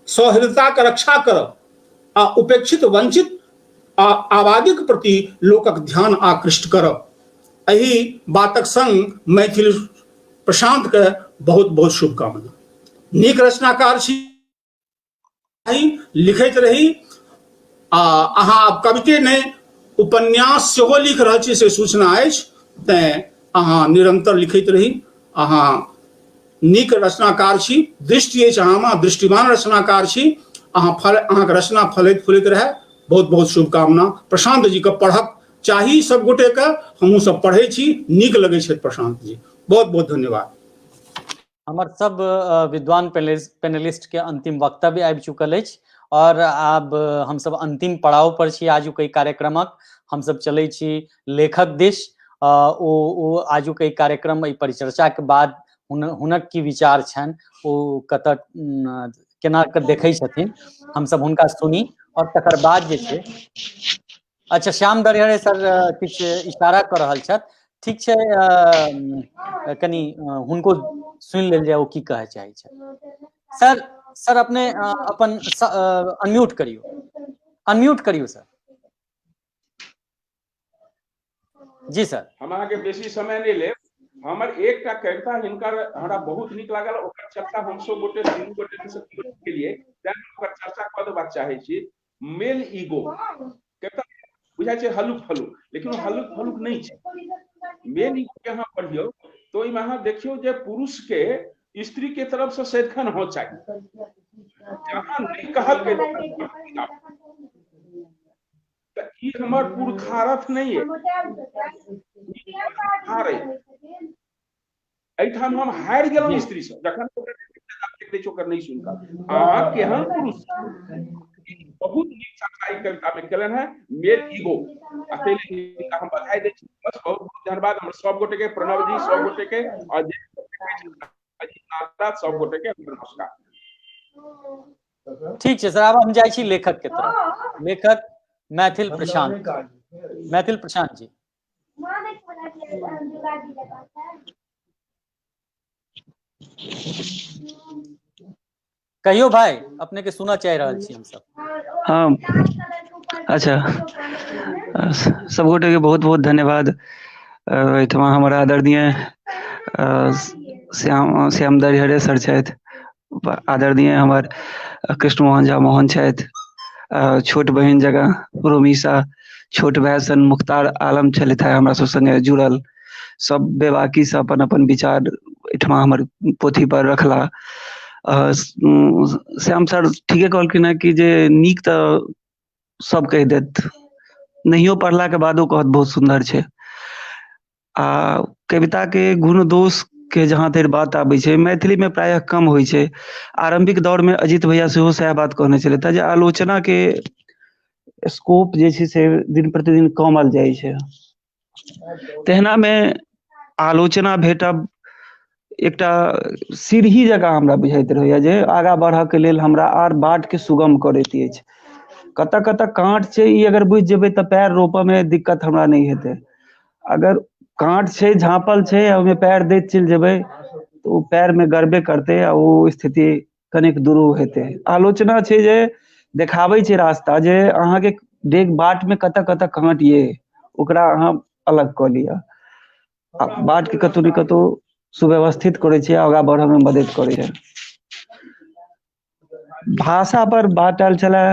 सौहृदताक रक्षा करब आ उपेक्षित, वंचित आ आबादीक प्रति लोकक ध्यान आकृष्ट करब। एहि बातक संग मैथिल प्रशांत के बहुत बहुत शुभकामना। नीक रचनाकार छी, लिखैत रही आ अहाँ आब कविते नहि उपन्यास सेहो लिख रहल छी से सूचना अछि, तैं अहाँ निरंतर लिखैत रही। अहाँ नीक रचनाकार छी, दृष्टि अछि अहाँमे, दृष्टिमान रचनाकार छी अहाँ, फल अहाँके रचना फलैत फूलैत रहए। बहुत बहुत शुभकामना। प्रशांत जी के पढ़क चाही सब गोटे के, हमहूँ सब पढ़ै छी, नीक लगै छै प्रशांत जी। बहुत बहुत धन्यवाद। हमर सब विद्वान पैनलिस्ट के अंतिम वक्तव्य आबि चुकल अछि और आब हम सब अंतिम पड़ाव पर छी आजुक एहि कार्यक्रमक। हम सब चलै छी लेखक दिश। ओ ओ आजुक एहि कार्यक्रम एहि परिचर्चा के बाद हुनक की विचार छनि, ओ कतऽ केना कऽ देखै छथिन, हम सब हुनका सुनी और तकर बाद जे छै। अच्छा, श्याम दरिहरे सर किछु इशारा कऽ रहल छथि। ठीक छै, कनि हुनको सुनि लेल जाय, ओ की कहय चाहै छथि। सर, सर अपने अपन अनम्यूट करियौ, अनम्यूट करियौ सर। जी सर। हम अहाँके बेसी समय नहि लेब। हमर एकटा कविता हिनकर हमरा बहुत नीक लागल, ओकर चर्चा हम सब गोटे तीनू गोटे से केलिए, तैं ओकर चर्चा कऽ देबाक चाहै छी। मेल ईगो कविता बुझाइ छै हल्लुक फलुक, लेकिन ओ हल्लुक फलुक नहि छै। मेल ईगो के अहाँ पढ़ियौ तऽ ओहिमे अहाँ देखियौ जे पुरुष के स्त्री के तरफ से सदिखन हो चाही, जहाँ नहि कहल गेल तऽ ई हमर पुरखारथ नहि अइ, एहिठाम हम हारि गेलहुँ स्त्री से, जखन दै छै ओकर नहि सुनकर। अहाँ केहन पुरुष, बहुत नीक चर्चा ई कविता में केलनि हेँ मेल ईगो, आ ताहि लेल हिनका हम बधाई दै छी। बस बहुत बहुत धन्यवाद हमर सब गोटे के, प्रणव जी सब गोटे के और जे सब गोटे के नमस्कार। ठीक छै सर, आब हम जाइ छी लेखक के तरफ। लेखक मैथिल प्रशांत, मैथिल प्रशांत जी। कहियो भाई, अपने के सुनऽ चाहि रहल छी हमसब। हाँ अच्छा, सब गोटे के बहुत बहुत धन्यवाद। एहिठमा हमर आदरणीय श्याम श्याम दरिहरे सर छथि, आदरणीय हमर कृष्ण मोहन झा मोहन छथि, छोट बहिन जकाँ रोमिशा, छोट भाय सन मुख्तार आलम छलथि हे हमरा सब संगे जुड़ल, सब बेबाकी से अपन अपन विचार एहिठमा हमर पोथी पर रखला। श्याम सर ठीके कहलखिन हेँ कि जे नीक तऽ सब कहि देत, नहियो पढ़लाके बादो कहत बहुत सुन्दर छै। आ कविता के गुण दोष के जहाँ धरि बात आबै छै, मैथिली मे प्रायः कम होइ छै। आरम्भिक दौर मे अजित भैया सेहो सएह बात कहने छलथि जे आलोचना के स्कोप जे छै से दिन प्रतिदिन कमल जाइ छै, तेहना मे आलोचना भेटब एकटा सीढ़ी जकाँ हमरा बुझाइत रहैया जे आगाँ बढ़ऽ के लेल हमरा आर बाट के सुगम करैत अछि। कतऽ कतऽ काँट छै ई अगर बुझि जेबै तऽ पैर रोपऽ मे दिक्कत हमरा नहि हेतै। अगर काँट छै, झाँपल छै आ ओहिमे पैर दैत चलि जेबै तऽ ओ पैरमे गड़बे करतै आ ओ स्थिति कनिक दुरूह हेतै। आलोचना छै जे देखाबै छै रास्ता जे अहाँके डेग बाट मे कतऽ कतऽ काँट ये, ओकरा अहाँ अलग कऽ लिअ आ बाट के कतौ ने कतौ सुव्यवस्थित करै छै, आगाँ बढ़ऽ मे मदद करै छै। भाषा पर बात आयल छलै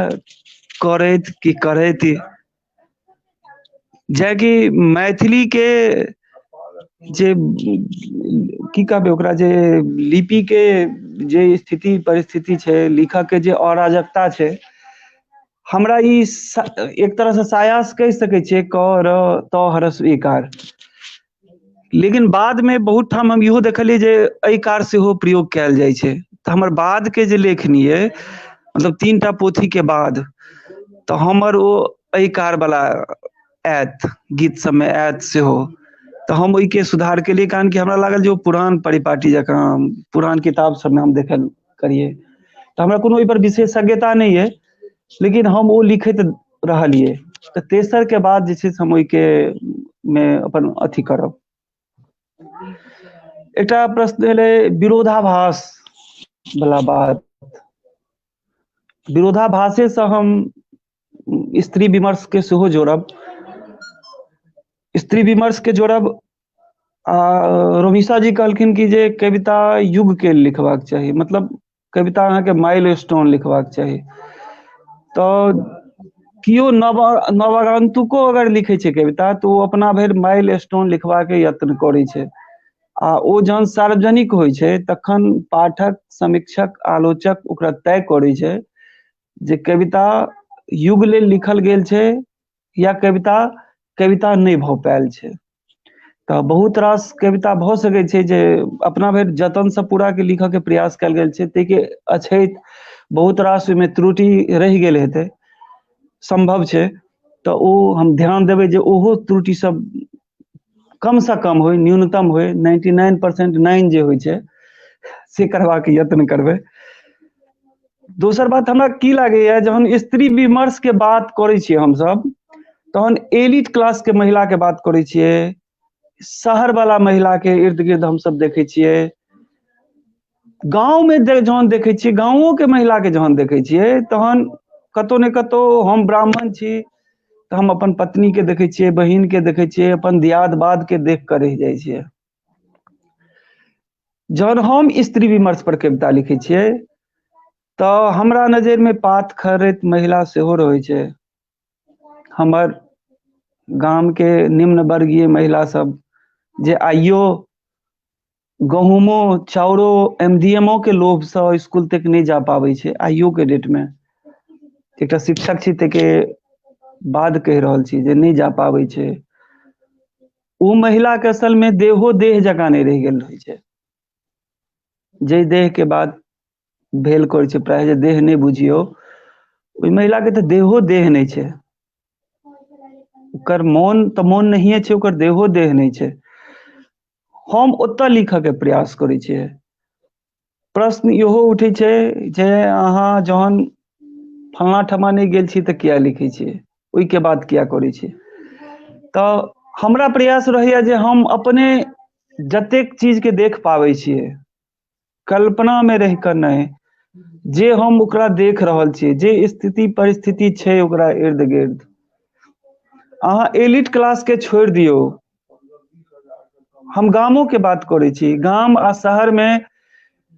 करैत कि करैत, जेकि मैथिली के जे की कहबै ओकरा, जे लिपि के जे स्थिति परिस्थिति छै, लिखऽ के जे अराजकता छै, हमरा ई एक तरह से सायास कहि सकै छियै क र त ह्रस्व इकार। लेकिन बाद मे बहुत ठाम हम इहो देखलियै जे एकार सेहो प्रयोग कयल जाइ छै। तऽ हमर बाद के जे लेखनी अइ, मतलब 3टा पोथी के बाद, तऽ हमर ओ एकार वाला आयत, गीत सबमे आयत सेहो। तऽ हम ओहिके सुधार केलियै, कारण कि हमरा लागल जे ओ पुरान परिपाटी जकाँ पुरान किताब सबमे हम देखल करियै। तऽ हमरा कोनो ओहिपर विशेषज्ञता नहि अइ, लेकिन हम ओ लिखैत रहलियै। तऽ तेसर के बाद जे छै से हम ओहिके मे अपन अथी करब। एकटा प्रश्न एलै विरोधाभास वाला बात। विरोधाभासे से हम स्त्री विमर्श के सेहो जोड़ब। स्त्री विमर्श के जोड़ब आ रोमिशा जी कहलखिन कि जे कविता युग के लिखबाक चाही, मतलब कविता अहाँके माइल स्टोन लिखबाक चाही। तऽ केओ नवागन्तुको अगर लिखै छै कविता तऽ ओ अपना भरि माइल स्टोन लिखबाक यत्न करै छै, आ ओ जहन सार्वजनिक होइ छै तखन पाठक, समीक्षक, आलोचक ओकरा तय करै छै जे कविता युग लेल लिखल गेल छै या कविता कविता नहि भऽ पायल छै। तऽ बहुत रास कविता भऽ सकै छै जे अपना भरि जतनसँ पूरा के लिखऽ के प्रयास कयल गेल छै, ताहिके अछैत बहुत रास ओहिमे त्रुटि रहि गेल हेतै, सम्भव छै। तऽ ओ हम ध्यान देबै जे ओहो त्रुटि सब कम से कम होइ, न्यूनतम होइ, 99% 9 जे होइ छै से करबाक यत्न करबै। दोसर बात हमरा की लागैया, जहन स्त्री विमर्श के बात करै छियै हमसब, तहन एलिट क्लास के महिला के बात करै छियै, शहर वाला महिला के इर्द गिर्द हमसब देखै छियै, गाँव में जहन देखै छियै, गाँवो के महिला के जहन देखै छियै, तहन कतौ ने कतौ हम ब्राह्मण छी तऽ हम अपन पत्नी के देखै छियै, बहिन के देखै छियै, अपन दियाद बाद के देख कऽ रहि जाइ छियै। जहन हम स्त्री विमर्श पर कविता लिखै छियै तऽ हमरा नजरि में पात खरैत महिला सेहो रहै छै। हमर गाम के निम्न वर्गीय महिला सब जे आइयो गहूमो चाउरो MDMO के लोभ से स्कूल तक नहि जा पाबै छै, आइयो के डेट में एकटा शिक्षक छी ताहिके बाद कहि रहल छी जे नहि जा पाबै छै। ओ महिला के असल में देहो देह जकाँ नहि रहि गेल रहै छै, जे देह के बाद भेल करै छै प्रायः जे देह नहि बुझियौ, ओहि महिला के तऽ देहो देह नहि छै, ओकर मोन तऽ मोन नहिये छै, ओकर देहो देह नहि छै। हम ओतऽ लिखऽ के प्रयास करै छियै। प्रश्न इहो उठै छै जे अहाँ जहन फलना ठमा नहि गेल छी तऽ किया लिखै छियै, ओहिके बाद किया करै छियै। तऽ हमरा प्रयास रहैया जे हम अपने जतेक चीज के देख पाबै छियै, कल्पना में रहि कऽ नहि, जे हम ओकरा देख रहल छियै, जे स्थिति परिस्थिति छै ओकरा इर्द गिर्द। अहाँ एलिट क्लास के छोड़ि दियौ, हम गामो के बात करै छी। गाम आ शहर में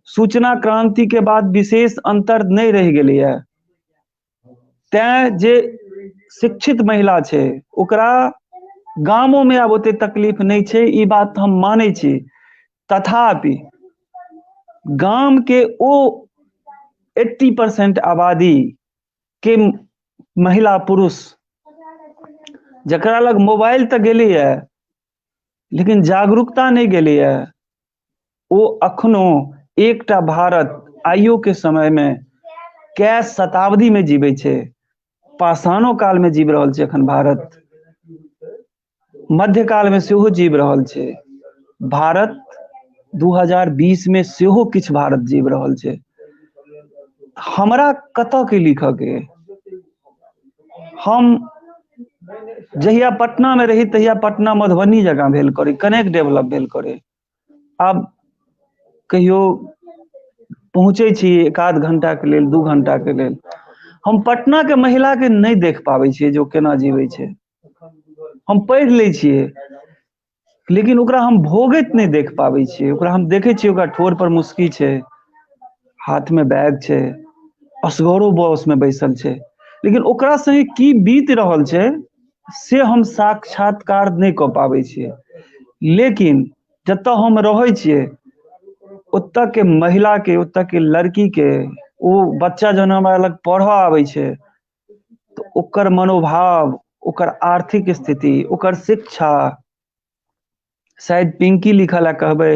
सूचना क्रांति के बाद विशेष अंतर नहि रहि गेलैया, तैं जे शिक्षित महिला छै ओकरा गामो में आब ओते तकलीफ नहि छै, ई बात हम मानै छी। तथापि गाम के ओ 80% आबादी के महिला पुरुष जकरा लग मोबाइल तऽ गेलैया लेकिन जागरूकता नहि गेलैया, ओ अखनो एकटा भारत आइयो के समय में कै शताब्दी में जीबै छै, पाषाणो काल में जीव रहल छै अखन भारत, मध्यकाल में सेहो जीव रहल छै। भारत 2020 मे सेहो किछु भारत जीव रहल छै। हमरा कतऽ के लिखऽ के? हम जहिया पटना मे रही तहिया पटना मधुबनी जकाँ भेल करै, कनेक डेवलप भेल करै। आब कहियो पहुँचै छी एक आध घंटा के लेल, 2 घंटा के लेल, हम पटना के महिला के नहि देख पाबै छियै जे ओ केना जीबै छै। हम पढ़ि लै छियै लेकिन ओकरा हम भोगैत नहि देख पाबै छियै। ओकरा हम देखै छियै, ओकरा ठोर पर मुस्की छै, हाथ में बैग छै, असगरो बस में बैसल छै, लेकिन ओकरा संगे की बीत रहल छै से हम साक्षात्कार नहि कऽ पाबै छियै। लेकिन जतऽ हम रहै छियै ओतऽ के महिला के, ओतऽ के लड़की के, ओ बच्चा जहन हमरा लग पढ़ऽ आबै छै तऽ ओकर मनोभाव, ओकर आर्थिक स्थिति, ओकर शिक्षा, शायद पिंकी लिखऽ लए कहबै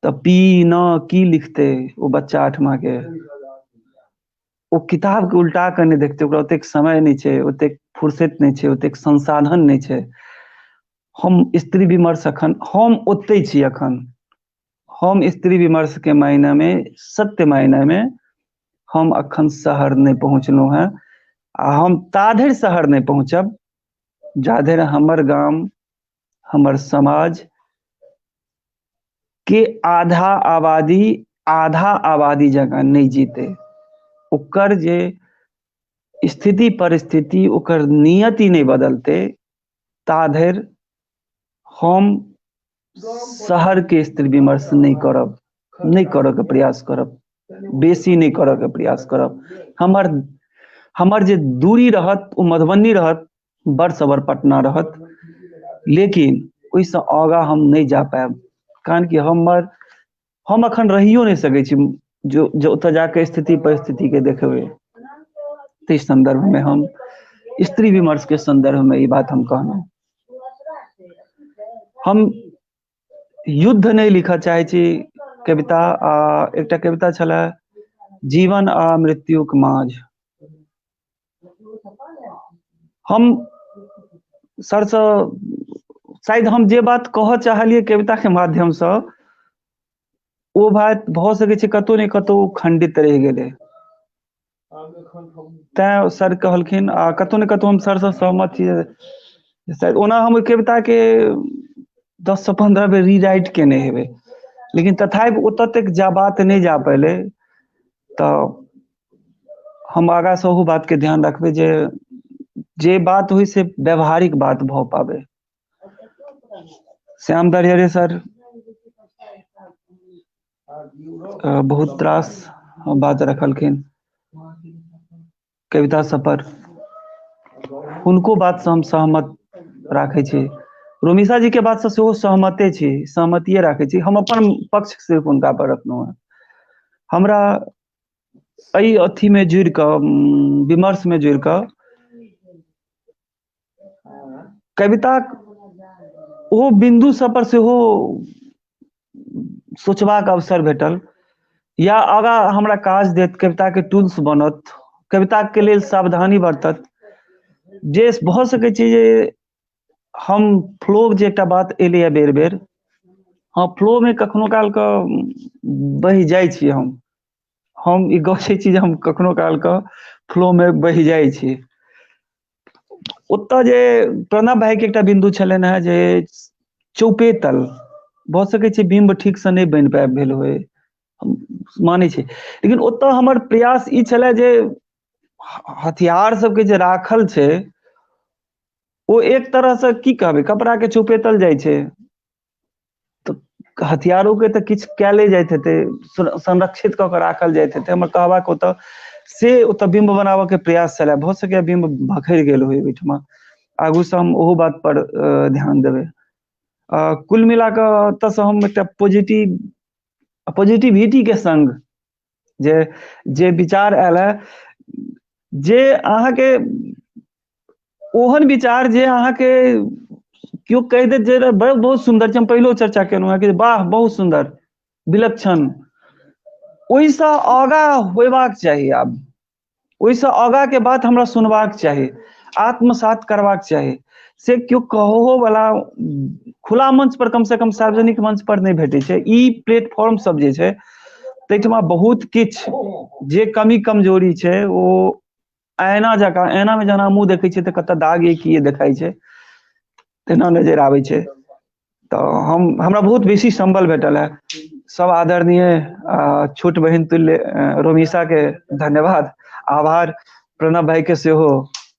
तऽ पी न की लिखतै ओ बच्चा आठमा के, ओ किताब के उल्टा कऽ नहि देखतै, ओकरा ओतेक समय नहि छै, ओतेक फुर्सत नहि छै, ओतेक संसाधन नहि छै। हम स्त्री विमर्श अखन हम ओतै छी। अखन हम स्त्री विमर्श के मायने में, सत्य मायने में हम अखन शहर नहि पहुँचलहुँ हेँ, आ हम ताधरि शहर नहि पहुँचब जाधरि हमर गाम, हमर समाज के आधा आबादी आधा आबादी जकाँ नहि जीते, ओकर जे स्थिति परिस्थिति, ओकर नियति नहि बदलते, ताधरि हम शहर के स्त्री विमर्श नहि करब, नहि करऽ के प्रयास करब, बेसी नहि करऽ के प्रयास करब। हमर जे दूरी रहत ओ मधुबनी रहत, बड़ सबर पटना रहत, लेकिन ओहिसँ आगाँ हम नहि जा पायब, कारण कि हम अखन रहियो नहि सकै छी जो जो ओतऽ जाके स्थिति परिस्थिति के देखबै। ताहि संदर्भ में हम स्त्री विमर्श के संदर्भ में ई बात हम कहलहुँ। हम युद्ध नहि लिखऽ चाहै छी कविता। आ एकटा कविता छलए जीवन आ मृत्युक माझ। हम सरसँ शायद हम जे बात कहऽ चाहलियै कविता के माध्यमसँ ओ बात भऽ सकै छै कतहु ने कतहु खंडित रहि गेलै, तैं सर कहलखिन, आ कतहु ने कतहु हम सरसँ सहमत छी। शायद ओना हम ओहि कविता के 10 से 15 बेर रीराइट केने हेबै, लेकिन तथापि ओतऽ तक जा बात नहि जा पेलै। तऽ हम आगाँ से ओहू बात के ध्यान रखबै जे जे बात होइ से व्यवहारिक बात भऽ पाबै। श्याम दरिहरे सर बहुत रास बात रखलखिन कविता सब पर, हुनको बात से हम सहमत राखै छी। रोमिशा जी के बात से सेहो सहमते छी, सहमतिये राखै छी। हम अपन पक्ष सिर्फ हुनका पर रखलहुँ हेँ। हमरा एहि अथी मे जुड़ि कऽ, विमर्श मे जुड़ि कऽ कविता ओ बिन्दु सब पर सेहो सोचबाक अवसर भेटल, या आगाँ हमरा काज देत, कविता के टूल्स बनत, कविता के लेल सावधानी बरतत, जे भऽ सकै छै जे हम फ्लो जे एकटा बात एलैया बेर बेर, हँ फ्लो मे कखनो काल के बहि जाइ छी हम ई गछै छी जे हम कखनो काल के फ्लो मे बहि जाइ छी। ओतऽ जे प्रणब भाई के एकटा बिन्दु छलनि हेँ जे चौपेतल भऽ सकै छै बिम्ब ठीक से नहि बनि पाबि भेल होय, हम मानै छी, लेकिन ओतऽ हमर प्रयास ई छलै जे हथियार सबके जे राखल छै ओ एक तरह से की कहबै कपड़ा के चौपेतल जाइ छै, तऽ हथियारो के तऽ किछु कयले जाइत हेतै, संरक्षित कऽ के राखल जाइत हेतै। हमर कहबाक ओतऽ से ओतऽ बिम्ब बनाबऽ के प्रयास छलै, भऽ सकैए बिम्ब भखरि गेल होय ओहिठमा, आगू से हम ओहो बात पर ध्यान देबै। कुल मिला कऽ ओतऽसँ हम एकटा पॉजिटिविटी के संग जे जे विचार आयल है, जे अहाँके ओहन विचार जे अहाँके केओ कहि देत जे बहुत सुन्दर छै, हम पहिलो चर्चा केलहुँ हेँ कि वाह बहुत सुन्दर विलक्षण, ओहिसँ आगाँ होयबाक चाही। आब ओहिसँ आगाँ के बात हमरा सुनबाक चाही, आत्मसात करबाक चाही। से केओ कहो वाला खुला मंच पर, कम से कम सार्वजनिक मंच पर नहि भेटै छै। ई प्लेटफॉर्म सब जे छै ताहिठमा बहुत किछु जे कमी कमजोरी छै ओ ऐना जकाँ, ऐना मे जहन मुँह देखै छियै तऽ कतऽ दाग ये की देखाइ छै तेना नजरि आबै छै। तऽ हमरा बहुत बेसी संबल भेटल है। सब आदरणीय छोट बहिन तुल्य रोमिशा के धन्यवाद, आभार, प्रणव भाई के सेहो,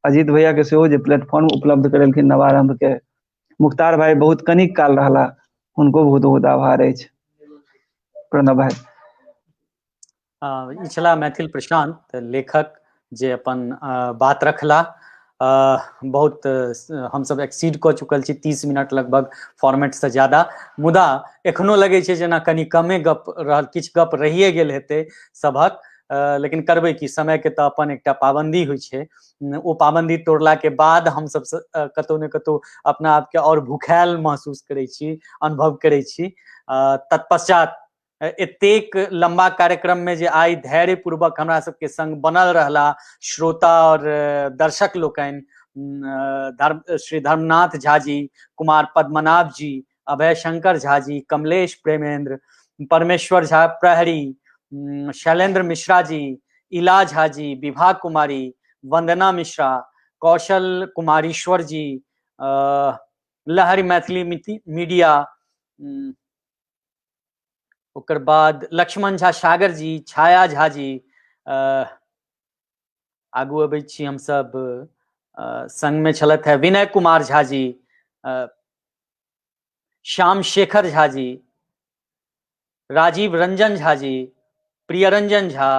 अजीत भैया के सेहो जे प्लेटफॉर्म उपलब्ध करेलखिन नवारंभ के, मुख्तार भाई बहुत कनिक काल रहला, हुनको बहुत बहुत आभार अछि। प्रणव भाई। ई छला मैथिल प्रशांत लेखक जे अपन बात रखला। बहुत हमसब एक्सीड कऽ चुकल छी 30 मिनट लगभग फॉर्मेट से ज्यादा, मुदा एखनो लगै छै जेना कनि कमे गप रहल, किछु गप रहिए गेल हेतै सभक, लेकिन करबै की, समय के तऽ अपन एकटा पाबंदी होइ छै, ओ पाबंदी तोड़ला के बाद हमसब कतौ ने कतौ अपना आपके आओर भूखायल महसूस करै छी, अनुभव करै छी। तत्पश्चात एतेक लंबा कार्यक्रम में जे आइ धैर्य पूर्वक हमरा सबके संग बनल रहला श्रोता और दर्शक लोकनि, श्री धर्मनाथ झा जी, कुमार पद्मनाभ जी, अभय शंकर झा जी, कमलेश प्रेमेंद्र, परमेश्वर झा प्रहरी, शैलेंद्र मिश्रा जी, इला झा जी, विभा कुमारी, वंदना मिश्रा, कौशल कुमारीश्वर जी, लहरी मैथिली मीडिया, ओकर बाद लक्ष्मण झा सागर जी, छाया झा जी, आगू अबै छी हमसब, संग में छलथि है विनय कुमार झा जी, श्याम शेखर झा जी, राजीव रंजन झा जी, प्रियरंजन झा,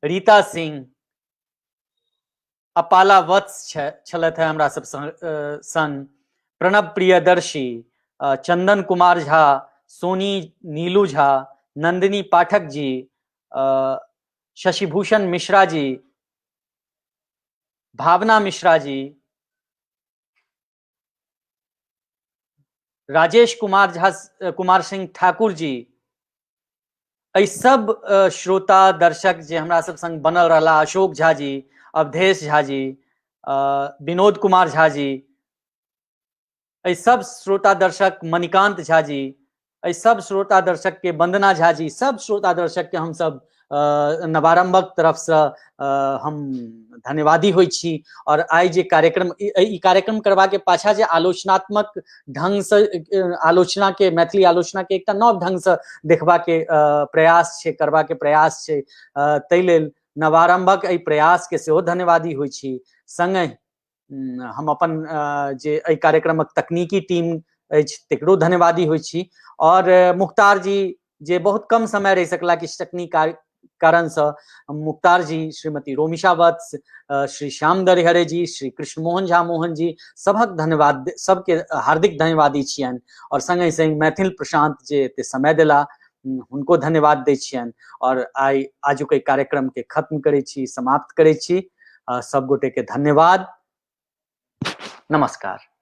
रीता सिंह, अपाला वत्स छलथि है हमरा सब संग, प्रणव प्रियदर्शी, चंदन कुमार झा, सोनी नीलू झा, नंदिनी पाठक जी, शशिभूषण मिश्रा जी, भावना मिश्रा जी, राजेश कुमार झा, कुमार सिंह ठाकुर जी, एहि सब श्रोता दर्शक जे हमरा सब संग बनल रहला, अशोक झा जी, अवधेश झा जी, विनोद कुमार झा जी, एहि सब श्रोता दर्शक, मणिकांत झा जी, एहि सब श्रोता दर्शक के, वंदना झा जी, सब श्रोता दर्शक के हम सब नवारंभक तरफ से हम धन्यवादी होइ छी। और आइ जे कार्यक्रम, ई कार्यक्रम करबा के पाछा जे आलोचनात्मक ढंग से आलोचना के, मैथिली आलोचना के एकटा नव ढंग से देखबा के प्रयास छै, करबा के प्रयास छै, ताहि लेल नवारंभक एहि प्रयास के सेहो धन्यवादी होइ छी। संगहि हम अपन जे एहि कार्यक्रमक तकनीकी टीम अछि तकरो धन्यवादी होइ छी। और मुख्तार जी जे बहुत कम समय रहि सकला किछु तकनीक कारणसँ, मुख्तार जी, श्रीमती रोमिशा वत्स, श्री श्याम दरिहरे जी, श्री कृष्ण मोहन झा मोहन जी, सभक धन्यवाद, सबके हार्दिक धन्यवादी छियनि। और संगहि संग मैथिल प्रशांत जे एते समय देला हुनको धन्यवाद दै छियनि। और आइ आजुक एहि कार्यक्रम के खत्म करै छी, समाप्त करै छी। सब गोटे के धन्यवाद, नमस्कार।